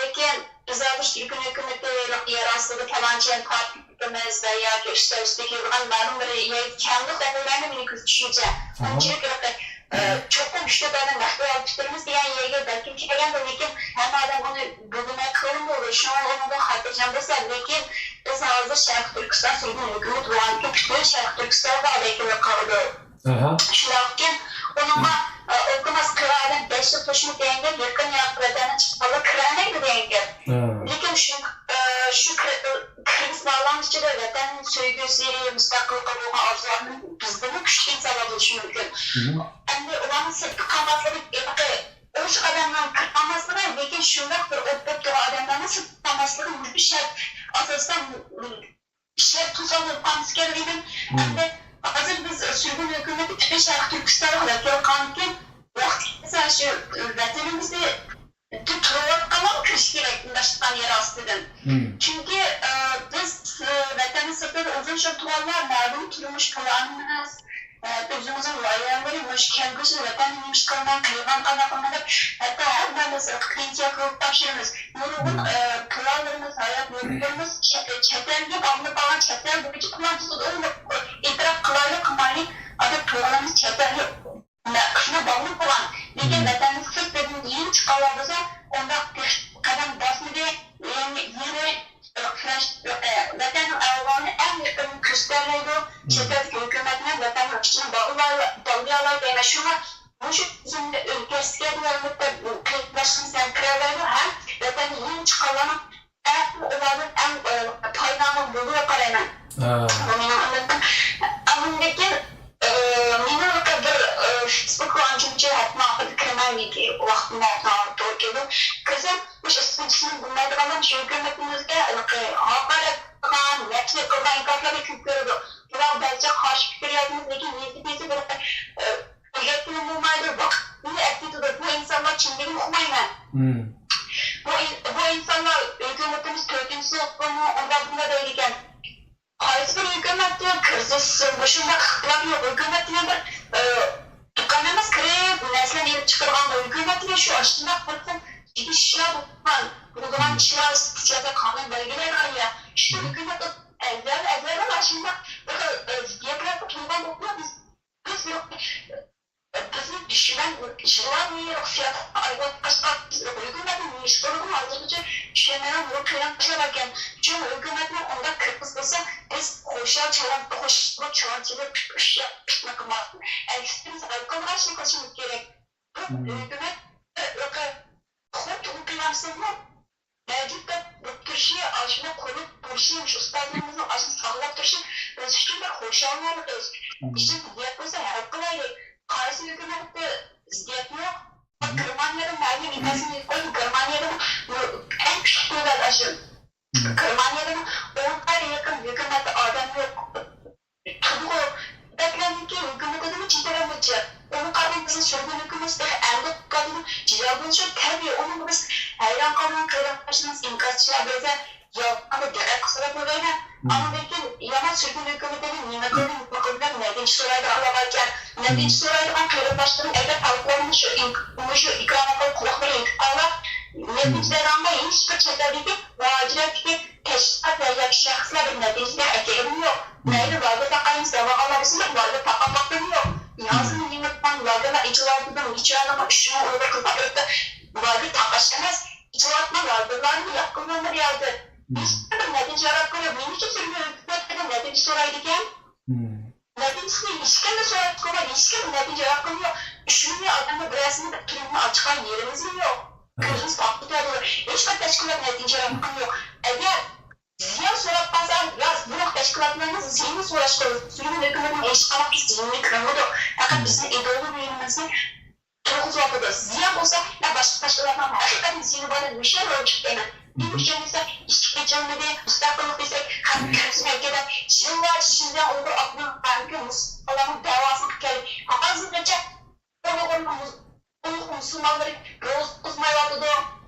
لېكىن بىز ھازىر سۈرگۈن ھۆكۈمىتى ھېلىقى يەر ئاستىدا پالانچى يەرنى تارتىپ كېتىمىز ۋە ياكى ئۈستەل ئۈستىگە كېلىدىغان مەلۇم بىر يەرگە كەلدۇق دەپ ئويلايمەن مېنىڭ كۆز قارىشىمچە. ئۇنچىلىك ھېلىقى، ئى، چوقۇم ئۈچ تۆت ئادەم مەخپىي ئالىپ كېتىمىز دېگەن يەرگە بەلكىم كەلگەندۇ، لېكىن ھەممە ئادەم ئۇنى بىلمەي قالغىنى بولىدۇ. شۇڭا ئۇنىڭدىن خاتىرجەم بولسا، لېكىن بىز ھازىر شەرقىي تۈركىستان سۈرگۈن ھۆكۈمىتى بولغاندىكىن پۈتۈن شەرقىي تۈركىستانغا ۋەكىللىك قىلىدۇ. شۇنداقكەن، ئۇنىڭغا، ئە، ئىلتىماس قىلغان ئادەم بەش يىل توشمىدى دېگەن گەپ، يېقىن ياقى ۋەتەندىن چىققانلار كىرەلمەيدۇ دېگەن گەپ. لېكىن شۇ، ئە، شۇ كىر-، كىرگۈزمىگەنلارنىڭ ئىچىدە ۋەتەن سۆيگۈسى، مۇستەقىللىققا بولغان ئارزۇلارنىڭ بىزدىنمۇ كۈچلۈك ئىنسانلار بولۇشى مۇمكىن. ئەمدى ئۇلارنىڭ سىرتتا قالماسلىقى، ھېلىقى ئوشۇق ئادەملەرنىڭ كىرىپ قالماسلىقى، لېكىن شۇنداق بىر ئوت بولۇپ تۇرغان ئادەملەرنىڭ سىرتتا قالماسلىقى مۇشۇ شەرت ئاساسىدا ئىشلەپ تۇرسا بولۇپ قالمىسىكەن دەيمەن. ئەمدى ھازىر بىز سۈرگۈن ھۆكۈمىتى پۈتۈن شەرقىي تۈركىستانغا ۋەكىل قىلغاندىكىن، ۋاقتى كەلسە شۇ ۋەتىنىمىزنى تۇتۇۋاتقانلار كىرىشى كېرەك، باشقا يەر ئاستىدىن. چۈنكى، ئە، بىز، ئە، ۋەتەننىڭ سىرتىدا ئۇزۇن يىل تۇرغانلار مەلۇم تۇرمۇش پىلانىمىز، ئۆزىمىزنىڭ لايىھەلىرى مۇشۇ كەلگۈسىدە ۋەتەننى نېمە ئىش قىلىمەن، قىلغان قانداق قىلىمەن دەپ، ھەتتا ھەممىمىز پېنسىيە قىلىپ تاپشۇرىمىز. نۇرغۇن، ئە، پىلانلىرىمىز، ھايات يوللىرىمىز چەت-، چەت ئەلگە باغلىنىپ قالغان، چەت ئەل بويىچە پىلان تۇتۇپ ئېتىراپ قىلايلى، قىلمايلى، ئادەم تۇرغىنىمىز چەت ئەلگە شۇنداق باغلىنىپ قالغان. لېكىن ۋەتەننى سىرت بىردىن يېڭى چىققانلار بولسا، ئۇنداق قەدەم باسمىدى، يېڭى، يېڭى ئىرقلەش، ۋەتەننىڭ ئەھۋالىنى ئەڭ يېقىندىن كۆرسىتەلەيدۇ. چەت ئەلدىكى ھۆكۈمەتنى ۋەتەننىڭ ئىچىنى باغلاي-، باغلىيالاي دەيمەن. شۇڭا مۇشۇ تۈزۈمنى ئۆزگەرتسىكەن دېگەن ئۈمىدتە قېرىنداشلىرىمىز ھەم كىرەلەيدۇ، ھەم ۋەتەننى يېڭى چىققانلارنىڭ ئەڭ، ئۇلاردىن ئەڭ، ئە، پايدىلانغان بولىدۇ دەپ قارايمەن. بۇ مېنىڭ ئۈمىدىم. ئاندىن كېيىن، ئە، مېنىڭ بىر، ئە، فېيسبۇكقا ئانچە-مۇنچە ھەپتىنىڭ ئاخىرىدا كىرىمەن، ياكى ۋاقتىم ھەپتىنىڭ ئاخىرىدا توغرا كېلىدۇ. كىرسەم، مۇشۇ ئىسمىنى بىلمەيدىغانلار شۇ ھۆكۈمىتىمىزگە ھېلىقى ھاقارەت قىلغان، نەپرەت قىلغان ئىنكاسلارنى كۆپ كۆرىدۇ. بۇلارغا بەزىچە قارشى پىكىر يازىمىز، لېكىن يېزىپ يېزىپ ھېلىقى، ئە، ئۆگەتكىلى بولمايدۇ، ۋاقىتنى ئەپ كېتىدۇ. بۇ ئىنسانلار كىملىكىنى ئۇقمايمەن. بۇ ئىن-، بۇ ئىنسانلار ھۆكۈمىتىمىز تۆتىنچى سوتمۇ ئۇنداق بۇنداق دەيدىكەن. قايسى بىر ھۆكۈمەتتە كىرىزىس، مۇشۇنداق ئىختىلاپ يوق. ھۆكۈمەت دېگەن بىر، ئە، دۇكان ئەمەس، كىرىپ نەرسىلەرنى ئېلىپ چىقىدىغان ھۆكۈمەت دېگەن شۇ ئاشۇنداق بىر خىل ئىشلار بولغان، بولىدىغان ئىشلار سىياسەت قانۇن بەلگىلەيدىغان يەر. شۇ ھۆكۈمەت ئەزەل، ئەزەلدىن ئاشۇنداق بىر خىل، ئە، زىددىيەتلەرگە تولغان بولۇپ، بىز، بىز، بىزنى دۈشمەن، جىلانى سىياسەتكە ئايلاندۇرۇپ، ھۆكۈمەتنىڭ نېمە ئىش قىلىدىغىنى ھازىرغىچە چۈشەنمەيدىغان نۇرغۇن قېرىنداشلار باركەن. شۇ ھۆكۈمەتنى ئۇنداق كىرگۈزسە، بىز خۇشال، چالان، خۇش بولۇپ، چالان چېلىپ، پىت-، پىت-، پىتنە قىلماستىن، ئەكسىچە بىز ھەل قىلىدىغان ئىشنى قىلىشىمىز كېرەك. بۇ ھۆكۈمەت بىر خۇد تۇغۇپ قىلامسىزمۇ؟ مەۋجۇت دەپ بولۇپ تۇرۇشى، ئاشۇنداق قۇرۇپ تۇرۇشى، مۇشۇ ئۇستازلىرىمىزنىڭ ئاشۇنداق ساغلام تۇرۇشى بىز ئۈچۈن بىر خۇشاللىق ئىش. ئىشنى زىددىيەت بولسا ھەل قىلايلى. قايسى ھۆكۈمەتتە زىددىيەت يوق؟ گېرمانىيەدە مەلۇم ئىنكاسنى يېزىپ قويدۇم. گېرمانىيەدىمۇ ئەڭ كۈچلۈك دۆلەت ئاشۇ. گېرمانىيەدىمۇ ئونغا يېقىن ھۆكۈمەتتە ئادەم يوق. تۇرغۇ بەكلەرنىڭكى ھۆكۈمىتىدىمۇ چېدىرىمىز جىق. ئۇنى قارىغان بىزنىڭ سۈرگۈن ھۆكۈمىتىمىز تېخى ئەمدى قۇتقاندىمۇ جېدەل بولۇشى تەبىئىي. ئۇنىڭغا بىز ھەيران قالغان قېرىنداشلىرىمىز ئىنكاسچىلار بەزى يالغانغا دىققەت قىلسىلا بولغايلا. ئاندىن كېيىن يامان سۈرگۈن ھۆكۈمىتىنى نېمە قىلدى، نېمە قىلدى دەپ نەتىجە سورايدىغانلار باركەن. نەتىجە سورايدىغان قېرىنداشلىرىم ئەگەر تالىپلارنى شۇ ئىن-، مۇشۇ ئېكرانغا قۇلاق بېرىپ ئېيتىپ قالسا، نەتىجە دەيدىغاندا ھېچبىر چەت ئەلدىكى مۇھاجىرەتتىكى تەشكىلات ۋە ياكى شەخسلەر بىر نەتىجىگە ئەكەلگىنى يوق. مەيلى لاگېر تاقايمىز دەۋالغانلار بولسىمۇ، لاگېر تاقاپ باققىنى يوق. ھازىرمۇ يېڭىدىن لاگېرلار ئېچىلىۋاتىدۇ، نېچە ئادەم، ئۈچ مىڭ ئۇيغۇر قىز ئاپىرىپتۇ. لاگېر تاقاش ئەمەس، ئېچىلىۋاتما لاگېرلارنى ياپقىنلار ياردى. ھېچبىر نەتىجە ياراتقىنى يوق. نېمە ئۈچۈن سۈرگۈن ھۆكۈمەتلەردىن نەتىجە سورايدىكەن؟ نەتىجىسىنى ھېچكىمدىن سوراپ چىقمىغان، ھېچكىم نەتىجە ياراتقىنى يوق. ئۈچ مىليون ئادەمگە بىرەرسىنى بىر تۈرمىنى ئاچقان يېرىمىزمۇ يوق. كۆزىمىز باقمىدى. ھېچبىر تەشكىلات نەتىجە ياراتقىنى يوق. ئەگەر زىيان سوراپ قالسا، يا بۇنداق تەشكىلاتلارنىڭ زىيىنىنى سوراشقا، سۈرگۈن ھۆكۈمەتنىڭ ھېچقانداق بىر زىيىنى كۆرمىدۇق. پەقەت بىزنىڭ ئىدېئولوگىيەمىزنى تۇرغۇزۇۋاتىدۇ. زىيان بولسا، يا باشقا تەشكىلاتلارنىڭ ھەقىقەتەن زىيىنى بار دەپ مۇشۇ يەردىن ئويلاپ چىقتى. نېمە ئۈچۈن دېسە، ئىشىك ئېچىلمىدى، مۇستەقىللىق دېسەك، خەلق كۆرسىمەي كېتىپ، يىللار شىنجاڭ ئۇيغۇر ئاپتونوم رايونىدىكى مۇسۇلمانلارنىڭ دەۋاسىنى قىلىپ كەلدى. ھازىرغىچە ئۇيغۇرنىڭ مۇس-، ئۇيغۇر مۇسۇلمانلىرى روزا تۇتقۇزمايۋاتىدۇ،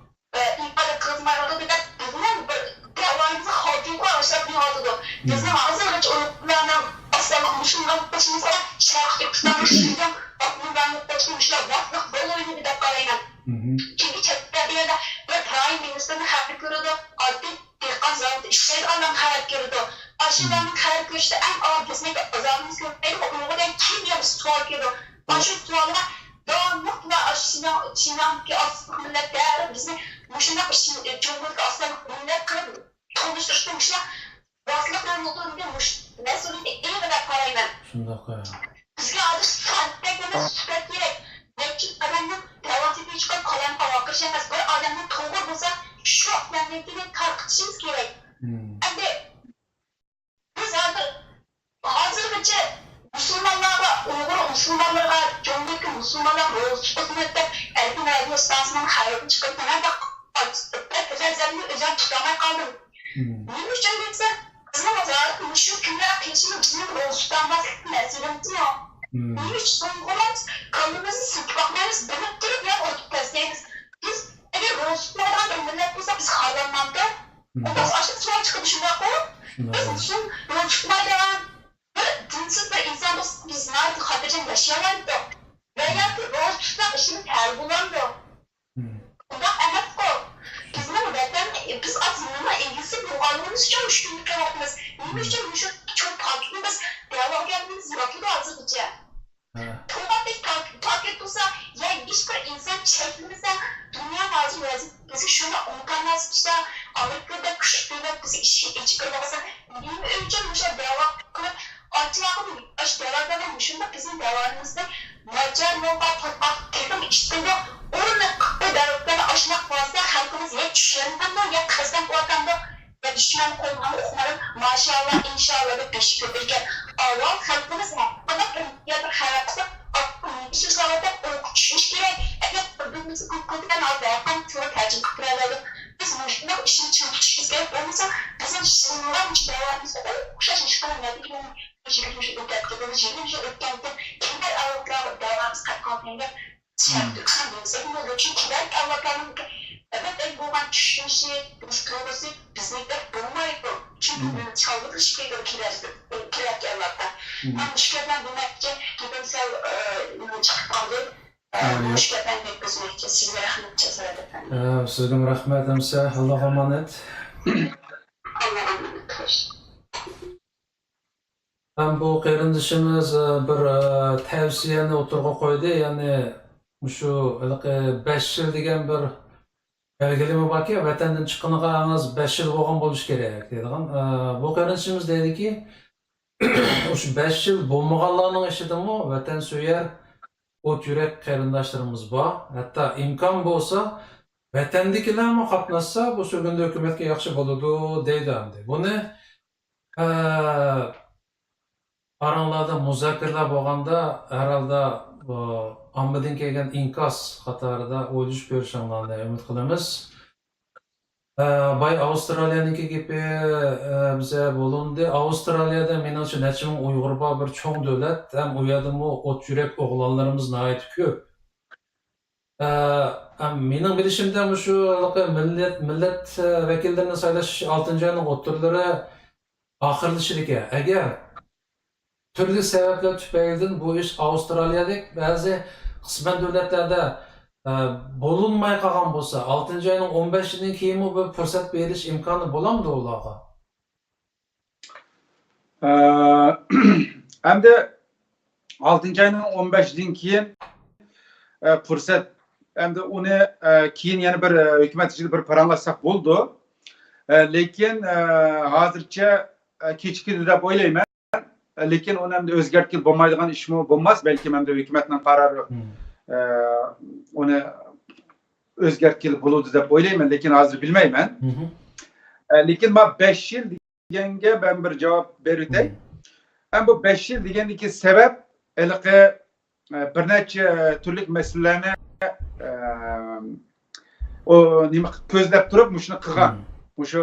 ئى، ئىبادەت قىلغۇزمايۋاتىدۇ دەپ بىزنىڭ بىر دەۋايىمىزغا خەۋپى بار ئىشلار قىلىۋاتىدۇ. بىزنىڭ ھازىرغىچە ئۇيغۇرلارنىڭ ئاساسلىق مۇشۇنداق قىلىشىمىزغا شەرقىي تۈركىستان، شىنجاڭ ئاپتونوم رايونلۇق تەشكىل مۇشۇلار باشلىق رول ئوينىدى دەپ قارايمەن. چۈنكى چەت ئەلدە بىر پرايم مىنىستىرنى خەۋەر كۆرىدۇ، ئاددىي دېھقان زاۋۇتتا ئىشلەيدىغانلارنى خەۋەر كۆرىدۇ. ئاشۇلارنىڭ خەۋەر كۆرۈشتە ئەڭ ئاغىر بىزنىڭ ئازابىمىز كۆپەيدىغان ئۇيغۇر دېگەن كىم دېگەن بىر سوئال كېلىدۇ. ئاشۇ سوئالغا داۋاملىق ۋە ئاشۇ شىنجاڭ، شىنجاڭدىكى ئاز سانلىق مىللەت دەررۇ بىزنى مۇشۇنداق ئىش-، جۇڭگودىكى ئاز سانلىق مىللەت قىلىپ تونۇشتۇرۇشتا مۇشۇنداق ۋاسىتىلىق رولىنى ئوينىدى. مۇشۇ مەسئۇلىيىتى ئېغىر دەپ قارايمەن. شۇنداق، ھە. بىزگە ھازىر سۈپەت ئەمەس، سۈپەت كېرەك. نەچچە ئادەمنىڭ دەۋاسىدىن چىقىپ قالايمىقان ۋارقىرىش ئەمەس، بىر ئادەمنىڭ توغرا بولسا شۇ ئادەمنىڭكىنى تارقىتىشىمىز كېرەك. ئەمدى بىز ھازىر، ھازىرغىچە مۇسۇلمانلارغا، ئۇيغۇر مۇسۇلمانلىرىغا، جۇڭگودىكى مۇسۇلمانلار روزا تۇتقۇزمىدى دەپ ئەركىن رادىيو ئىستانسىسىنىڭ خەۋىرىنى چىقىرىپ، مانا بەك غەزەپنى ئۆزۈم تۇتالماي قالدىم. نېمە ئۈچۈن دېسە، بىزنىڭ ھازىر مۇشۇ كۈنلەر قېلىشىمىز بىزنىڭ روزا تۇتالماسلىق مەسىلىمىزمۇ. نېمە ئۈچۈن ئۇيغۇرلار كاللىمىزنى سىلكىپ باقمايمىز، بىلىپ تۇرۇپ يا ئۇنتۇپ تەسلەيمىز. بىز ئەگەر روزا تۇتمايدىغان بىر مىللەت بولسا، بىز خارلانمامدۇ؟ ئۇنداق ئاشۇ سوئال چىقىدۇ، شۇنداققۇ؟ بىز مۇسۇلمان روزا تۇتمايدىغان بىر دىنسىز بىر ئىنسان بولسا، بىز ناھايىتى خاتىرجەم ياشىيالايمىزدۇق. ۋە ياكى روزا تۇتساق ئىشىمىز ھەل بولامدۇ؟ ئۇنداق ئەمەسقۇ. بىزنىڭ ۋەتەن، بىز ئاز نېمە ئىگىسى بولغانلىقىمىز ئۈچۈن مۇشۇ كۈنگە كېلىۋاتىمىز. نېمە ئۈچۈن مۇشۇ چوڭ پاكىتنى بىز دەۋاگەرلىرىمىز ياپىدۇ ھازىرغىچە؟ توغرا، بىز پاكىت، پاكىت تۇرسا، يا ھېچ بىر ئىنسان چەكلىمىسە، دۇنيانىڭ ھازىر ۋەزىيىتى بىزگە شۇنداق ئىمكانىيەت سۇنسا، ئامېرىكىدەك كۈچلۈك دۆلەت بىزگە ئىشىك ئېچىپ بېرىۋالسا، نېمە ئۈچۈن مۇشۇ دەۋا قىلىپ، ئاچىلاقىنى، ئاشۇ دەۋاگەرلەر مۇشۇنداق بىزنىڭ دەۋامىمىزنى ناچار يولغا تارتماق تېخىمۇ ئىشتىنغۇ ئۇرۇنۇپ قىپتۇ دەۋاگەرلەر ئاشۇنداق قىلسا، خەلقىمىز يا چۈشەنمەمدۇ، يا قەستەن قىلىۋاتامدۇ، يا دۈشمەن قولىغا ئۇقمىدىم، ماشائاللا، ئىنشائاللا دەپ بېشى كۆتۈرگەن. ئاۋۋال خەلقىمىز ھەققىدە بىر، يا بىر خەۋەر قىلسا، ئۇيغۇر چۈشىنىش ھالەتتە ئوقۇپ چۈشىنىش كېرەك. ئەگەر بىر بىرىمىزنى كۆپ كۆرگەن ھالدا ھەققىنى توغرا تەرجىمە قىلىپ بېرەلەيدۇ. بىز مۇشۇنداق ئىشنى چىڭ تۇتۇشىمىز كېرەك. بولمىسا بىزنىڭ يىللارچە دەۋامىمىز ئوخشاش ھېچقانداق نەتىجە بەرمەيدۇ. يىگىرمە يىل ئۆتۈپ كېتىدۇ، يىگىرمە يىل ئۆتكەندىن كېيىن كېلەر ئەۋلادلارغا دەۋامىز قەد قالمايدۇ. شەرقىي تۈركىستان دېسەك بولىدۇ. چۈنكى كېلەركى ئەۋلادلارنىڭ ئەبەدەن بولغان چۈشىنىشى، ھېس تۇيغۇسى بىزنىڭدەك بولمايدۇ. چۈنكى بۇنى چالغىتىش كېرەك كېلەر-، كېلەركى ئەۋلادتا. مەن مۇشۇ گەپلەرنى دېمەكچى، گېپىم سەل، ئە، چىقىپ قالدى. ئە، مۇشۇ گەپلەرنى يەتكۈزمەكچى. سىزگە رەھمەت، جاسارەت ئەپەندى. ئە، سىزگىمۇ رەھمەت، ھەمسە. ئاللاغا ئامانەت. ئاللاغا ئامانەت، خوش. ھەم بۇ قېرىندىشىمىز، ئە، بىر، ئە، تەۋسىيەنى ئوتتۇرىغا قويدى. يەنى مۇشۇ ھېلىقى بەش يىل دېگەن بىر بەلگىلىمە باركى، ۋەتەندىن چىققىنىغا ئەڭ ئاز بەش يىل بولغان بولۇشى كېرەك دەيدىغان. ئە، بۇ قېرىندىشىمىز دەيدىكى، مۇشۇ بەش يىل بولمىغانلارنىڭ ئىچىدىمۇ ۋەتەنسۆيەر، ئوت يۈرەك قېرىنداشلىرىمىز بار. ھەتتا ئىمكان بولسا، ۋەتەندىكىلەرمۇ قاتناشسا، بۇ سۈرگۈندە ھۆكۈمەتكە ياخشى بولىدۇ دەيدۇ ئەمدى. بۇنى، ئە، ئاراڭلاردا مۇزاكىرىلەر بولغاندا، ھەر ھالدا، ئاممىدىن كەلگەن ئىنكاس قاتارىدا ئويلىشىپ كۆرۈشۈڭلارنى ئۈمىد قىلىمىز. ئە، باي ئاۋسترالىيەنىڭكى گېپى، ئە، بىزە بولۇندى. ئاۋسترالىيەدە مېنىڭچە نەچچە مىڭ ئۇيغۇر بار، بىر چوڭ دۆلەت، ھەم ئۇ يەردىمۇ ئوت يۈرەك ئوغلانلىرىمىز ناھايىتى كۆپ. ئە، ئە، مېنىڭ بىلىشىمدە مۇشۇ ھېلىقى مىللەت، مىللەت، ئە، ۋەكىللىرىنى سايلاش ئالتىنچى ئاينىڭ ئوتتۇرىلىرى ئاخىرلىشىدىكەن. ئەگەر تۈرلۈك سەۋەبلەر تۈپەيلىدىن بۇ ئىش ئاۋسترالىيەدەك بەزى قىسمەن دۆلەتلەردە، ئە، بولۇنماي قالغان بولسا، ئالتىنچى ئاينىڭ ئون بەشىدىن كېيىنمۇ بىر پۇرسەت بېرىش ئىمكانى بولامدۇ ئۇلارغا؟ ئە، ئەمدى ئالتىنچى ئاينىڭ ئون بەشىدىن كېيىن، ئە، پۇرسەت، ئەمدى ئۇنى، ئە، كېيىن يەنە بىر، ئە، ھۆكۈمەت ئىچىدە بىر پاراڭلاشساق بولىدۇ. ئە، لېكىن، ئە، ھازىرچە، ئە، كېچىكىدۇ دەپ ئويلايمەن. لېكىن ئۇنى ئەمدى ئۆزگەرتكىلى بولمايدىغان ئىشمۇ بولماس، بەلكىم ئەمدى ھۆكۈمەتنىڭ قارارى، ئە، ئۇنى ئۆزگەرتكىلى بولىدۇ دەپ ئويلايمەن، لېكىن ھازىر بىلمەيمەن. ئە، لېكىن ما بەش يىل دېگەنگە مەن بىر جاۋاب بېرىۋېتەي. ھەم بۇ بەش يىل دېگەندىكى سەۋەب ھېلىقى، ئە، بىر نەچچە تۈرلۈك مەسىلىلەرنى، ئە، ئۇ نېمە قىلىپ كۆزلەپ تۇرۇپ مۇشۇنى قىلغان. مۇشۇ،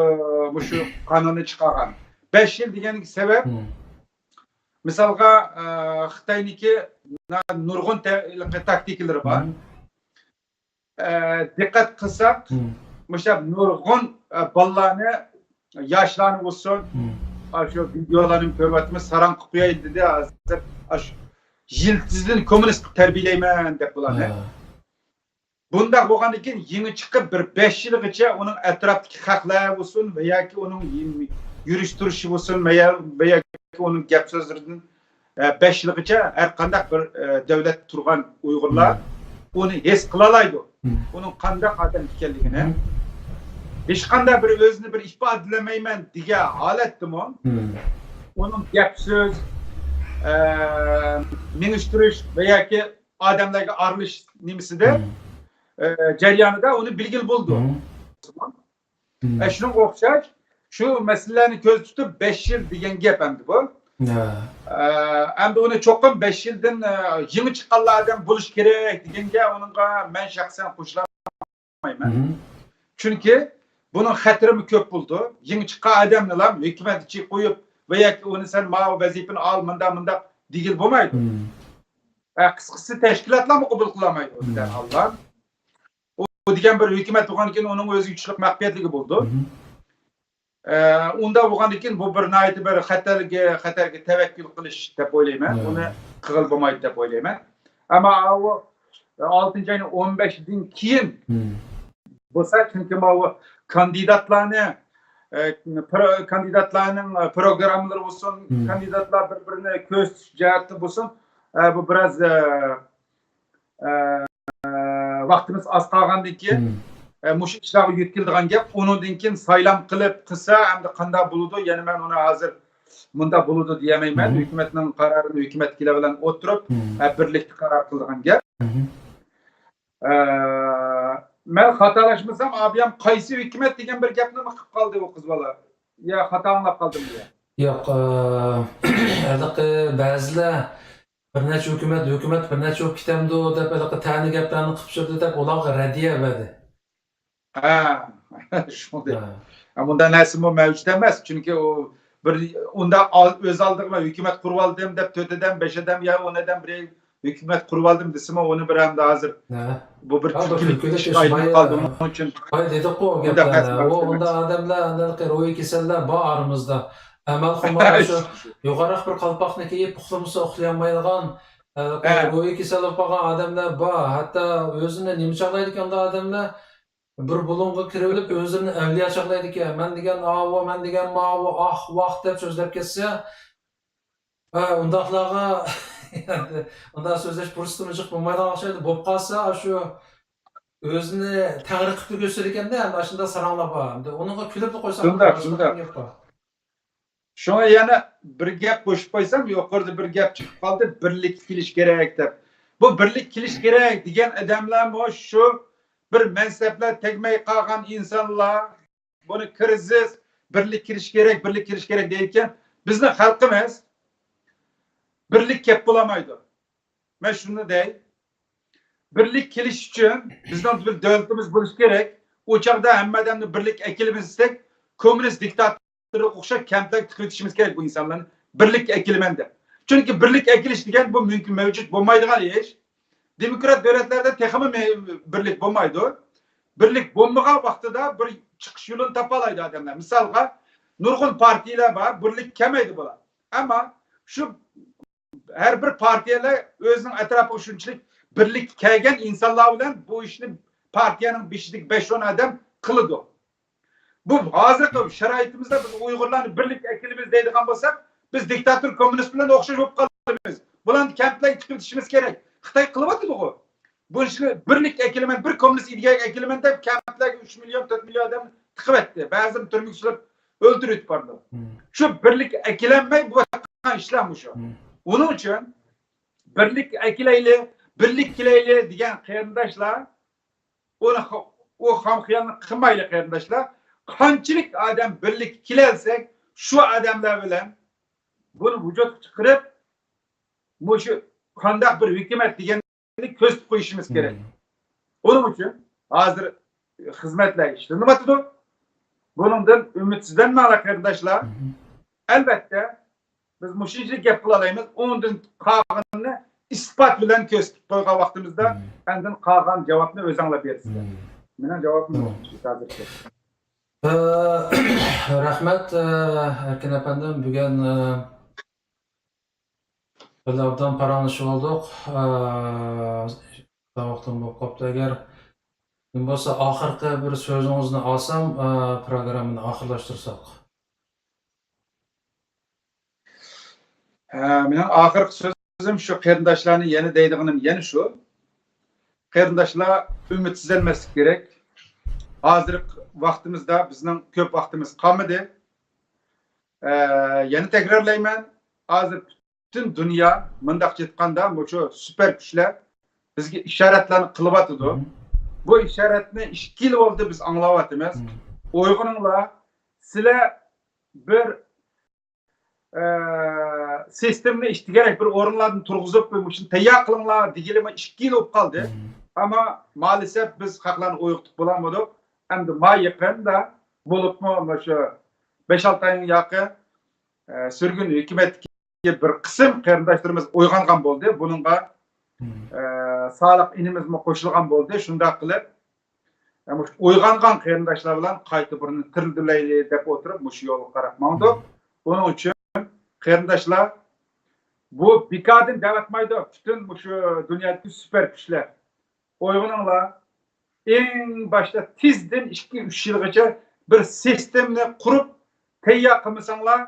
مۇشۇ قانۇننى چىقارغان. بەش يىل دېگەندىكى سەۋەب، مىسالغا، ئە، خىتاينىڭكى نۇرغۇن تە-، تاكتىكىلىرى بار. ئە، دىققەت قىلساق، مۇشۇ نۇرغۇن، ئە، بالىلارنى، ياشلارنى بولسۇن، ئاشۇ ۋىدېئولارنى كۆرۈۋاتىمىز، ساراڭ قىلىپ قوياي دېدى، ھازىر ئاشۇ يىلتىزدىن كوممۇنىست قىلىپ تەربىيەلەيمەن دەپ بۇلارنى. بۇنداق بولغاندىن كېيىن يېڭى چىقىپ بىر بەش يىلغىچە ئۇنىڭ ئەتراپتىكى خەقلەر بولسۇن ۋە ياكى ئۇنىڭ يېم-، يۈرۈش تۇرۇشى بولسۇن ۋە يا-، ۋە ياكى ئۇنىڭ گەپ سۆزلىرىدىن، ئە، بەش يىلغىچە ھەر قانداق بىر، ئە، دۆلەتتە تۇرغان ئۇيغۇرلار ئۇنى ھېس قىلالايدۇ. ئۇنىڭ قانداق ئادەم ئىكەنلىكىنى. ھېچقانداق بىر ئۆزىنى بىر ئىپادىلىمەيمەن دېگەن ھالەتتىمۇ ئۇنىڭ گەپ سۆز، ئە، مېڭىشتۇرۇش ۋە ياكى ئادەملەرگە ئارىلىشىش نېمىسىدە، ئە، جەريانىدا ئۇنى بىلگىلى بولىدۇ. ئە، شۇنىڭغا ئوخشاش، شۇ مەسىلىلەرنى كۆزدە تۇتۇپ، بەش يىل دېگەن گەپ ئەمدى بۇ. ئە، ئەمدى ئۇنى چوقۇم بەش يىلدىن، ئە، يېڭى چىققانلار ئادەم بولۇش كېرەك دېگەنگە ئۇنىڭغا مەن شەخسەن قوشۇلالمايمەن. چۈنكى بۇنىڭ خەتىرىمۇ كۆپ بولىدۇ. يېڭى چىققان ئادەمنىلا ھۆكۈمەت ئىچىگە قويۇپ ۋە ياكى ئۇنى سەن ماۋۇ ۋەزىپىنى ئال، مۇنداق، مۇنداق دېگىلى بولمايدۇ. ئە، قىسقىسى تەشكىلاتلارمۇ قوبۇل قىلالمايدۇ دەرھاللا. ئۇ دېگەن بىر ھۆكۈمەت بولغاندىن كېيىن ئۇنىڭ ئۆزىگە كۈچلۈك مەخپىيەتلىكى بولىدۇ. ئە، ئۇنداق بولغاندىن كېيىن بۇ بىر ناھايىتى بىر خەتەرگە، خەتەرگە تەۋەككۈل قىلىش دەپ ئويلايمەن. ئۇنى قىلغىلى بولمايدۇ دەپ ئويلايمەن. ئەمما ئاۋۇ ئالتىنچى ئاينىڭ ئون بەشىدىن كېيىن بولسا، چۈنكى ماۋۇ كاندىداتلارنى، ئە، پرو-، كاندىداتلارنىڭ، ئە، پروگراممىلىرى بولسۇن، كاندىداتلار بىر-بىرىنى كۆرسىتىش جەھەتتە بولسۇن، ئە، بۇ بىراز، ئە، ئە، ۋاقتىمىز ئاز قالغاندىن كېيىن، ئە، مۇشۇ ئىشلارغا يۆتكىلىدىغان گەپ. ئۇنىڭدىن كېيىن سايلام قىلىپ قىلسا، ئەمدى قانداق بولىدۇ؟ يەنە مەن ئۇنى ھازىر مۇنداق بولىدۇ دېيەلمەيمەن. ھۆكۈمەتنىڭ قارارىنى ھۆكۈمەتتىكىلەر بىلەن ئولتۇرۇپ، ئە، بىرلىكتە قارار قىلىدىغان گەپ. ئە، مەن خاتالاشمىسام، ئابىيام قايسى ھۆكۈمەت دېگەن بىر گەپنىمۇ قىلىپ قالدى ئۇ قىز بالا. يا خاتا ئاڭلاپ قالدىممۇ يا؟ ياق، ئە، ھېلىقى بەزىلەر بىر نەچچە ھۆكۈمەت، ھۆكۈمەت بىر نەچچە بولۇپ كېتەمدۇ دەپ، ھېلىقى تەنە گەپلەرنى قىلىپ چۈشۈردى دەپ، ئۇلارغا رەددىيە بەردى. ھە، شۇنداق. ھە. ھە، مۇنداق نەرسىمۇ مەۋجۇت ئەمەس. چۈنكى ئۇ بىر ئۇنداق ئال-، ئۆز ئالدىغا مەن ھۆكۈمەت قۇرۇۋالدىم دەپ، تۆت ئادەم، بەش ئادەم يا ئون ئادەم بىر ھۆكۈمەت قۇرۇۋالدىم دېسىمۇ، ئۇنى بىر ئەمدى ھازىر ھە. بۇ بىر ھە، بىر كۈلكىلىك كۈلكىلىك ئىشقا ئىش ئايلىنىپ مايا. قالدى. ئۇنىڭ ئۈچۈن بايا دېدۇق-قۇ ئۇنداق گەپلەرنى. نەرسە ئۇ مەۋجۇت ئۇنداق ئەمەس. ئادەملەر، ئانداق روھىي كېسەللەر بار ئارىمىزدا. ئەمەلخۇمار شۇ يۇقىرىراق بىر قالپاقنى كىيىپ، ئۇخلىمىسا ئۇخلىيالمايدىغان، ھە، ھە. روھىي كېسەل بولۇپ قالغان ئادەملەر بار. ھەتتا ئۆزىنى نېمە چاغلايدىكەن ئۇنداق ئادەملەر؟ بىر بۇلۇڭغا كىرىۋېلىپ، ئۆزلىرىنى ئەۋلىيا چاغلايدىكەن. مەن دېگەن ئاۋۇ، مەن دېگەن ماۋۇ، ئاھ، ۋاھ دەپ سۆزلەپ كەتسە، ھە، ئۇنداقلارغا ئۇنداق سۆزلەش پۇرسىتىمۇ جىق بولمايدىغان ئوخشايدۇ. بولۇپ قالسا، ئاشۇ ئۆزىنى تەڭرى قىلىپ كۆرسىتىدىكەندە، ئەمدى ئاشۇنداق ساراڭلار بار. ئەمدى ئۇنىڭغا كۈلۈپلا قويساق، شۇنداق، بولىدۇ، باشقا شۇنداق. گەپ بار. شۇڭا يەنە بىر گەپ قوشۇپ قويسام، يۇقىرىدا بىر گەپ چىقىپ قالدى، بىرلىككە كېلىش كېرەك دەپ. بۇ بىرلىككە كېلىش كېرەك دېگەن ئادەملەرمۇ شۇ بىر مەنسەپلەر تەگمەي قالغان ئىنسانلار، بۇنى كىرىزىس، بىرلىككە كېلىش كېرەك، بىرلىككە كېلىش كېرەك دەيدىكەن. بىزنىڭ خەلقىمىز بىرلىك كەپ بولالمايدۇ. مەن شۇنى دەي. بىرلىك كېلىش ئۈچۈن بىزنىڭ بىر دۆلىتىمىز بولۇشى كېرەك. ئۇ چاغدا ھەممە ئادەمنى بىرلىككە ئەكېلىمىز دېسەك، كوممۇنىست دىكتاتورغا ئوخشاپ كەمپلەرگە تىقىۋېتىشىمىز كېرەك بۇ ئىنسانلارنى. بىرلىككە ئەكېلىمەن دەپ. چۈنكى بىرلىككە ئەكېلىش دېگەن بۇ مۇمكىن، مەۋجۇت بولمايدىغان ئىش. دېموكرات دۆلەتلەردە تېخىمۇ مە-، بىرلىك بولمايدۇ. بىرلىك بولمىغان ۋاقتىدا بىر چىقىش يولىنى تاپالايدۇ ئادەملەر. مىسالغا، نۇرغۇن پارتىيەلەر بار، بىرلىك كەلمەيدۇ بۇلار. ئەمما شۇ ھەر بىر پارتىيەلەر ئۆزىنىڭ ئەتراپىغا شۇنچىلىك بىرلىككە كەلگەن ئىنسانلار بىلەن بۇ ئىشنى پارتىيەنىڭ بېشىدىكى بەش ئون ئادەم قىلىدۇ. بۇ ھازىرقى شارائىتىمىزدا بىز ئۇيغۇرلارنى بىرلىككە ئەكېلىمىز دەيدىغان بولساق، بىز دىكتاتور كوممۇنىست بىلەن ئوخشاش بولۇپ قالىمىز. بۇلارنى كەمپلەرگە تىقىۋېتىشىمىز كېرەك. خىتاي قىلىۋاتىدىغۇ. بۇ ئىشنى بىرلىككە ئەكېلىمەن، بىر كوممۇنىست ئىدىيەگە ئەكېلىمەن دەپ كەمپلەرگە ئۈچ مىليون، تۆت مىليون ئادەمنى تىقىۋەتتى. بەزىلىرىنى تۈرمىگە سېلىپ ئۆلتۈرۈۋېتىپ بارىدۇ. شۇ بىرلىككە ئەكېلەلمەي بولۇۋاتقان ئىشلار مۇشۇ. ئۇنىڭ ئۈچۈن بىرلىككە ئەكېلەيلى، بىرلىككە كېلەيلى دېگەن قېرىنداشلار، ئۇنى خ-، ئۇ خام خىيالنى قىلمايلى قېرىنداشلار. قانچىلىك ئادەم بىرلىككە كېلەلسەك، شۇ ئادەملەر بىلەن بۇنى ۋۇجۇدقا چىقىرىپ، مۇشۇ قانداق بىر ھۆكۈمەت دېگەننى كۆرسىتىپ قويۇشىمىز كېرەك. ئۇنىڭ ئۈچۈن ھازىر خىزمەتلەر ئىشلىنىۋاتىدۇ. بۇنىڭدىن ئۈمىدسىزلەنمەڭلار، قېرىنداشلار. ئەلۋەتتە، بىز مۇشۇنچىلىك گەپ قىلالايمىز. ئۇنىڭدىن قالغىنىنى ئىسپات بىلەن كۆرسىتىپ قويغان ۋاقتىمىزدا، ئاندىن قالغان جاۋابنى ئۆزۈڭلار بېرىسىلەر. مېنىڭ جاۋابىم مۇشۇ ھازىرچە. ئە، رەھمەت، ئە، ئەركىن ئەپەندىم. بۈگۈن، ئە، بىللە ئوبدان پاراڭلىشىپ ئالدۇق. ئە، ۋاقتىم بولۇپ قاپتۇ. ئەگەر نېمە بولسا، ئاخىرقى بىر سۆزىڭىزنى ئالسام، ئە، پروگراممىنى ئاخىرلاشتۇرساق. ھە، مېنىڭ ئاخىرقى سۆزۈم شۇ، قېرىنداشلارنى يەنە دەيدىغىنىم يەنە شۇ. قېرىنداشلار ئۈمىدسىزلەنمەسلىك كېرەك. ھازىرقى ۋاقتىمىزدا بىزنىڭ كۆپ ۋاقتىمىز قالمىدى. ئە، يەنە تەكرارلايمەن، ھازىر پۈتۈن دۇنيا، مۇنداقچە ئېيتقاندا، مۇشۇ سۈپەر كۈچلەر بىزگە ئىشارەتلەرنى قىلىۋاتىدۇ. بۇ ئىشارەتنى ئىككى يىل بولدى بىز ئاڭلاۋاتىمىز. ئويغىنىڭلار، سىلەر بىر، ئە، سىستېمىنى ئىشتىگەرەك بىر ئورۇنلاردىن تۇرغۇزۇپ، مۇشۇنى تەييار قىلىڭلار دېگىلىمۇ ئىككى يىل بولۇپ قالدى. ئەمما مائەلەسەپ بىز خەقلەرنى ئويغىتىپ بولالمىدۇق. ئەمدى ما يېقىندا بولۇپمۇ مۇشۇ بەش-ئالتە ئاينىڭ ياقى، ئە، سۈرگۈن ھۆكۈمەتتىكى بىر قىسىم قېرىنداشلىرىمىز ئويغانغان بولدى. بۇنىڭغا، ئە، سالىق ئىنىمىزمۇ قوشۇلغان بولدى. شۇنداق قىلىپ، ئە، مۇشۇ ئويغانغان قېرىنداشلار بىلەن قايتا بىرنى تىرىلدۈرەيلى دەپ ئولتۇرۇپ، مۇشۇ يولغا قاراپ ماڭدۇق. بۇنىڭ ئۈچۈن، قېرىنداشلار، بۇ بىكاردىن دەۋاتمايدۇ. پۈتۈن مۇشۇ دۇنيادىكى سۈپەر كۈچلەر، ئويغىنىڭلار، ئەڭ باشتا تېزدىن ئىككى، ئۈچ يىلغىچە بىر سىستېمىنى قۇرۇپ تەييار قىلمىساڭلار،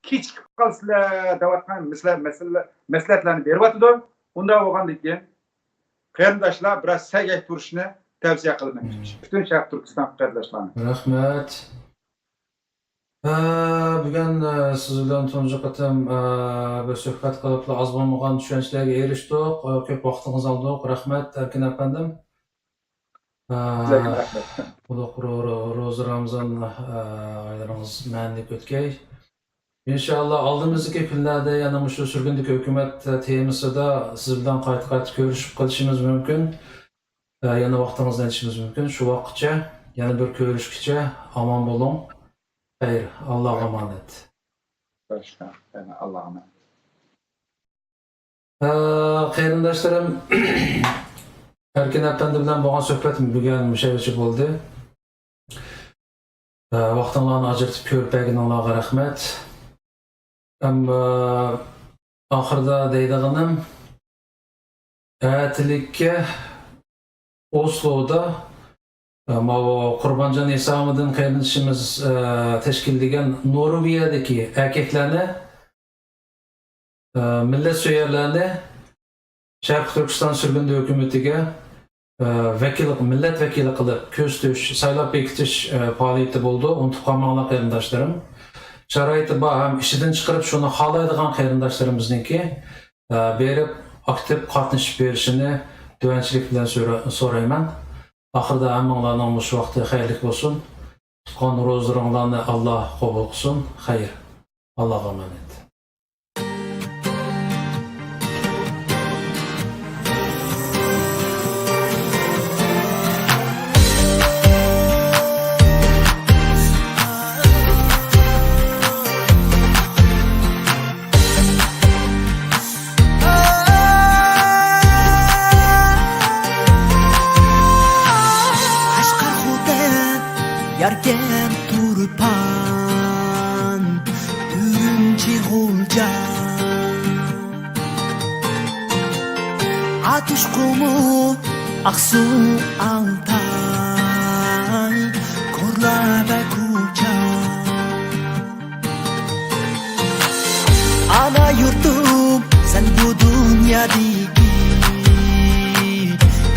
كېچىكىپ قالىسىلەر دەۋاتقان مەسلە-، مەسلە-، مەسلىھەتلەرنى بېرىۋاتىدۇ. ئۇنداق بولغاندىن كېيىن، قېرىنداشلار، بىراز سەگەك تۇرۇشنى تەۋسىيە قىلىمەن. پۈتۈن شەرقىي تۈركىستان قېرىنداشلارنى. رەھمەت. ئە، بۈگۈن، ئە، سىز بىلەن تۇنجى قېتىم، ئە، بىر سۆھبەت قىلىپلا ئاز بولمىغان چۈشەنچىلەرگە ئېرىشتۇق. ئە، كۆپ ۋاقتىڭىزنى ئالدۇق. رەھمەت، ئەركىن ئەپەندىم. ئە، سىزگە رەھمەت. ئۇلۇغ رو-، رو-، روزا رامىزان، ئە، ئايلىرىڭىز مەنىلىك ئۆتكەي. ئىنشائاللا، ئالدىمىزدىكى كۈنلەردە يەنە مۇشۇ سۈرگۈندىكى ھۆكۈمەت تېمىسىدا سىز بىلەن قايتا-قايتا كۆرۈشۈپ قېلىشىمىز مۇمكىن. ئە، يەنە ۋاقتىڭىزنى ئېلىشىمىز مۇمكىن. شۇ ۋاقىتچە، يەنە بىر كۆرۈشكىچە ئامان بولۇڭ. خەير، ئاللاغا ئامانەت. ئاللاغا ئامانەت. ئە، قېرىنداشلىرىم، ئەركىن ئەپەندى بىلەن بولغان سۆھبەت بۈگۈن مۇشۇ يەرگىچە بولدى. ئە، ۋاقتىڭلارنى ئاجرىتىپ كۆرۈپ بەرگىنىڭلارغا رەھمەت. ئەمما ئاخىرىدا دەيدىغىنىم، ئەتىلىككە ئوسلودا، ئە، ماۋۇ قۇربانجان ھېسامىدىن قېرىندىشىمىز، ئە، تەشكىللىگەن نورۋېگىيەدىكى ئەركەكلەرنى، ئە، مىللەتسۆيەرلەرنى شەرقىي تۈركىستان سۈرگۈندە ھۆكۈمىتىگە، ئە، ۋەكىل، مىللەت ۋەكىلى قىلىپ كۆرسىتىش، سايلاپ بېكىتىش، ئە، پائالىيىتى بولىدۇ. ئۇنتۇپ قالماڭلار، قېرىنداشلىرىم. شارائىتى بار ھەم ئىشىدىن چىقىرىپ شۇنى خالايدىغان قېرىنداشلىرىمىزنىڭكى، ئە، بېرىپ ئاكتىپ قاتنىشىپ بېرىشىنى تۆۋەنچىلىك بىلەن سورا-، سورايمەن. ئاخىرىدا ھەممىڭلارنىڭ مۇشۇ ۋاقتى خەيرلىك بولسۇن. تۇتقان روزىلىرىڭلارنى ئاللا قوبۇل قىلسۇن. خەير. ئاللاغا ئامانەت. قەشقەر، خوتەن، ياركەنت، تۇرپان، ئۈرۈمچى، غۇلجا، ئاتۇش، قۇمۇل، ئاقسۇ، ئالتاي، كورلا ۋە كۇچا. ئانا يۇرتۇم، سەن بۇ دۇنيادىكى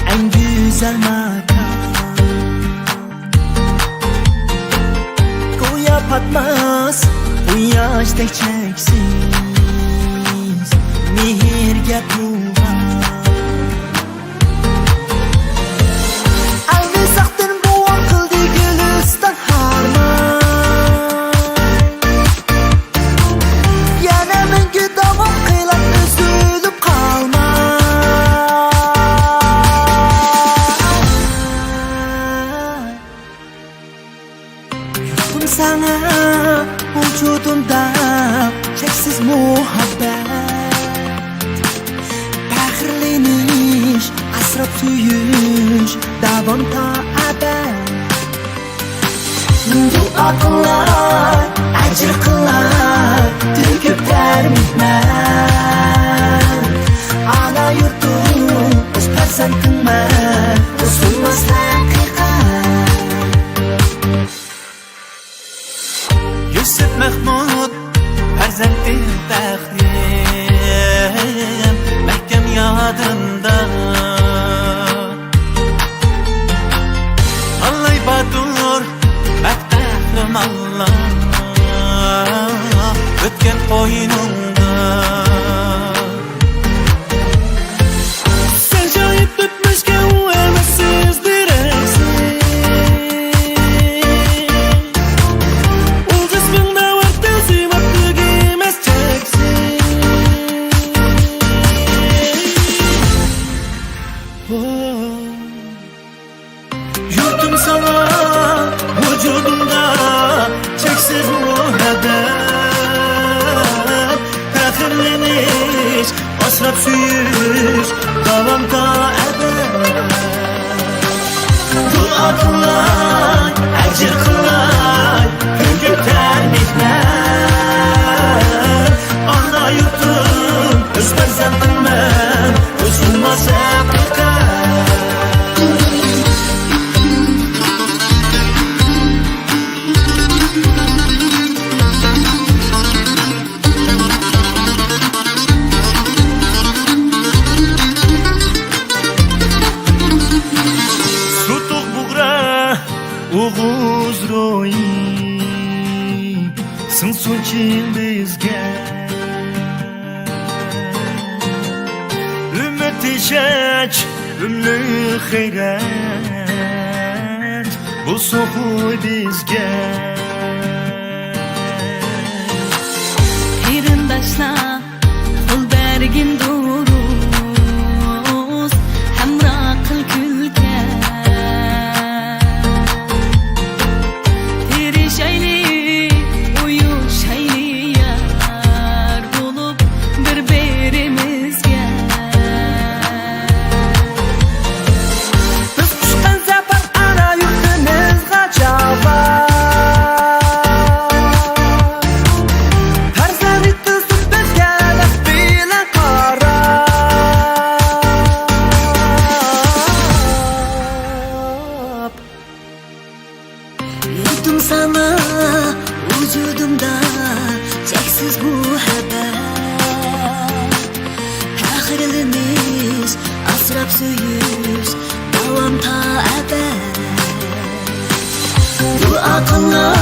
ئەڭ گۈزەل ماكان. گويا پاتماس قۇياشتەك چەكسىز مېھىرگە تولغان. ئەلمىساقتىن بوۋاڭ قىلدى گۈلىستان، ھار داۋام تا ئەبەد. دۇئا قىلاي، ئەجىر قىلاي، تۆكۈپ تەر مېھمەن. ئانا يۇرتۇم، ئۆز پەرزەنتىڭمەن، ئۇزۇلماس ھەقىقەت. يۈسۈپ مەخمۇت پەرزەنتىم پەخرىم، مەھكەم يادىمدا. تاللاي باتۇر، مەرد قەھرىمانلار ئۆتكەن قوينۇڭدا. سەن شاھىت ئۆتمۈشكە ئۇ ئەمەسسىز دېرەكسىز. ئۇ جىسمىڭدا بار تەسىرات تۈگىمەس چەكسىز. يۇرتۇم ساڭا ۋۇجۇدۇمدا چەكسىز مۇھەببەت، پەخىرلىنىش، ئاسراپ سۆيۈش داۋام تا ئەبەد. دۇئا قىلاي، ئەجىر قىلاي، تۆكۈپ تەر مېھمەن. ئانا يۇرتۇم، ئۆز پەرزەنتىڭمەن، ئۇزۇلماس ھەقىقەت. سۇتۇق بۇغرا ئوغۇز روھى، سىڭسۇن چىن بىزگە. ئۈمىد ئىشەنچ، ئۈملۈك غەيرەت، بۇ سوقۇي بىزگە. قېرىنداشلار، قول بەرگىن دۇرۇس، ھەمراھ قىل كۈلكە. تىرىشايلى، ئۇيۇشايلى يار بولۇپ بىر-بىرىمىزگە. بىز قۇچقان زاپاس ئانا يۇرتىمىزغا چاۋا. پەرزەنت ئۆسۈپ بىزگە لەپ بىلەن قاراپ. يۇرتۇم ساڭا ۋۇجۇدۇمدا چەكسىز مۇھەببەت، پەخىرلىنىش، ئاسراپ سۆيۈش داۋام تا ئەبەد. دۇئا قىلاي،